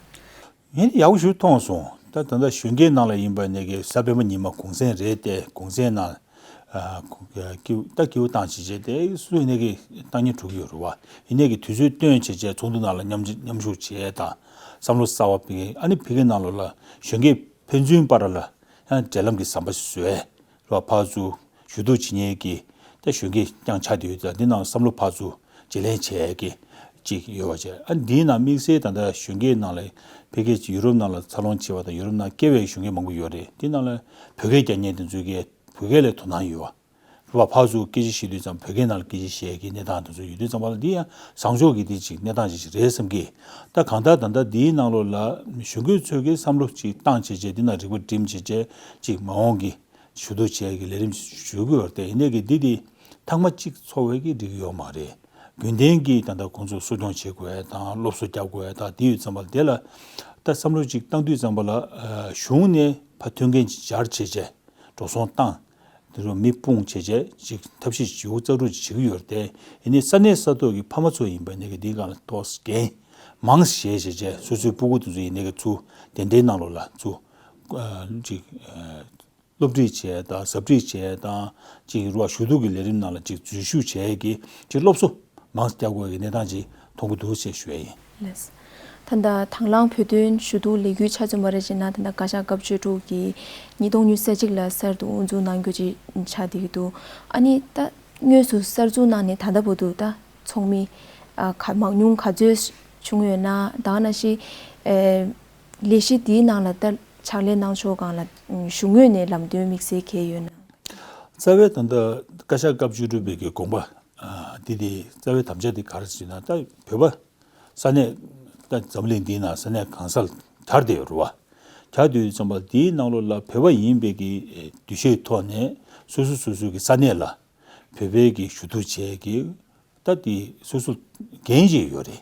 ངས་ཡག་པོ་ཞིག་མཐོང་སོང་། ད་ད་ལྟ་གཞོན་སྐྱེས་ནང་ལ་ཡིན་པ་ནས་གི་གཟའ་སྤེན་པ་ཉི་མ་གུང་སེང་རེད་དེ་གུང་སེང་ནང་ཨ་ཁོ་ཀེའུ་ད་ཀེའུ་བཏང་བྱས་བྱས་དེ་སུ་ཡིན་ནའི་གི་བཏང་སྙིང་བྲོ་གི་ཡོད་རེད་བ། ཡིན་ནའི་གི་དུས་ཚོད་བཏོན་བྱས་བྱས་ཚོགས་འདུ་ནང་ལ་མཉམ་མཉམ་ཞུགས་བྱས་དང་བསམ་བློ་གསར་བ་ཕུལ་གི་ཨ་ནི་ཕ་གི་ནང་ལོགས་ལ་གཞོན་སྐྱེས་ཕན་ཚུན་བར་ལ་ཡང་འབྲེལ་ལམ་གྱི་ཟམ་པ་ཞིག་བཟོས་རེད་བ། ཕར་ཚུར་ཞུ་གཏུག་བྱེད་མཁན་གྱི་ད་གཞོན་སྐྱེས་རྐྱང་ཆགས་བསྡད་ཡོད་ཙང་འདི་ནང་བསམ་བློ་ཕར་ཚུར་བརྗེ་ལེན་བྱེད་ཡས་ཀྱི་ཅིག་ཡོད་པ་བྱས། ཨ་འདིའི་ནང་དམིགས་བསལ་ད་ལྟ་གཞོན་སྐྱེས་ནང་ལ་ཕ་གི་ཡུ་རོབ་ནང་ལ་འཚར་ལོངས་བྱས་པ་དང་ཡུ་རོབ་ནང་སྐྱེས་པའི་གཞོན་སྐྱེས་མང་པོ་ཡོད་རེད། འདི་ནང་ལ་བོད་སྐད་རྒྱག་མཁན་དེ་ཚོའི་གི་བོད་སྐད་ལ་དོ་སྣང་ཡོད་པ། རེད་བ། ཕར་ཚུར་སྐད་ཆ་བཤད་དུས་ཙམ་བོད་སྐད་ནང་ལ་སྐད་ཆ་བཤད་ཀྱི་གནས་སྟངས་དེ་ཚོ་ཡོད་དུས་ཙམ་པ་ལ་འདི་ཡང་བཟང་ཕྱོགས་ཀྱི་དེ་ཅིག་གནས་སྟངས་ཅིག་རེད་བསམ་གི། ད་གང་ལྟར་ད་ལྟ་འདིའི་ནང་ལོགས་ལ་གཞོན་སྐྱེས་ཚོས་ཀྱི་བསམ་བློ་ཅིག་བཏང་བྱས་བྱས་འདི་ནང་རིག་པ་སྒྲིམ་བྱས་བྱས་ཅིག་མ་འོངས་ཀྱི་ཞུ་གཏུག་བྱས་ཀྱི་ལས་རིམ་ཞུ་གི་ཡོད་རེད་དེ། ཡིན་ནའི་གི་འདི་དེ་ཐེངས་མ་གཅིག་ཚོགས་པའི་གི་འགྲིག་གི་ཡོད་མ་རེད། རྒྱུན་ལྡན་གྱི་ད་ལྟ་ཁོང་ཚོ་གསོ་སྐྱོང་བྱེད་དགོས་ཡ་དང་སློབ་གསོ་རྒྱག་དགོས་ཡ་དང་དེ་ཡོད་ཙམ་པ་ལ་དེ་ལ་ད་བསམ་བློ་ཅིག་བཏང་དུས་ཙམ་པ་ལ་གཞུང་ནས་ཕར་མཐུན་རྐྱེན་ཅིག་སྦྱར་བྱས་བྱས་འགྲོ་སོང་བཏང་། དེ་རུ་མི་སྤུངས་བྱས་བྱས་ཅིག་ཐབས་ཤེས་བྱེའུ་རྩ་དྲུག་ཅིག་བྱེད་ཀྱི་ཡོད་རེད་དེ། ཡིན་ནའི་ས་གནས་ས་ཐོག་གི་ཕ་མ་ཚོ་ཡིན་པ་ནས་ཀྱི་འདིའི་སྒང་ལ་ཏོག་ཙམ་འགན་མང་བཞེས་བྱས་བྱས་སོ་སོའི་སྤུ་གུ་དེ་ཚོ་ཡིན་ནའི་ཀྱི་ཚུར་དེ་འདྲའི་ནང་ལོགས་ལ་ཚུར་ཨ་ཅིག་ཨ་སློབ་ཁྲིད་བྱས་དང་ཟབ་ཁྲིད་བྱས་དང་ཅིག་རུ་བ་ཞུ་གཏུག་གི་ལས་རིམ་ནང་ལ་ཅིག་འཛུལ་ཞུགས་བྱས་ཀྱི་ཅིག་སློབ་གསོ་མང་ཙམ་རྒྱག་དགོས་ཀྱི་གནས་སྟངས་ཅིག་མཐོང་གི་འདུག་ཅེས་ཞུ་ཡ་ཡིན། ལགས། ད་ལྟ་དང་བླངས་བོད་དོན་ཞུ་གཏུག་ལས་འགུལ་ཆ་མཚོན་པ་རེ་བྱས་ན་ད་ལྟ་བཀའ་ཤག་སྐབས་བཅུ་དྲུག་གིས་ཉིས་སྟོང་ཉི་ཤུ་རྩ་གཅིག་ལ་གསར་དུ་དབུ་འཛུགས་གནང་རྒྱུ་ཅིག་ཆགས་བསྡད་ཀྱི་འདུག་ཨ་ནི་ད་དངོས་སུ་གསར་འཛུགས་གནང་ནས་ད་ལྟ་བར་དུ་ད་ཚོགས་མི་ཨ་ག་མང་ཉུང་ག་ཚོད་བྱུང་ཡོད་ན། ད་ག་ནང་བཞིན་ཨེ་ལས་གཞི་འདིའི་ནང་ལ་ད་ཕྱག་ལས་གནང་ཕྱོགས་སྒང་ལ་གཞུང་ངོས་ནས་ལམ་སྟོན་དམིགས་བསལ་གང་ཡོད་ན། རྩ་བའི་ད་ལྟ་བཀའ་ཤག་སྐབས་བཅུ་དྲུག་པའི་གི་དགོངས་པ་ཨ་འདི་དེ་རྩ་བའི་དམ་བཅའ་དེ་ག་རེ་ཟེར་ན་ད་བོད་པ་ས་གནས་ད་འཛམ་གླིང་འདིའི་ནང་ས་གནས་གང་སར་གྱར་བསྡད་ཡོད་རེད་བ། གྱར་བསྡད་ཡོད་ཙམ་པ་འདིའི་ནང་ལོགས་ལ་བོད་པ་ཡིན་པའི་གི་འདུ་ཤེས་ཐོག་ནས་སོ་སོ་སོ་སོའི་གི་ས་གནས་ལ་བོད་པའི་གི་ཞུ་གཏུག་བྱས་ཀྱི་ད་དེ་སོ་སོ་འགན་ཅིག་ཡོད་རེད།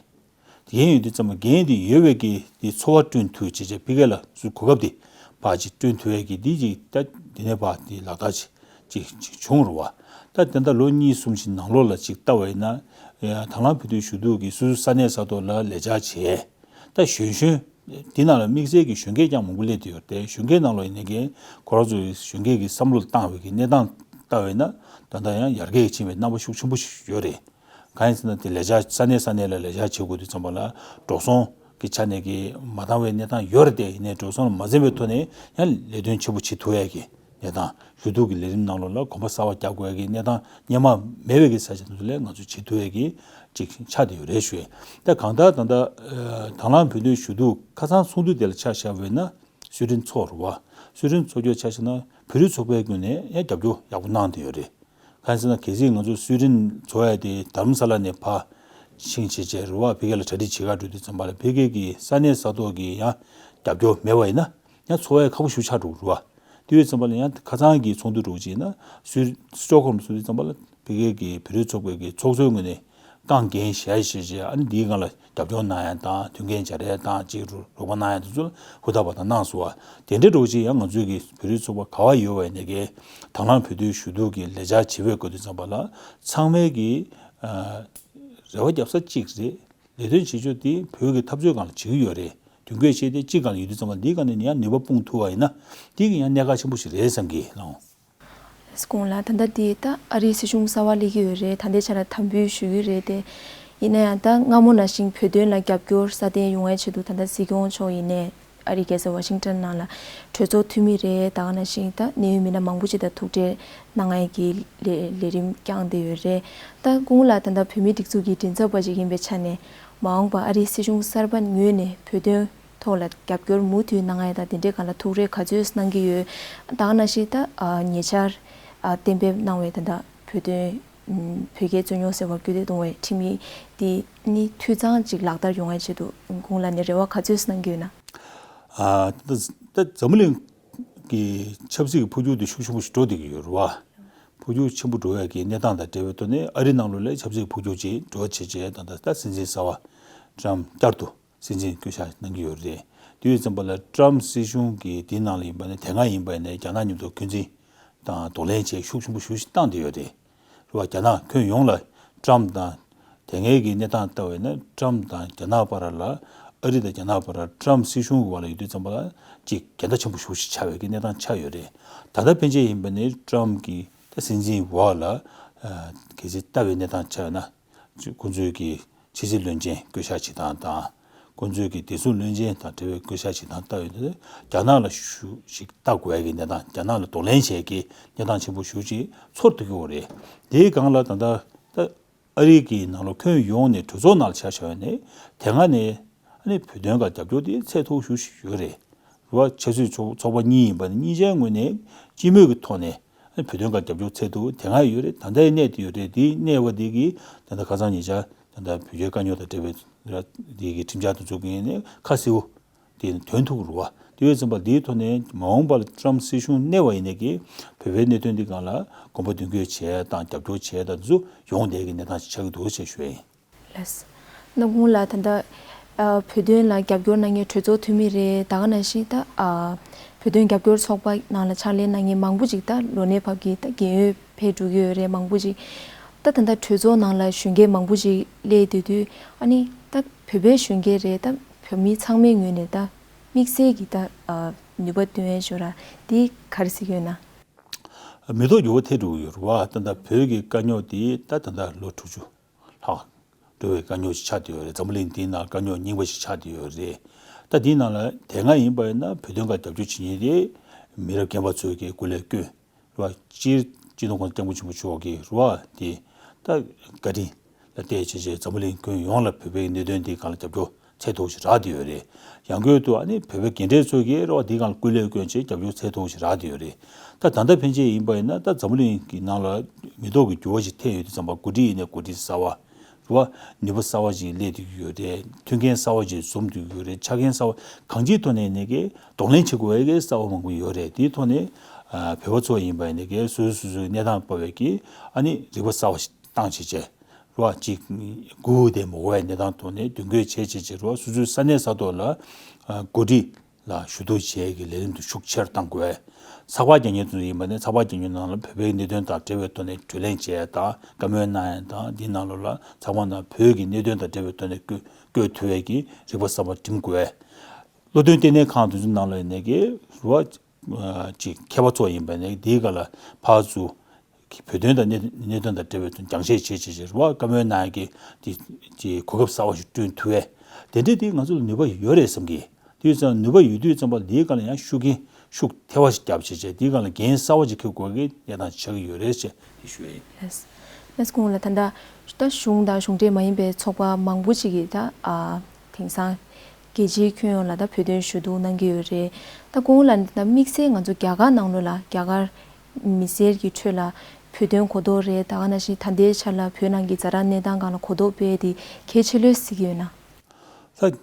འགན་ཡོད་དུས་ཙམ་པ་འགན་དེ་ཡོད་པའི་གི་དེ་འཚོ་བ་བསྐྲུན་ཐུབ་བྱས་བྱས་ཕ་གི་ལ་སུ་གོ་སྐབས་དེ་ཕར་ཅིག་བསྐྲུན་ཐུབ་ཡས་ཀྱི་འདི་ཅིག་ད་འདི་ནས་ཕར་དེ་ལག་བསྟར་ཅིག་ཅིག་ཅིག་བྱུང་རུང་བ། ད་དེ་འདྲ་ལོ་གཉིས་གསུམ་ཞིག་ནང་ལོགས་ལ་ཅིག་ལྟ་བ་ཡིན་ན་ཡ་དང་བླངས་བོད་དོན་ཞུ་གཏུག་གིས་སོ་སོའི་ས་གནས་ས་ཐོག་ལ་ལས་འཆར་བྱས། ད་གཞོན་གཞོན་འདི་ནང་ལ་དམིགས་བསལ་གྱི་གཞོན་སྐྱེས་ཀྱང་མང་པོ་སླེབས་བསྡད་ཡོད་རེད་དེ། གཞོན་སྐྱེས་ནང་ལོགས་ཡིན་ནའི་ཀྱང་ཁོ་རང་ཚོའི་གཞོན་སྐྱེས་ཀྱི་བསམ་བློ་བཏང་བའི་གི་གནས་སྟངས་ལྟ་བས་ན་ད་ལྟ་ཡང་ཡར་རྒྱས་ཕྱིན་པའི་རྣམ་པ་ཤུགས་ཆེན་པོ་ཞིག་ཡོད་རེད། གང་ཡིན་ཟེར་ན་དེ་ལས་འཆར་ས་གནས་ས་གནས་ལ་ལས་འཆར་བྱེད་དགོས་དུས་ཙམ་པ་ལ་འགྲོ་སོང་གི་ཆ་ནས་ཀྱི་མ་འདང་བའི་གནས་སྟངས་ཡོད་རེད་དེ། ཡིན་ནའི་འགྲོ་སོང་ལ་མ་འཛེམ་པའི་ཐོག་ནས་ཡང་ལས་དོན་ཆེན་པོ་བྱེད་ཐུབ་ཡས་ཀྱི་གནས་སྟངས། ཞུ་གཏུག་གི་ལས་རིམ་ནང་ལོགས་ལ་གོམ་པ་གསར་བ་རྒྱག་དགོས་ཡ་གི་གནས་སྟངས་སྔོན་མ་མེད་པའི་གི་ས་ཆ་དེ་ཚོ་ལ་ང་ཚོ་བྱེད་ཐུབ་ཡ་གི་ཅིག་ཆགས་བསྡད་ཡོད་རེད་ཞུ་ཡ། ད་གང་ལྟར་ད་ལྟ་ཨ་དང་བླངས་བོད་དོན་ཞུ་གཏུག་ཁ་སང་ཚོགས་འདུ་དེ་ལ་ཆ་བཞག་པ་ཡིན་ན་སུའེ་ཏེན་ཚོགས་རེད་བ། སུའེ་ཏེན་ཚོགས་རྒྱུ་ཆ་བཞག་ན་བོད་རིགས་ཚོགས་པའི་ངོས་ནས་ཡང་རྒྱབ་སྐྱོར་ཡག་པོ་གནང་བསྡད་ཡོད་རེད། གང་ཡིན་ཟེར་ན་གལ་སྲིད་ང་ཚོ་སུའེ་ཏེན་ཚོགས་ཡ་དེ་དྷ་རམ་ས་ལ་ནས་ཕར་ཕྱིན་བྱས་བྱས་རེད་བ། ཕ་གི་ལ་གྲ་སྒྲིག་བྱེད་གར་འགྲོ་དུས་ཙམ་པ་ལ་ཕ་གི་གི་ས་གནས་ས་ཐོག་གི་ཡང་རྒྱབ་སྐྱོར་མེད་པ་ཡིན་ན། ཡང་ཚོགས་ཡ་ཁག་པོ་ཞིག་ཆགས་འགྲོ་གི་རེད་བ། དེ་ཡོད་ཙམ་པ་ལ་ཡང་ཁ་སང་གི་ཚོགས་འདུ་འགྲོ་གི་ཡིན་ན་སུད་སི་ཊོག་ཧོམ་སུད་སི་ཙམ་པ་ལ་ཕ་གི་གི་བོད་རིགས་ཚོགས་པའི་གི་ཚོགས་གཙོའི་ངོས་ནས་རྐང་འགན་བཞེས་བཞེས་བྱས། ཨ་ནི་འདིའི་སྒང་ལ་རྒྱབ་སྐྱོར་གནང་ཡ་དང་མཐུན་རྐྱེན་སྦྱར་ཡ་དང་ཅིག་རོགས་པ་གནང་ཡ་དེ་ཚོ་ལ་ཧུར་ཐག་པ་དང་གནང་སོང་བ། དེ་འདྲའི་འགྲོ་གི་ཡིན་ཡང་ང་ཚོའི་གི་བོད་རིགས་ཚོགས་པ་ག་བ་ཡོད་བ་ཡིན་ནའི་གི་དང་བླངས་བོད་དོན་ཞུ་གཏུག་གི་ལས་འཆར་བྱེད་པའི་སྐབས་དུས་ཙམ་པ་ལ་ཚང་མའི་གི་ཨ་རེ་བ་རྒྱབ་ས་གཅིག་རེད། ལས་དོན་བྱེད་ཕྱོགས་དེ་བོད་ཀྱི་འཐབ་རྩོད་སྒང་ལ་བྱེད་ཀྱི་ཡོད་རེད། དུས་འགོས་ཆེ་དེ་གཅིག་སྒང་ལ་ཡོད་དུས་ཙམ་པ་འདིའི་སྒང་ནས་ཡང་ནུས་པ་སྤུངས་ཐུབ་པ་ཡིན་ན་དེ་གི་ཡང་གནད་འགག་ཆེན་པོ་ཞིག་རེད་བསམ་གི་ལགས། སྐུ་ངོ་ལགས། ད་ལྟ་དེ་ད་ཨ་རིའི་སྲིད་གཞུང་གསར་བ་སླེབས་ཀྱི་ཡོད་རེད། ད་ལྟའི་ཆ་ལ་དམ་འབུལ་ཞུ་གི་རེད་དེ། ཡིན་ན་ཡང་ད་སྔ་མོ་ནང་བཞིན་བོད་དོན་ལ་རྒྱབ་སྐྱོར་སྲ་བརྟན་ཡོང་བའི་ཆེད་དུ་ད་ལྟ་སྲིད་སྐྱོང་མཆོག་ཡིན་ནས་ཨ་རིའི་རྒྱལ་ས་ཝ་ཤིང་ཊོན་ནང་ལ་གྲོས་ཚོགས་འཐུས་མི་རེད། ད་ག་ནང་བཞིན་ད་གནད་ཡོད་མི་སྣ་མང་པོ་ཅིག་དང་ཐུག་འཕྲད་གནང་ཡས་ཀྱི་ལས་ལས་རིམ་བསྐྱངས་བསྡད་ཡོད་རེད། ད་སྐུ་ངོ་ལགས་ད་ལྟ་བོད་མིའི་སྒྲིག་འཛུགས་ཀྱི་མགྲིན་ཚབ་པ་ཞིག་ཡིན་པའི་ཆ་ནས་མ་འོངས་པ་ཨ་རིའི་སྲིད་གཞུང་གསར་པ་ངོས་ནས་བོད་དོན་ཐོག་ལ་རྒྱབ་སྐྱོར་མུ་མཐུད་གནང་ཡས་དང་དེ་འདྲའི་སྒང་ལ་ཐུགས་རེ་ག་ཚོད་གནང་གི་ཡོད། ད་ག་ནང་བཞིན་ད་ཉེ་ཆར་གཏན་འབེབས་གནང་བའི་ད་ལྟ་བོད་དོན་བོད་རྒྱའི་རྩོད་རྙོག་སེལ་བར་སྐུལ་འདེད་གཏོང་བའི་ཁྲིམས་ཡིག་འདི་ནི་འཐུས་ཚང་ཅིག་ལག་བསྟར་ཡོང་བའི་ཆེད་དུ་སྐུ་ངོ་ལགས་ནས་རེ་བ་ག་ཚོད་གནང་གི་ཡོད་ན། ཨ། ད་ད་འཛམ་བུ་གླིང་གི་ཆབ་སྲིད་ཀྱི་འཕོ་འགྱུར་དེ་ཤུགས་ཆེན་པོ་ཞིག་འགྲོ་བསྡད་ཀྱི་ཡོད་རེད་བ། འཕོ་འགྱུར་ཆེན་པོ་འགྲོ་ཡག་གི་གནས་སྟངས་དང་འབྲེལ་བའི་ཐོག་ནས་ཨ་རི་ནང་ལོགས་ལ་ཆབ་སྲིད་འཕོ་འགྱུར་ཅིག་འགྲོ་བྱེད་བྱས་ད་ད་ད་སྲིད་འཛིན་གསར་པ་ཊམ་བསྐྱར་དུ་སྲིད་འཛིན་བསྐོ་བཞག་གནང་གི་ཡོད་རེད། དེ་ཡོད་ཙམ་པ་ལ་ཊམ་སྲིད་གཞུང་གི་དེའི་ནང་ལ་ཡིན་པ་ནས་དེ་སྔ་ཡིན་པ་ནས་རྒྱ་ནག་མཉམ་དུ་འཁོན་འཛིན་དང་གདོང་ལེན་བྱེད་ཤུགས་ཆེན་པོ་ཞེ་པོ་ཞིག་བཏང་བསྡད་ཡོད་རེད། རེད་བ། རྒྱ་ནག་ཁྱོན་ཡོངས་ལ་ཊམ་དང་དེ་སྔའི་གི་གནས་སྟངས་ལྟ་བས་ན་ཊམ་དང་རྒྱ་ནག་བར་ལ་ཨ་རི་དང་རྒྱ་ནག་བར་ཊམ་སྲིད་གཞུང་གི་བར་ལ་ཡོད་དུས་ཙམ་པ་ལ་ཅིག་འགལ་ཟླ་ཆེན་པོ་ཞེ་པོ་ཞིག་ཆགས་པའི་གི་གནས་སྟངས་ཆགས་ཡོད་རེད། ད་ལྟ་ཕན་ཆད་ཡིན་པ་ནི་ཊམ་གི་ད་སྲིད་འཛིན་འོག་ལ་གལ་སྲིད་ལྟ་བའི་གནས་སྟངས་ཆགས་ཡོད་ན། ཁོང་ཚོའི་གི་ཕྱི་སྲིད་བློན་ཆེན་བསྐོ་བཞག་བྱེད་སྟངས་དང་། ཁོང་ཚོའི་གི་བདེ་སྲུང་བློན་ཆེན་དང་འབྲེལ་བའི་བསྐོ་བཞག་བྱེད་སྟངས་ལྟ་ཡོང་དུས་རྒྱ་ནག་ལ་ཤུགས་ཤིག་ལྟ་དགོས་ཡ་གི་གནས་སྟངས། རྒྱ་ནག་ལ་གདོང་ལེན་བྱེད་ཀྱི་གནས་སྟངས་ཆེན་པོ་ཞེ་པོ་ཅིག་ཚོར་ཐུབ་ཀྱི་ཡོད་རེད། དེའི་སྒང་ལ་ད་ལྟ་ད་ཨ་རི་གི་ནང་ལོགས་ཁྱོན་ཡོངས་ནས་གྲོས་ཚོགས་ནང་ལ་ཆ་བཞག་ནས་དེ་སྔ་ནས་ཨ་ནི་བོད་དོན་སྒང་རྒྱབ་སྐྱོར་དེ་ཚད་མཐོ་ཤོས་ཤིག་ཡོད་རེད། རེད་བ། ཆབ་སྲིད་ཚོགས་ཚོགས་པ་གཉིས་ཡིན་པ་ནི་གཉིས་ཆའི་ངོས་ནས་སྤྱི་མོས་ཀྱི་ཐོག་ནས་བོད་དོན་སྒང་རྒྱབ་སྐྱོར་ཚད་མཐོ་དེ་སྔ་ཡོད་རེད། ད་ལྟའི་གནས་དེ་ཡོད་རེད། དེའི་གནས་བབ་དེ་གི་ད་ལྟ་ཁ་སང་ཉེ་ཆར་ད་ལྟ་བོད་རྒྱའི་དཀའ་རྙོག་དང་འབྲེལ་བའི་དེ་གི་ཁྲིམས་འཆར་དེ་ཚོ་གི་ནས་ཁ་གསལ་པོ་དེ་ཐོན་ཐུབ་ཀྱི་རེད་བ། དེ་ཡོད་ཙམ་པ་དེའི་ཐོག་ནས་མ་འོངས་པ་ལ་ཊམ་སྲིད་གཞུང་གནས་པ་ཡིན་ནའི་གི་བོད་པའི་གནད་དོན་འདི་སྒང་ལ་དགོངས་པ་འདུན་སྐྱོད་བྱས་དང་རྒྱབ་སྐྱོར་བྱས་དང་དེ་ཚོ་ཡོང་བསྡད་ཀྱི་གནས་སྟངས་ཤིག་ཆགས་ཀྱི་འདུག་ཅེས་ཞུ་ཡ་ཡིན། ལགས། སྣ་ཁུང་ལགས་ད་ལྟ་ཨ་བོད་དོན་ལ་རྒྱབ་སྐྱོར་གནང་མཁན་གྲོས་ཚོགས་འཐུས་མི་རེད། ད་ག་ནང་བཞིན་ད་ཨ་བོད་དོན་རྒྱབ་སྐྱོར་ཚོགས་པ་ནང་ལ་ཕྱག་ལས་གནང་མཁན་མང་པོ་ཅིག་ད་ལོ་ནའི་བབ་ཀྱིས་ད་རྒས་ཡོལ་ཕེབས་འགྲོ་གི་ཡོད་རེད། མང་པོ་ཅིག་ད་ད་ལྟ་གྲོས་ཚོགས་ནང་ལ་གཞོན་སྐྱེས་མང་པོ་ཅིག་སླེབས་བསྡད་དུས་ཨ་ནི་ད་བོད་པའི་གཞོན་སྐྱེས་རེད། ད་བོད་མི་ཚང་མའི་ངོས་ནས་ད་དམིགས་བསལ་གྱི་ད་ཨ་ནུས་པ་བཏོན་ཡས་ཤོག་ར་འདི་ག་རེ་ཟེར་གྱི་ཡོད་ན། མི་ཐོག་འགྱུར་བ་ཐེབས་འགྲོ་གི་ཡོད་རེད་བ། ད་ལྟ་བོད་ཀྱི་དཀའ་རྙོག་དེ་ད་ད་ལྟ་ལོ་དྲུག་ཅུ་ལྷག་འགྲོ་བའི་དཀའ་རྙོག་ཅིག་ཆགས་བསྡད་ཡོད་རེད། འཛམ་བུ་གླིང་འདིའི་ནང་དཀའ་རྙོག་རྙིང་པ་ཞིག་ཆགས་བསྡད་ཡོད་རེད། ད་འདིའི་ནང་ལ་དེ་སྔ་ཡིན་པ་ཡིན་ན་བོད་དོན་ཁག་རྒྱབ་སྐྱོར་བྱེད་མཁན་དེ་མི་རབས་རྒན་པ་ཚོས་ཀྱི་སྐུ་ལས་བསྐྱོན་རེད་བ། སྤྱིར་སྤྱི་ནོར་༸གོང་ས་༸སྐྱབས་མགོན་ཆེན་པོ་མཆོག་གི་རེད་བ། དེ་ད་བཀའ་དྲིན་ལ་བརྟེན་བྱས་བྱས་འཛམ་བུ་གླིང་ཁྱོན་ཡོངས་ལ་བོད་པའི་གནད་དོན་འདིའི་སྒང་ལ་རྒྱབ་སྐྱོར་ཚད་མཐོ་ཞིག་རག་བསྡད་ཡོད་རེད། ཡང་སྒོས་དུ་ཨ་ནི་བོད་པའི་རྒན་གྲས་ཚོས་ཀྱི་རེད་བ། འདིའི་སྒང་ལ་སྐུ་ལས་བསྐྱོན་བྱས་རྒྱབ་སྐྱོར་ཚད་མཐོ་ཞིག་རག་བསྡད་ཡོད་རེད། ད་ད་ལྟ་ཕན་ཆད་ཡིན་པ་ཡིན་ན་ད་འཛམ་བུ་གླིང་གི་ནང་ལ་མི་ཐོག་གི་འགྱུར་བ་ཞིག་ཐེབས་ཡོད་དུས་ཙམ་པ་འགོ་ཁྲིད་ཡིན་ནའི་འགོ་ཁྲིད་གསར་པ་རེད་བ། ནུས་པ་གསར་པ་ཞིག་སླེབས་བསྡད་ཀྱི་ཡོད་རེད། མཐུན་རྐྱེན་གསར་པ་ཞིག་འཛོམས་བསྡད་ཀྱི་ཡོད་རེད། ཆ་རྐྱེན་གསར་པ་གང་ཅིའི་ཐོག་ནས་ཡིན་ནའི་གི་གདོང་ལེན་བྱེད་དགོས་པའི་གི་གསར་པ་མང་པོ་ཡོད་རེད། དེའི་ཐོག་ནས་ཨ་བོད་པ་ཚོ་ཡིན་པ་ཡིན་ནའི་གི་སོ་སོ་སོ་སོའི་གནས་སྟངས་བབས་པའི་གི་ཨ་ནི་རིག་པ་གསར་པ་ཞིག་བཏང་བྱས་བྱས་རེད་བ། ཅིག་སྒུག་བསྡད་མི་དགོས་པའི་གནས་སྟངས་ཐོག་ནས་མདུན་སྐྱོད་བྱས་བྱས་བྱས་རེད་བ། སོ་སོའི་ས་གནས་ས་ཐོག་ལ་ཨ་འགོ་ཁྲིད་ལ་ཞུ་གཏུག་བྱེད་ཀྱི་ལས་རིམ་དེ་ཤུགས་ཆེར་གཏང་དགོས། ཚགས་པར་རྒྱག་མཁན་ཚོ་ཡིན་པ་ནས་ཚགས་པར་རྒྱག་མཁན་ནང་ལ་བོད་པའི་གནད་དོན་དང་འབྲེལ་བའི་ཐོག་ནས་བརྗོད་ལེན་བྱས་དང་བཀའ་མོལ་གནང་ཡ་དང་འདིའི་ནང་ལོགས་ལ་ཚགས་པར་ནང་བོད་ཀྱི་གནད་དོན་དང་འབྲེལ་བའི་ཐོག་ནས་བཀོད་བཀོད་ཐུབ་པའི་གི་རིག་པ་གསར་པ་འགྲིམ་དགོས། བློ་འདོན་ལྟེ་གནས་ཁང་དེ་ཚོའི་ནང་ལ་ཡིན་ནའི་གི་རེད་བ། ཅིག་མཁས་པ་ཚོ་ཡིན་པ་ནས་འདིའི་སྒང་ལ་ཕར་ཚུར་གྱི་བོད་དོན་དང་གནད་གནད་དོན་དང་འབྲེལ་བའི་དོན་རྒྱང་བཤད་བྱེད་བྱེད་བྱེད་རེད་བ། བཀའ་མོལ་གནང་ཡ་གི་དེ་དེ་གོ་སྐབས་གསར་པ་ཞིག་བསྐྲུན་ཐུབ་པས། དེ་འདྲ་དེ་ང་ཚོ་ལ་ནུས་པ་ཡོད་རེད་བསམ་གི། དེ་ཡོད་ཙང་ནུས་པ་ཡོད་དུས་ཙམ་པ་འདིའི་སྒང་ལ་ཡང་ཤུགས་རྐྱེན་ཤུགས་ཐེ་བ་ཞིག་རྒྱབ་བྱེད་བྱེད་འདིའི་སྒང་ལ་འགན་གསར་པ་ཞིག་འཁྱེར་དགོས་ཀྱི་གནས་སྟངས་ཆགས་ཀྱི་ཡོད་རེད་ཅེས་དེ་ཞུ་ཡ་ཡིན། ལགས་སོ། ལགས་སོ། སྐུ་ངོ་ལགས་ད་ལྟ་ད་གཞུང་དང་གཞུང་འབྲེལ་མ་ཡིན་པའི་ཚོགས་པ་མང་པོ་ཅིག་གིས་ད་ཨ་དེང་སང་རྒྱལ་སྤྱིའི་ཁྱོན་ཡོངས་ལ་ད་བོད་དོན་ཞུ་གཏུག་གནང་གི་ཡོད་རེད། ད་སྐུ་ངོ་ལགས་ད་དམིགས་བསལ་ང་ཚོ་རྒྱ་གར་ནང་ལོགས་ལ་རྒྱ་གར་མི་སེར་གྱི་ཁྲོད་ལ་བོད་དོན་གོ་རྟོགས་རེད། ད་ག་ནང་བཞིན་ད་ལྟའི་ཆ་ལ་བོད་ནང་གི་ཛ་དྲག་གནས་སྟངས་སྒང་ལ་གོ་རྟོགས་སྤེལ་དེ་གལ་ཆེ་ལོས་གཟིགས་ཀྱི་ཡོད་ན། ད་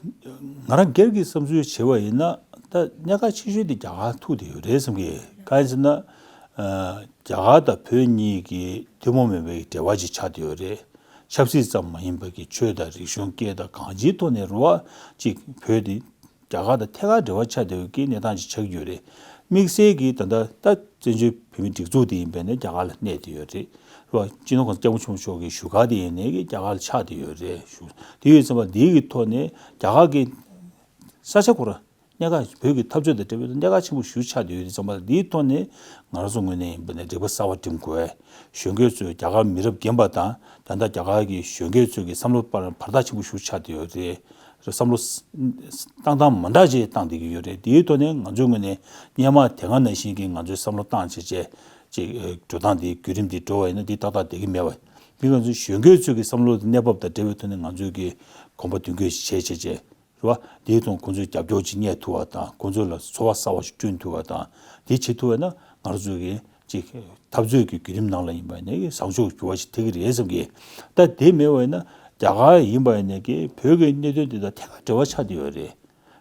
ང་རང་སྒེར་གྱི་བསམ་ཚུལ་བྱས་པ་ཡིན་ན་ད་གནད་འགག་ཆེ་ཤོས་དེ་རྒྱ་གར་ཐུག་བསྡད་ཡོད་རེད་བསམ་གི། གང་ཡིན་ཟེར་ན་ཨ་རྒྱ་གར་དང་བོད་གཉིས་ཀྱི་ཐུན་མོང་མིན་པའི་འབྲེལ་བ་ཅིག་ཆགས་བསྡད་ཡོད་རེད། ཆབ་སྲིད་ཙམ་མ་ཡིན་པ་གི་ཆོས་དང་རིག་གཞུང་སྐད་དང་གང་ཅིའི་ཐོག་ནས་རེད་བ། གཅིག་བོད་དེ་རྒྱ་གར་དང་ཐད་ཀར་འབྲེལ་བ་ཆགས་བསྡད་ཡོད་ཀྱི་གནས་སྟངས་ཅིག་ཆགས་ཀྱི་ཡོད་རེད། དམིགས་བསལ་གྱིས་ད་ལྟ་ད་བཙན་བྱོལ་བོད་མིའི་སྒྲིག་འཛུགས་དེ་ཡིན་པས་ན་རྒྱ་གར་ལ་གནས་བསྡད་ཡོད་རེད། རེད་བ། སྤྱི་ནོར་༸གོང་ས་༸སྐྱབས་མགོན་ཆེན་པོ་མཆོག་གི་བཞུགས་སྒར་དེ་ཡིན་ནའི་གི་རྒྱ་གར་ལ་ཆགས་བསྡད་ཡོད་རེད་ཞུ། དེ་ཡོད་ཙམ་པ་འདི་གི་ཐོག་ནས་རྒྱ་གར་གྱི་ས་ཆ་ཁོ་རང་ གནད་འགག་བོད་ཀྱི་འཐབ་རྩོད་དང་འབྲེལ་བའི་གནད་འགག་ཆེན་པོ་ཞེ་པོ་ཆགས་བསྡད་ཡོད་དུས་ཙམ་པ་ལ། འདིའི་ཐོག་ནས་ང་རང་ཚོ་ངོས་ནས་ཡིན་པ་ནས་རིག་པ་གསར་པ་སྒྲིམ་དགོས། གཞོན་སྐྱེས་ཚོས་རྒྱ་གར་མི་རབས་རྒན་པ་དང་ད་ལྟ་རྒྱ་གར་གྱི་གཞོན་སྐྱེས་ཚོས་ཀྱི་བསམ་བློ་བར་བར་ཐག་ཆེན་པོ་ཞེ་པོ་ཆགས་བསྡད་ཡོད་རེད། བསམ་བློ་བཏང་སྟངས་མ་འདྲ་ཅིག་བཏང་བསྡད་ཀྱི་ཡོད་རེད། དེའི་ཐོག་ནས་ང་ཚོའི་ངོས་ནས་སྔོན་མ་དེ་སྔ་ནང་བཞིན་གྱི་ང་ཚོའི་བསམ་བློ་བཏང་བྱས་བྱས་ཅིག་འགྲོ་སྟངས་དེ་བརྒྱུད་རིམ་དེ་འགྲོ་བ་ཡིན་ན། དེ་ཏག་ཏག་བསྡད་ཀྱི་མེད་པ། དེ་ང་ཚོའི་གཞོན་སྐྱེས་ཚོས་ཀྱི་བསམ་བློ་དེ་གནས་བབ་དང་འབྲེལ་བའི་ཐོག་ནས་ང་ཚོས་ཀྱི་གོམ་པ་མདུན་སྐྱོད་བྱས་བྱས་བྱས། རེད་བ། དེའི་ཐོག་ཁོང་ཚོས་རྒྱབ་སྐྱོར་ཅིག་རྙེད་ཐུབ་པ་དང་། ཁོང་ཚོ་ལ་འཚོ་བ་གསར་བ་ཞིག་བསྐྲུན་ཐུབ་པ་དང་། དེ་བྱེད་ཐུབ་པ་ན་ང་རང་ཚོ་གི་ཅིག་འཐབ་རྩོད་ཀྱི་བརྒྱུད་རིམ་ནང་ལ་ཡིན་པ་ནས་བཟང་ཕྱོགས་འགྱུར་བ་ཞིག་ཐེབས་ཀྱི་རེད་བསམ་གི། ད་དེ་མེད་པ་ཡིན་ན། རྒྱ་གར་ཡིན་པ་ཡིན་ནས་ཀྱི་བོད་ཀྱི་གནད་དོན་དེ་དང་ཐད་ཀར་འབྲེལ་བ་ཆགས་བསྡད་ཡོད་རེད།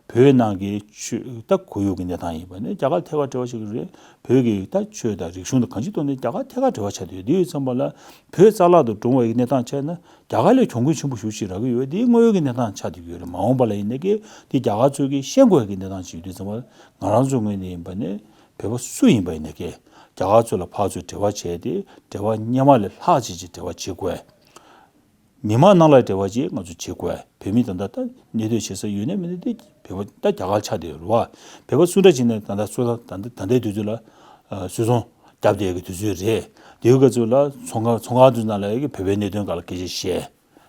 བོད་ནང་གི་ཆོས་ད་ཁོར་ཡུག་གི་གནས་སྟངས་ཡིན་པ་ནས་རྒྱ་གར་ཐད་ཀར་འབྲེལ་བ་ཆགས་ཀྱི་རེད། བོད་ཀྱི་ད་ཆོས་དང་རིག་གཞུང་དང་གང་ཅིའི་ཐོག་ནས་རྒྱ་གར་ཐད་ཀར་འབྲེལ་བ་ཆགས་བསྡད་ཡོད། དེ་ཡོད་ཙམ་པ་ལ་བོད་རྩ་བརླག་ཏུ་འགྲོ་བའི་གནས་སྟངས་བྱས་ན། རྒྱ་གར་ལས་གྱོང་གུན་ཆེན་པོ་ཞེ་པོ་ཅིག་རག་གི་ཡོད། དེ་དངོས་ཡོད་ཀྱི་གནས་སྟངས་ཆགས་བསྡད་ཀྱི་ཡོད་རེད། མ་འོངས་པ་ལ་ཡིན་ནའི་གི་དེ་རྒྱ་གར་ཚོས་ཀྱིས་ཤེས་དགོས་ཀྱི་གནས་སྟངས་ཅིག་ཡོད་དུས་ཙམ་པ། ང་རང་ཚོའི་ངོས་ནས་ཡིན་པ་ནས་བོད་པ་སུ་ཡིན་པ་ཡིན་ནའི་གི་རྒྱ་གར་ཚོ་ལ་ཕར་ཚུར་འབྲེལ་བ་བྱས་ཏེ། འབྲེལ་བ་སྔོན་མ་ལས་ལྷག་ཅིག་ཅིག་འབྲེལ་བ་བྱེད་དགོས། མི་མང་ནང་ལ་འབྲེལ་བ་ཅིག་ང་ཚོ་བྱེད་དགོས། བོད་མི་ད་ལྟ་ད་གནས་སྡོད་བྱེད་ས་ཡོད་ནའི་མེད་ནའི་དེ་བོད་པ་ད་རྒྱ་གར་ཆགས་བསྡད་ཡོད་རེད་བ། བོད་པ་སུ་འདྲ་ཅིག་ནས་ད་ལྟ་སུ་ད་ད་ལྟའི་དུས་ཚོད་ལ་ཨ་སུད་ཚོང་རྒྱབ་བསྡད་ཀྱི་དུས་ཚོད་རེད། དེའི་སྐབས་སུ་ལ་ཚོང་ཁང་ཚོང་ཁང་དེ་ནང་ལ་ཡ་གི་བོད་པའི་གནད་དོན་སྒང་ལ་སྐད་ཆ་བཤད།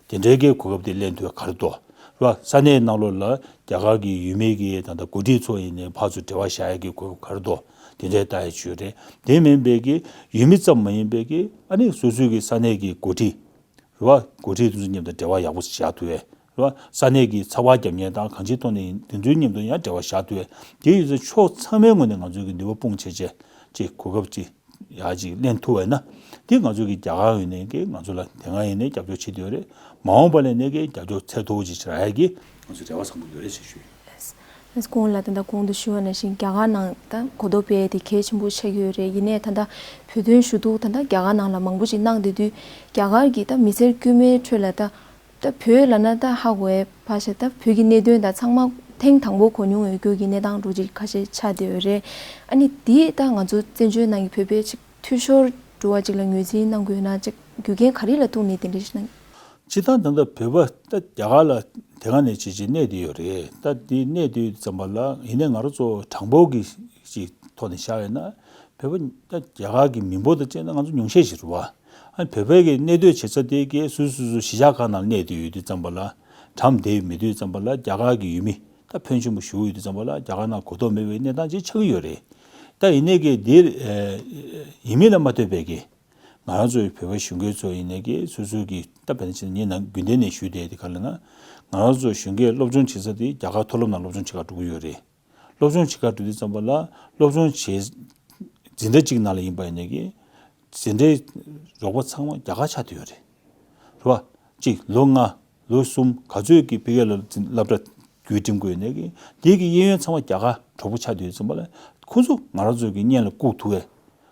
དེ་འདྲའི་གི་གོ་སྐབས་དེ་ལེན་ཐུབ་ག་རེ་འདུག་རེད་བ། ས་གནས་ནང་ལོགས་ལ་རྒྱ་གར་གྱི་ཡུལ་མི་གི་ད་ལྟ་འགོ་ཁྲིད་ཚོ་ཡིན་ནའི་ཕར་ཚུར་འབྲེལ་བ་བཞག་ཡ་གི་གོ་སྐབས་ག་རེ་འདུག་དེ་འདྲའི་ལྟ་ཡ་ཅིག་ཡོད་རེད། དེ་མིན་པའི་གི་ཡུལ་མི་ཙམ་མ་ཡིན་པའི་གི་ཨ་ནི་སོ་སོའི་གི་ས་གནས་ཀྱི་འགོ་ཁྲིད། རེད་བ། འགོ་ཁྲིད་དེ་ཚོ་མཉམ་དུ་འབྲེལ་བ་ཡག་པོ་བཞག་ཐུབ་པས། རེད་བ། ས་གནས་ཀྱི་ཚགས་པར་རྒྱབ་མཁན་དང་གང་ཅིའི་ཐོག་ནས་ཡིན། དེ་ཚོའི་མཉམ་དུ་ཡང་འབྲེལ་བ་བཞག་ཐུབ་པས། དེ་ཡོད་ཚད་ཕྱོགས་ཚང་མའི་ངོས་ནས་ང་ཚོའི་གི་ནུས་པ་སྤུངས་བྱས་བྱས་ཅིག་གོ་སྐབས་ཅིག་ཡག་ཅིག་ལེན་ཐུབ་པ་ཡིན་ན། དེ་ང་ཚོའི་གི་རྒྱ་གར་ཡིན་ནའི་གི་ང་ཚོ་ལ་དེ་སྔ་ཡིན་ནའི་རྒྱབ་སྐྱོར་བྱེད་ཐུབ་ཡོད་རེད། མ་འོངས་པ་ལ་ཡིན་ནའི་གི་རྒྱབ་སྐྱོར་ཚད་མཐོ་པོ་ཅིག་བྱེད་རག་ཡ་གི་ང་ཚོ་རེ་བ་བཟང་པོ་ཡོད་རེད་ཅེས་ཞུ་ཡོད། གོང་ལ་ད་ལྟ་གོང་དུ་ཞུས་པ་ནང་བཞིན་རྒྱ་གར་ནང་ད་གོ་རྟོགས་སྤེལ་དེ་གལ་ཆེན་པོ་ཆགས་ཀྱི་ཡོད་རེད། ཡིན་ནའི་ད་ལྟ་བོད་དོན་ཞུ་གཏུག་ད་ལྟ་རྒྱ་གར་ནང་ལ་མང་པོ་ཞིག་གནང་བསྡད་དུས། རྒྱ་གར་གྱི་ད་མི་སེར་དཀྱུས་མའི་ཁྲོད་ལ་ད་ད་བོད་ལབ་ན་ད་ཧ་གོ་བའི་ཕ་ཤ་ད་བོད་ཀྱི་གནད་དོན་ད་ཚང་མ་ཐེངས་དང་པོ་གོ་མྱོང་ཡོད་རྒྱུ་གི་གནས་སྟངས་འདྲ་ཅིག་ཁ་ཤས་ཆགས་བསྡད་ཡོད་རེད། ཨ་ནི་དེ་ད་ང་ཚོ་བཙན་བྱོལ་ནང་གི་བོད་པའི་ཅིག་འཐུས་ཤོར་འགྲོ་བ་ཅིག་ལ་ངོས་འཛིན་གནང་དགོས་ན་ཅིག་རྒྱུ་རྐྱེན་ག་རེ་ལ་ཐུག་ནས་དེ་འདྲ་ཞིག་གནང་། སྤྱིར་བཏང་ད་ལྟ་བོད་པ་ད་རྒྱ་གར་ལ་དེ་སྔ་ནས་ཅིག་ཅིག་གནས་བསྡད་ཡོད་རེད། ད་དེ་གནས་བསྡད་ཡོད་དུས་ཙམ་པ་ལ། ཡིན་ནའི་ང་རང་ཚོ་གྲངས་འབོར་གྱི་ཅིག་ཐོག་ནས་བཞག་ཡོད་ན། བོད་པ་ད་རྒྱ་གར་གྱི་མི་འབོར་དང་བཅས་ན་ང་ཚོ་ཉུང་ཤས་ཤིག་རེད་བ། ཨ་ནི་བོད་པའི་གི་གནས་སྡོད་བྱེད་ས་དེ་གའི་སོ་སོ་སོ་སོ་གཞིས་ཆགས་ཁག་ནང་གནས་བསྡད་ཡོད་དུས་ཙམ་པ་ལ། གྲངས་དེ་མེད་དུས་ཙམ་པ་ལ་རྒྱ་གར་གྱི་ཡུལ་མི་ད་ཕོན་ཆེན་པོ་ཞིག་ཡོད་དུས་ཙམ་པ་ལ་རྒྱ་གར་ནང་གོ་རྟོགས་མེད་པའི་གནས་སྟངས་ཅིག་ཆགས་ཀྱི་ཡོད་རེད། ད་ཡིན་ནའི་གི་དེ་ཨ་ཡིན་མིན་ལ་མ་ལྟོས་པའི་གི་ང་རང་ཚོའི་བོད་པའི་གཞོན་སྐྱེས་ཚོ་ཡིན་ནའི་གི་སོ་སོའི་གི་ད་དཔེར་ན་ཆ་ནས་ངས་ནང་རྒྱུན་ལྡན་ནས་ཞུས་བསྡད་དེ་ག་རེ་ལབ་ན། ང་རང་ཚོ་གཞོན་སྐྱེས་སློབ་སྦྱོང་བྱེད་ས་དེ་རྒྱ་གར་མཐོ་སློབ་ནང་སློབ་སྦྱོང་བྱེད་ག་འགྲོ་གི་ཡོད་རེད། སློབ་སྦྱོང་བྱེད་ག་འགྲོ་དུས་ཙམ་པ་ལ་སློབ་སྦྱོང་བྱེད་འཛིན་གྲྭ་གཅིག་ནང་ལ་ཡིན་པ་ཡིན་ནའི་གི་འཛིན་གྲྭའི་རོགས་པ་ཚང་མ་རྒྱ་གར་ཆགས་བསྡད་ཡོད་རེད། རེད་བ། གཅིག་ལོ་ལྔ་ལོ་གསུམ་ག་ཚོད་ཀྱི་ཕ་གི་ལ་སློབ་གྲྭ་བརྒྱུད་འགྲིམ་དགོས་ནས་ཀྱི་དེ་གི་གཡས་གཡོན་ཚང་མ་རྒྱ་གར་གྲོགས་པོ་ཆགས་བསྡད་ཡོད་ཙམ་པ་ལ། ཁོ་ཚོ་ང་རང་ཚོ་གི་སྔོན་ལ་བཀུག་ཐུབ་པས།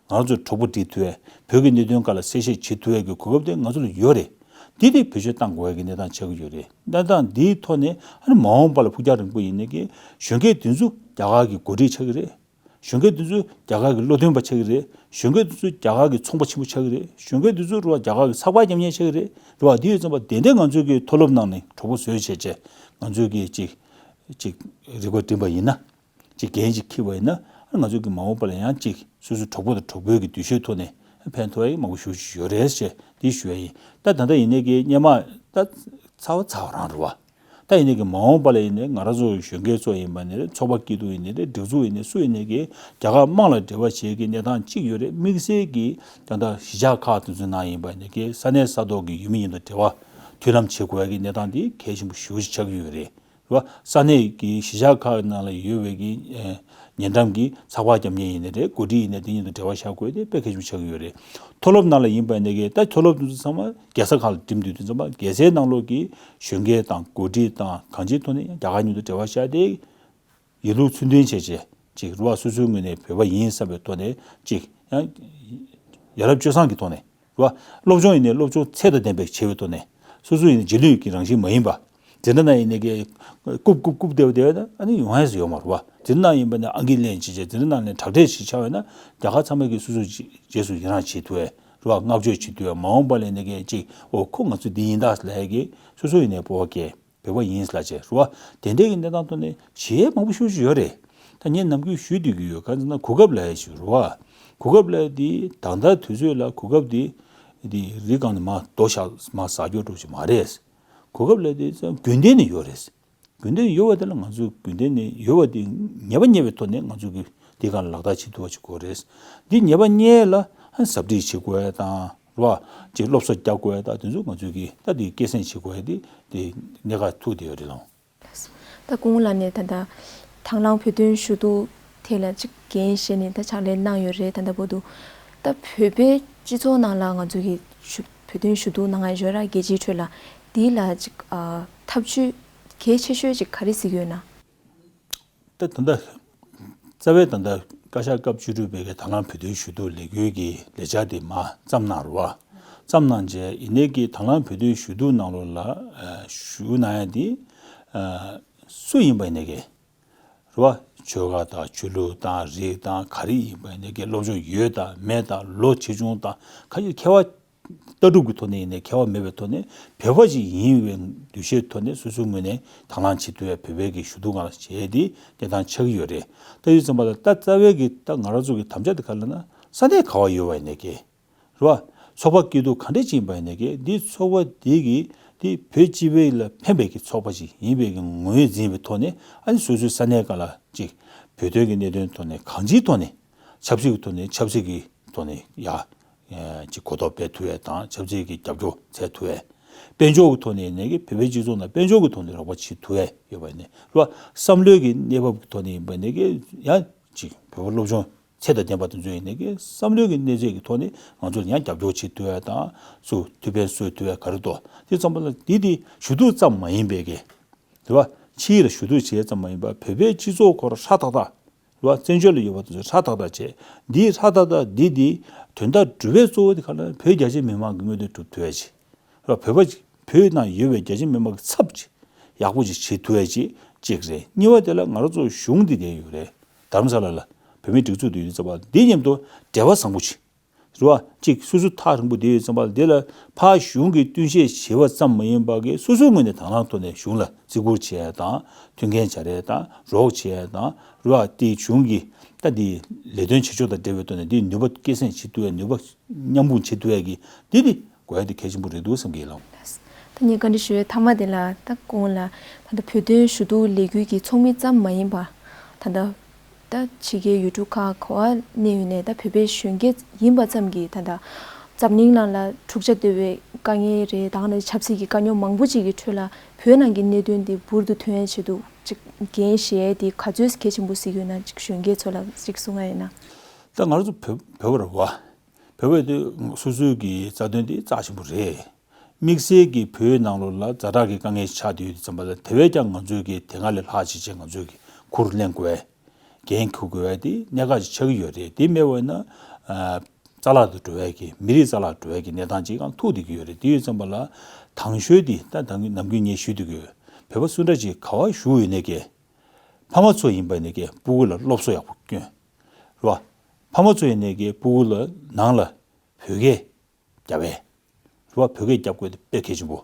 ང་རང་ཚོ་གྲོགས་པོ་སྒྲིག་ཐུབ་པས། བོད་ཀྱི་གནད་དོན་སྒང་ལ་གསལ་བཤད་བྱེད་ཐུབ་པའི་གི་གོ་སྐབས་དེ་ང་ཚོ་ལ་ཡོད་རེད། དེ་དེ་བེད་སྤྱོད་གཏང་དགོས་པའི་གི་གནས་སྟངས་ཆགས་ཀྱི་ཡོད་རེད། གནས་སྟངས་འདིའི་ཐོག་ནས་ཨ་ནི་མ་འོངས་པ་ལ་ཕུགས་རྒྱང་རིང་པོ་ཡིན་ནའི་གི་གཞོན་སྐྱེས་དེ་ཚོ་རྒྱ་གར་གི་འགོ་ཁྲིད་ཆགས་ཀྱི་རེད། གཞོན་སྐྱེས་དེ་ཚོ་རྒྱ་གར་གྱི་བློ་མཐུན་པ་ཆགས་ཀྱི་རེད། གཞོན་སྐྱེས་དེ་ཚོ་རྒྱ་གར་གྱི་ཚོང་པ་ཆེན་པོ་ཆགས་ཀྱི་རེད། གཞོན་སྐྱེས་དེ་ཚོ་རེད་བ་རྒྱ་གར་གྱི་ཚགས་པར་རྒྱབ་མཁན་ཆགས་ཀྱི་རེད། རེད་བ། དེ་ཡོད་ཙམ་པ་དེ་འདྲའི་ང་ཚོའི་གི་མཐོ་སློབ་ནང་ནས་གྲོགས་པོ་བཟོས་བྱས་བྱས་ང་ཚོའི་གི་ཅིག་ཅིག་རིག་པ་སྒྲིམ་པ་ཡིན་ན། ཅིག་འགན་ཅིག་འཁྱེར་བ་ཡིན་ན། ང་ཚོའི་གི་མ་འོངས་པ་ལ་ཡང་ཅིག་སོ་སོའི་གྲོགས་པོ་དང་གྲོགས་པོའི་གི་འདུ་ཤེས་ཐོག་ནས་ཕན་ཐོགས་ཡ་མང་པོ་ཞེ་པོ་ཅིག་ཡོད་རེད་ཅེས་འདི་ཞུ་ཡ་ཡིན། ད་ད་ལྟ་ཡིན་ནའི་གི་སྔོན་མ་ད་ཚར་བ་ཚར་བ་རང་རེད་བ། ད་ཡིན་ནའི་གི་མ་འོངས་པ་ལ་ཡིན་ནའི་ང་རང་ཚོ་གཞོན་སྐྱེས་ཚོ་ཡིན་པ་ནི་རེད། ཚོགས་པ་སྐྱིད་སྡུག་ཡིན་ནི་རེད། སྒྲིག་འཛུགས་ཡིན་ནི་སུ་ཡིན་ནའི་གི་རྒྱ་གར་དམངས་ལ་འབྲེལ་བ་བྱེད་ཀྱི་གནས་སྟངས་གཅིག་ཡོད་རེད། དམིགས་བསལ་གྱི་ད་ལྟ་གཞིས་ཆགས་ཁག་དེ་ཚོའི་ནང་ཡིན་པ་ནི་གི་ས་གནས་ས་ཐོག་གི་ཡུལ་མི་ཡིན་དང་འབྲེལ་བ་མཐུན་ལམ་བྱེད་དགོས་ཀྱི་གནས་སྟངས་དེ་གལ་ཆེན་པོ་ཞེ་པོ་ཅིག་ཆགས་ཀྱི་ཡོད་རེད། རེད་བ། ས་གནས་ཀྱི་གཞིས་ཆགས་ཁག་ནང་ལ་ཡོད་པའི་གི་ཨེ་ཉེ་འགྲམ་གྱི་ཚགས་པར་རྒྱབ་མཁན་ཡིན་ནི་རེད། འགོ་ཁྲིད་ཡིན་ནི་དེ་གཉིས་དང་འབྲེལ་བ་བཞག་དགོས་དེ་དཔེ་གལ་ཆེན་པོ་ཆགས་ཀྱི་ཡོད་རེད། མཐོ་སློབ་ནང་ལ་ཡིན་པ་ནི་གི་ད་མཐོ་སློབ་དེ་ཚོ་ཚང་མ་རྒྱལ་ས་ཁག་ལ་འགྲིམ་དུས་དུས་ཙམ་པ་རྒྱལ་སའི་ནང་ལོགས་ཀྱི་གཞོན་སྐྱེས་དང་འགོ་ཁྲིད་དང་གང་ཅིའི་ཐོག་ནས་ཡང་རྒྱ་གར་མཉམ་དུ་འབྲེལ་བ་བཞག་སྟེ་ཡིན་ལུགས་ཚུལ་མཐུན་བྱས་བྱས་ཅིག་རུ་བ་སོ་སོའི་ངོས་ནས་བོད་པ་ཡིན་བསམ་པའི་ཐོག་ནས་ཅིག་ཡང་ཡ་རབས་སྤྱོད་བཟང་གི་ཐོག་ནས་རུ་བ་སློབ་སྦྱོང་ཡིན་ནའི་སློབ་སྦྱོང་ཚད་དང་ལྡན་པའི་བྱས་པའི་ཐོག་ནས་སོ་སོ་ཡིན་ན་རྗེས་ལུས་ཀྱི་རང་བཞིན་མ་ཡིན་པ། འཛིན་གྲྭ་ནང་ཡིན་ནའི་ཀི་རྐུབ་རྐུབ་རྐུབ་བསྡད་པ་བསྡད་པ་ན་ཨ་ནི་ཡོང་ཡས་སུ་ཡོད་མ་རེད་བ། འཛིན་གྲྭ་ནང་ཡིན་པ་ན་ཨང་ཀི་ལེན་བྱེད་བྱེད་འཛིན་གྲྭ་ནང་ལ་དྲག་གྲས་ཞིག་ཆགས་པ་ན་རྒྱ་གར་ཚང་མས་ཀྱི་སོ་སོ་རྗེས་སུ་ཡི་རང་བྱེད་ཐུབ་པས་རེད་བ། བསྔགས་བརྗོད་བྱེད་ཐུབ་པས། མ་འོངས་པ་ལ་ནི་ཀི་ཅིག་འོ་ཁོ་ང་ཚོ་འདི་ཡིན་ད་ལབ་ཡས་ཀྱི་སོ་སོ་ཡིན་ནའི་སྤོབས་པ་སྐྱེ། བོད་པ་ཡིན་ལབ་བྱས་རེད་བ། དེ་འདྲའི་གི་གནས་སྟངས་ཐོག་ནས་བྱེད་ཡས་མང་པོ་ཤོས་ཤིག་ཡོད་རེད། ད་ངས་ནམ་རྒྱུན་ཞུ་བསྡད་ཀྱི་ཡོད། གང་ཟེར་ན་གོ་སྐབས་ལབ་ཡས་ཤིག་རེད་བ། གོ་སྐབས་ལབ་ཡས་དེ་ད་ལྟ་དུས་ཚོད་ལ་གོ་སྐབས་དེ་དེ་རི་སྒང་ནས་མར་རྡོ་བཞག་མར་ཟག་རྒྱུ་འདྲ་ཅིག་མ་རེད། གོ་སྐབས་ལབ་ཡས་དེ་རྒྱུན་ལྡན་ནས་ཡོད་རེད། རྒྱུན་ལྡན་ཡོད་པ་དེ་ལ་ང་ཚོས་རྒྱུན་ལྡན་ནས་ཡོད་པ་དེ་ངེས་པ་རྙེད་པའི་ཐོག་ནས་ང་ཚོས་ཀྱི་དེ་གང་ལག་བསྟར་བྱེད་ཐུབ་པ་ཅིག་དགོས་རེད། འདི་ངེས་པ་རྙེད་ལ་ཨ་ཟབ་ཁྲིད་བྱེད་དགོས་ཡ་དང་རེད་བ། ཅིག་སློབ་གསོ་རྒྱག་དགོས་ཡ་དང་དེ་ཚོ་ང་ཚོས་ཀྱི་ད་དེ་སྐད་གསེང་བྱེད་དགོས་ཡ་དེ་དེ་གནད་འགག་ཐུག་བསྡད་ཡོད་རེད་ལགས། ད་སྐུ་ངོ་ལགས་ནས་ད་ལྟ་དང་བླངས་བོད་དོན་ཞུ་གཏུག་ཐད་ལ་ཅིག་འགན་བཞེས་ནས་ད་ཕྱག་ལས་གནང་ཡོད་རེད། ད་ལྟ་བར་དུ་ད་བོད་པའི་སྤྱི་ཚོགས་ནང་ལ་ང་ཚོ་གི་ཞུ་བོད་དོན་ཞུ་གཏུག་གནང་ཡ་ཡོད་ར། རྒྱལ་སྤྱིའི་ཁྲོད་ལ་འདི་ལ་ཅིག་ཨ་ཐབས་ཇུས་གལ་ཆེ་ཤོས་ཅིག་ག་རེ་གཟིགས་ཡོད་ན། ད་ད་ལྟ་རྩ་བའི་ད་ལྟ་བཀའ་ཤག་སྐབས་བཅུ་དྲུག་པའི་གི་དང་བླངས་བོད་དོན་ཞུ་གཏུག་ལས་འགུལ་གྱི་ལས་འཆར་དེ་མར་བརྩམས་གནང་རེད་བ། བརྩམས་གནང་རྗེས་ཡིན་ནའི་གི་དང་བླངས་བོད་དོན་ཞུ་གཏུག་ནང་ལོགས་ལ་ཨ་ཞུགས་གནང་ཡ་དེ་ཨ་སུ་ཡིན་པ་ཡིན་ནའི་གི་རེད་བ། ཆོལ་ཁ་དང་ཆོས་ལུགས་དང་རིགས་དང་ག་རེ་ཡིན་པ་ཡིན་ནའི་གི་སློབ་སྦྱོང་ཡོད་དང་མེད་དང་ལོ་ཆེ་ཆུང་དང་ག་ཡི་ཁྱད་པར་ལྟ་གྲུབ་ཀྱི་ཐོག་ནས་ཡིན་ནའི་ཁྱད་པར་མེད་པའི་ཐོག་ནས་བོད་པ་ཞིག་ཡིན་པའི་འདུ་ཤེས་ཐོག་ནས་སོ་སོའི་ངོས་ནས་དང་བླངས་བྱེད་ཐུབ་པའི་བོད་པའི་གི་ཞུ་གཏུག་སྒང་ལ་བྱས་ཏེ་གནས་སྟངས་ཆགས་ཀྱི་ཡོད་རེད། ད་ཡོད་ཙམ་པ་ལ་ད་རྩ་བའི་གི་ད་ང་རང་ཚོ་གི་དམ་བཅའ་དེ་ག་རེ་ལབ་ན་ས་གནས་ག་པར་ཡོད་པ་ཡིན་ནའི་གི་རེད་བ། ཚོགས་པ་སྐྱིད་སྡུག་ག་འདྲས་ཅིག་ཡིན་པ་ཡིན་ནའི་གི་འདི་ཚོགས་པ་འདི་གི་འདི་བོད་སྤྱི་པའི་ལ་ཕན་པའི་གི་ཚོགས་པ་ཞིག་ཡིན་པའི་གི་ངོས་འཛིན་པའི་ཐོག་ནས་ཨ་ནི་སོ་སོའི་ས་གནས་སྒང་ལ་ཅིག་བོད་དོན་གི་གནད་དོན་ཐོག་ནས་གང་ཅིའི་ཐོག་ནས་ཆབ་སྲིད་ཀྱི་ཐོག་ནས་ཆབ་སྲིད་ཀྱི་ཐོག་ནས་ཡ། ཅིག་གོ་རྟོགས་སྤེལ་ཐུབ་ཡས་དང་ཆབ་སྲིད་ཀྱི་རྒྱབ་སྐྱོར་བྱེད་ཐུབ་ཡས། དཔལ་འབྱོར་གྱི་ཐོག་ནས་ཡིན་ནའི་གི་བོད་པའི་སྤྱི་ཚོགས་ནང་དཔལ་འབྱོར་གྱི་ཐོག་ནས་རོགས་པ་བྱེད་ཐུབ་ཡས་ཡོད་པ་ཡིན་ནའི་རེད་བ། བསམ་བློའི་གི་གནས་བབ་ཀྱི་ཐོག་ནས་ཡིན་པ་ཡིན་ནའི་གི་ཡང་ཅིག་བོད་པ་སློབ་སྦྱོང་ཚད་དང་ལྡན་པ་དེ་ཚོ་ཡིན་ནའི་གི་བསམ་བློའི་གི་གནས་ཚད་ཀྱི་ཐོག་ནས་ང་ཚོ་ཡང་རྒྱབ་སྐྱོར་བྱེད་ཐུབ་ཡས་དང་སུ་ཐུགས་ཕན་གསོས་ཐུབ་ཡས་ག་རེ་འདུག་དེ་ཙམ་པ་ལ་འདི་དེ་ཞུ་གཏུག་ཙམ་མ་ཡིན་པའི་གི་རེད་བ། ཕྱི་ཡི་ལ་ཞུ་གཏུག་བྱེད་ཙམ་མ་ཡིན་པར་བོད་པའི་སྤྱི་ཚོགས་ཁོ་རང་ཧྲ་ཐག་ཐག་རེད་བ། བཙན་བྱོལ་ལ་ཡོད་པ་དེ་ཚོ་ཧྲ་ཐག་ཐག་བྱས། འདིའི་ཧྲ་ཐག་ཐག་འདི་འདི་དོན་དག་སྒྲུབ་པའི་གཙོ་བོ་དེ་ག་ལ་བོད་རྒྱ་ཆེ་མི་མང་གི་མངོན་འདོད་སྒྲུབ་ཐུབ་ཡ་ཅིག་རེད་བ། བོད་པ་ཅིག་བོད་ནང་ཡོད་པའི་རྒྱ་ཆེ་མི་མང་གི་ཚབ་ཅིག་ཡག་པོ་ཅིག་བྱེད་ཐུབ་ཡ་ཅིག་གཅིག་རེད། གཉིས་པ་དེ་ལ་ང་རང་ཚོ་གཞུང་འདི་དེ་ཡོད་རེད། དྷ་རམ་ས་ལ་ལ་བོད་མིའི་སྒྲིག་འཛུགས་འདི་ཡོད་ཙམ་པ་འདི་མཉམ་དུ་འབྲེལ་བ་བཟང་པོ་ཅིག་རེད་བ། གཅིག་སོ་སོ་ཐག་རིང་པོ་བསྡད་ཡོད་ཙམ་པ་ལ་དེ་ལ་ཕར་གཞུང་གིས་བསྟུན་ཞིབ་བྱེད་པ་ཙམ་མ་ཡིན་པ་གི་སོ་སོའི་ངོས་ནས་དང་བླངས་ཐོག་ནས་གཞུང་ལ་བརྩི་བཀུར་བྱེད་ཡ་དང་མཐུན་རྐྱེན་སྦྱར་ཡ་དང་རོགས་བྱེད་ཡ་དང་རེད་བ། དེ་གཞུང་གི་ད་དེ་ལས་དོན་བྱེད་ཕྱོགས་དང་འབྲེལ་བའི་ཐོག་ནས་དེའི་ནུས་པ་སྐྱེད་སྲིང་བྱེད་ཐུབ་ཡ་ནུས་པ་མཉམ་སྤུངས་བྱེད་ཐུབ་ཡ་གི་དེ་དེ་དགོས་ཡ་དེ་གལ་ཆེན་པོ་རེད་འདུག་བསམ་གྱི་ཡོད་ལགས། ད་ངས་བཀའ་འདྲི་ཞུ་བའི་མཐའ་མ་དེ་ལ་ད་སྐུ་ངོ་ལགས་ད་ལྟ་བོད་དོན་ཞུ་གཏུག་ལས་འགུལ་གྱི་ཚོགས་མི་ཙམ་མ་ཡིན་པ་ད་ལྟ་ད་ཕྱི་རྒྱལ་ཡུལ་གྲུ་ཁག་ག་པར་གནས་ཡོད་ནའི་ད་བོད་པའི་གཞོན་སྐྱེས་ཡིན་པ་ཙམ་གྱིས་ད་ལྟ་འཛམ་གླིང་ནང་ལ་འཁྲུག་ཆ་དོད་པའི་དཀའ་ངལ་རེད། ད་ག་ནང་བཞིན་ཆབ་སྲིད་ཀྱི་དཀའ་རྙོག་མང་པོ་ཅིག་གི་ཁྲོད་ལ་བོད་ནང་གི་གནད་དོན་འདི་འབུར་དུ་ཐོན་ཡ་ཆེད་དུ་ཅིག་འགན་བཞེས་ཡ་དེ་ག་ཚོད་གལ་ཆེན་པོ་གཟིགས་ཡོད་ན་ཅིག་གཞོན་སྐྱེས་ཚོ་ལ་ཅིག་གསུང་ཡ་ཡིན་ན། ད་ང་རང་ཚོ་བོད་བོད་པ་རེད་བ། བོད་པ་དེ་སོ་སོའི་གི་རྩ་དོན་དེ་རྩ་ཆེན་པོ་རེད། དམིགས་བསལ་གྱི་བོད་ནང་ལོགས་ལ་ཛ་དྲག་གི་དཀའ་ངལ་ཆགས་བསྡད་ཡོད་དུས་ཙམ་པ་ལ་དེ་བས་ཀྱང་ང་ཚོས་ཀྱི་དེ་སྔ་ལས་ལྷག་བྱས་བྱས་ང་ཚོས་ཀྱི་ཁུར་ལེན་དགོས། འགན་འཁུར་དགོས་པ་དེ་གནད་འགག་ཅིག་ཆགས་ཀྱི་ཡོད་རེད། དེ་མེད་པ་ཡིན་ན་ཨ་རྩ་བརླག་ཏུ་འགྲོ་བའི་གི་མི་རིགས་རྩ་བརླག་འགྲོ་བའི་གི་གནས་སྟངས་ཅིག་ཡང་ཐུག་བསྡད་ཀྱི་ཡོད་རེད། དེ་ཡོད་ཙམ་པ་ལ་དང་ཤོས་དེ་ད་ད་ནམ་རྒྱུན་ངས་ཞུ་བསྡད་ཀྱི་ཡོད། བོད་པ་སུ་འདྲ་ཅིག་ག་པར་བཞུགས་ཡོད་ནའི་གི་ཕ་མ་ཚོ་ཡིན་པ་ཡིན་ནའི་གི་སྤུ་གུ་ལ་སློབ་གསོ་ཡག་པོ་སྐྱོན། རེད་བ། ཕ་མ་ཚོ་ཡིན་ནའི་གི་སྤུ་གུ་ལ་ནང་ལ་བོད་སྐད་རྒྱབ་པས། རེད་བ། བོད་སྐད་རྒྱབ་དགོས་དེ་དཔེ་གལ་ཆེན་པོ།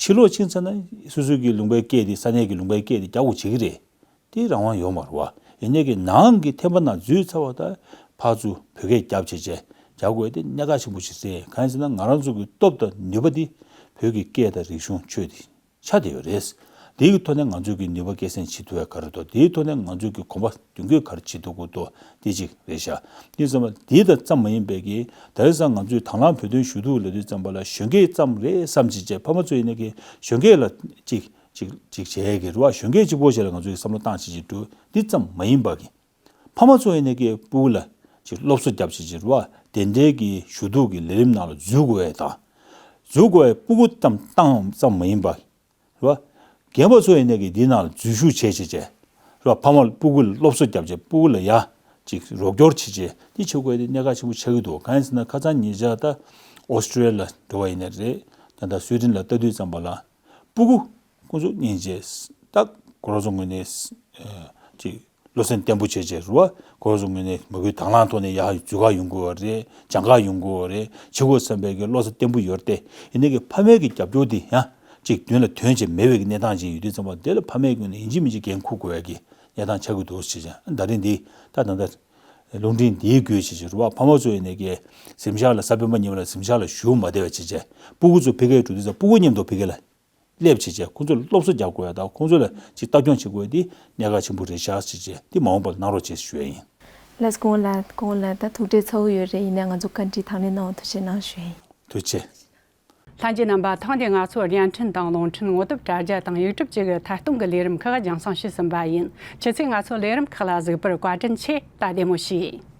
ཕྱི་ལོགས་ཕྱིན་ཚར་ན་སོ་སོའི་གི་ལུང་པའི་སྐད་དེ་ས་གནས་ཀྱི་ལུང་པའི་སྐད་དེ་རྒྱག་དགོས་བྱེད་ཀྱི་རེད། དེ་རང་དབང་ཡོད་མ་རེད་བ། ཡིན་ནའི་གི་ནང་གི་ཐེམ་པ་ནང་འཛུལ་ཚར་བ་ད་ཕར་ཚུར་བོད་སྐད་རྒྱབ་བྱས་བྱས་རྒྱག་དགོས་དེ་གནད་འགག་ཆེན་པོ་ཞིག་རེད། གང་ཡིན་ཟེར་ན་ང་རང་ཚོ་གི་སྟོབས་དང་ནུས་པ་དེ་བོད་ཀྱི་སྐད་དང་རིག་གཞུང་ཆོས་དེ། ཆགས་བསྡད་ཡོད་རེད། དེའི་ཐོག་ནས་ང་ཚོས་ཀྱི་ནུས་པ་སྐྱེད་སྲིང་བྱེད་ཐུབ་ཡ་ག་རེ་འདུག་དེའི་ཐོག་ནས་ང་ཚོས་ཀྱི་གོམ་པ་མདུན་སྐྱོད་ག་རེ་བྱེད་ཐུབ་ཀྱི་འདུག་དེ་གཅིག་རེད་ཤག་དེ་ཙམ་པ་དེ་དང་ཙམ་མ་ཡིན་པའི་གི་ད་རེས་སང་ང་ཚོས་དང་བླངས་བོད་དོན་ཞུ་གཏུག་ལབ་དུས་ཙམ་པ་ལ་གཞོན་སྐྱེས་ཙམ་རེད་བསམ་བྱས་བྱས་ཕ་མ་ཚོ་ཡིན་ནའི་གི་གཞོན་སྐྱེས་ལ་གཅིག་གཅིག་གཅིག་བྱས་ཀྱི་རེད་བ། གཞོན་སྐྱེས་གཅིག་པོ་བྱས་ལ་ང་ཚོས་ཀྱི་བསམ་བློ་བཏང་བྱས་བྱས་འགྲོ་འདི་ཙམ་མ་ཡིན་པ་གི་ཕ་མ་ཚོ་ཡིན་ནའི་གི་སྤུ་གུ་ལ་ཅིག་སློབ་གསོ་རྒྱབ་བྱས་བྱས་རེད་བ། དེ་འདྲའི་གི་ཞུ་གཏུག་གི་ལས་རིམ་ནང་ལ་འཛུལ་དགོས་ཡས་དང་། འཛུལ་དགོས་ཡས་སྤུ་གུ་ཙམ་བཏང་ཙམ་མ་ཡིན་པ། རེད་བ། རྒན་པ་ཚོ་ཡིན་ནའི་གི་འདི་ནང་ལ་འཛུལ་ཞུགས་བྱས་བྱས་བྱས། རེད་བ། ཕ་མ་ལ་སྤུ་གུ་ལ་སློབ་གསོ་རྒྱབ་བྱས་སྤུ་གུ་ལ་ཡ་ཅིག་རོགས་སྐྱོར་བྱས་བྱས་འདི་བྱེད་དགོས་ཡས་དེ་གནད་འགག་ཆེན་པོ་ཆགས་ཀྱི་འདུག་གང་ཡིན་ཟེར་ན་ཁ་སང་ཉེ་ཆར་ད་ཨོ་སི་ཀྲི་ལི་ཡ་ལ་འགྲོ་བ་ཡིན་ནའི་རེད། ད་ལྟ་སུའི་ཌེན་ལ་ལྟ་དུས་ཙམ་པ་ལ་སྤུ་གུ་ཁོང་ཚོ་སྙིང་རྗེ་ད་ཁོ་རང་ཚོ་ངོས་ནས་ཅིག་བློ་སེམས་བརྟན་པོ་བྱས་བྱས་རེད་བ། ཁོ་རང་ཚོ་ངོས་ནས་མ་གུའི་དང་བླངས་ཐོག་ནས་ཡར་འཛུལ་ག་ཡོང་དགོས་པ་རེད། སྦྱང་ག་ཡོང་དགོས་པ་རེད། བྱེད་དགོས་བསམ་པའི་གི་བློ་སེམས་བརྟན་པོ་ཡོད་རེད་དེ། ཡིན་ནའི་གི་ཕ་མའི་གི་རྒྱབ་སྐྱོར་དེ་ཡང་ གཅིག་མདུན་ལ་ཐོན་བྱས་མེད་པའི་གནས་སྟངས་ཅིག་ཡོད་དུས་ཙམ་པ་དེ་ལ་ཕ་མའི་ངོས་ནས་ཡིན་གཅིག་མིན་གཅིག་འགན་འཁུར་དགོས་ཡ་གི་གནས་སྟངས་ཆགས་ཀྱི་འདུག་ཟེར་བྱས། ད་རིང་འདི་ད་ད་ལྟ་རླུང་འཕྲིན་འདིའི་བརྒྱུད་བྱས་བྱས་རུ་བ་ཕ་མ་ཚོ་ཡིན་ནས་ཀྱི་གཟིམ་ཤག་ལ་གཟའ་སྤེན་པ་ཉིན་མོ་ལ་གཟིམ་ཤག་ལ་བཞུགས་མ་བསྡད་པ་བྱས་བྱས་སྤུ་གུ་ཚོ་ཕ་གིར་འགྲོ་དུས་ཙམ་སྤུ་གུ་མཉམ་དུ་ཕ་གི་ལ་སླེབས་བྱས་བྱས་ཁོང་ཚོ་ལ་སློབ་གསོ་རྒྱག་དགོས་ཡ་དང་ཁོང་ཚོ་ལ་ཅིག་ལྟ་སྐྱོང་བྱེད་དགོས་ཡ་འདི་གནད་འགག་ཆེན་པོ་རེད་ཤག་བྱས་བྱས་འདི་མ་འོངས་པ་ལ་གནང་རོགས་བྱེད་ཞུ་ཡ་ཡིན། ལགས་སོ། སྐུ་ངོ་ལགས། སྐུ་ངོ་ལགས་ད་ཐུགས་ཁྲལ་ཚ་བོ་ཡོད་རེད། ཡིན་ནའི་ང་ཚོ་བཀའ་འདྲི་དང་ལེན་གནང་བ་ཐུགས་རྗེ་གནང་ཞུ་ཡ་ཡིན། ཐུགས་རྗེ་ཆེ། ལྷན་རྒྱས་རྣམ་པ། ཐེངས་འདིའི་ང་ཚོའི་བརྙན་འཕྲིན་དང་རླུང་འཕྲིན་ངོ་དེབ་དྲ་རྒྱ་དང་ཡུ་ཊུབ་བཅས་ཀྱི་ཐད་གཏོང་གི་ལས་རིམ་ཁག་རྒྱང་སྲིང་ཞུས་ཟིན་པ་ཡིན། ཁྱེད་ཚོས་ང་ཚོའི་ལས་རིམ་ཁག་ལ་གཟིགས་པར་བཀའ་དྲིན་ཆེ། ད་བདེ་མོ་བྱོས།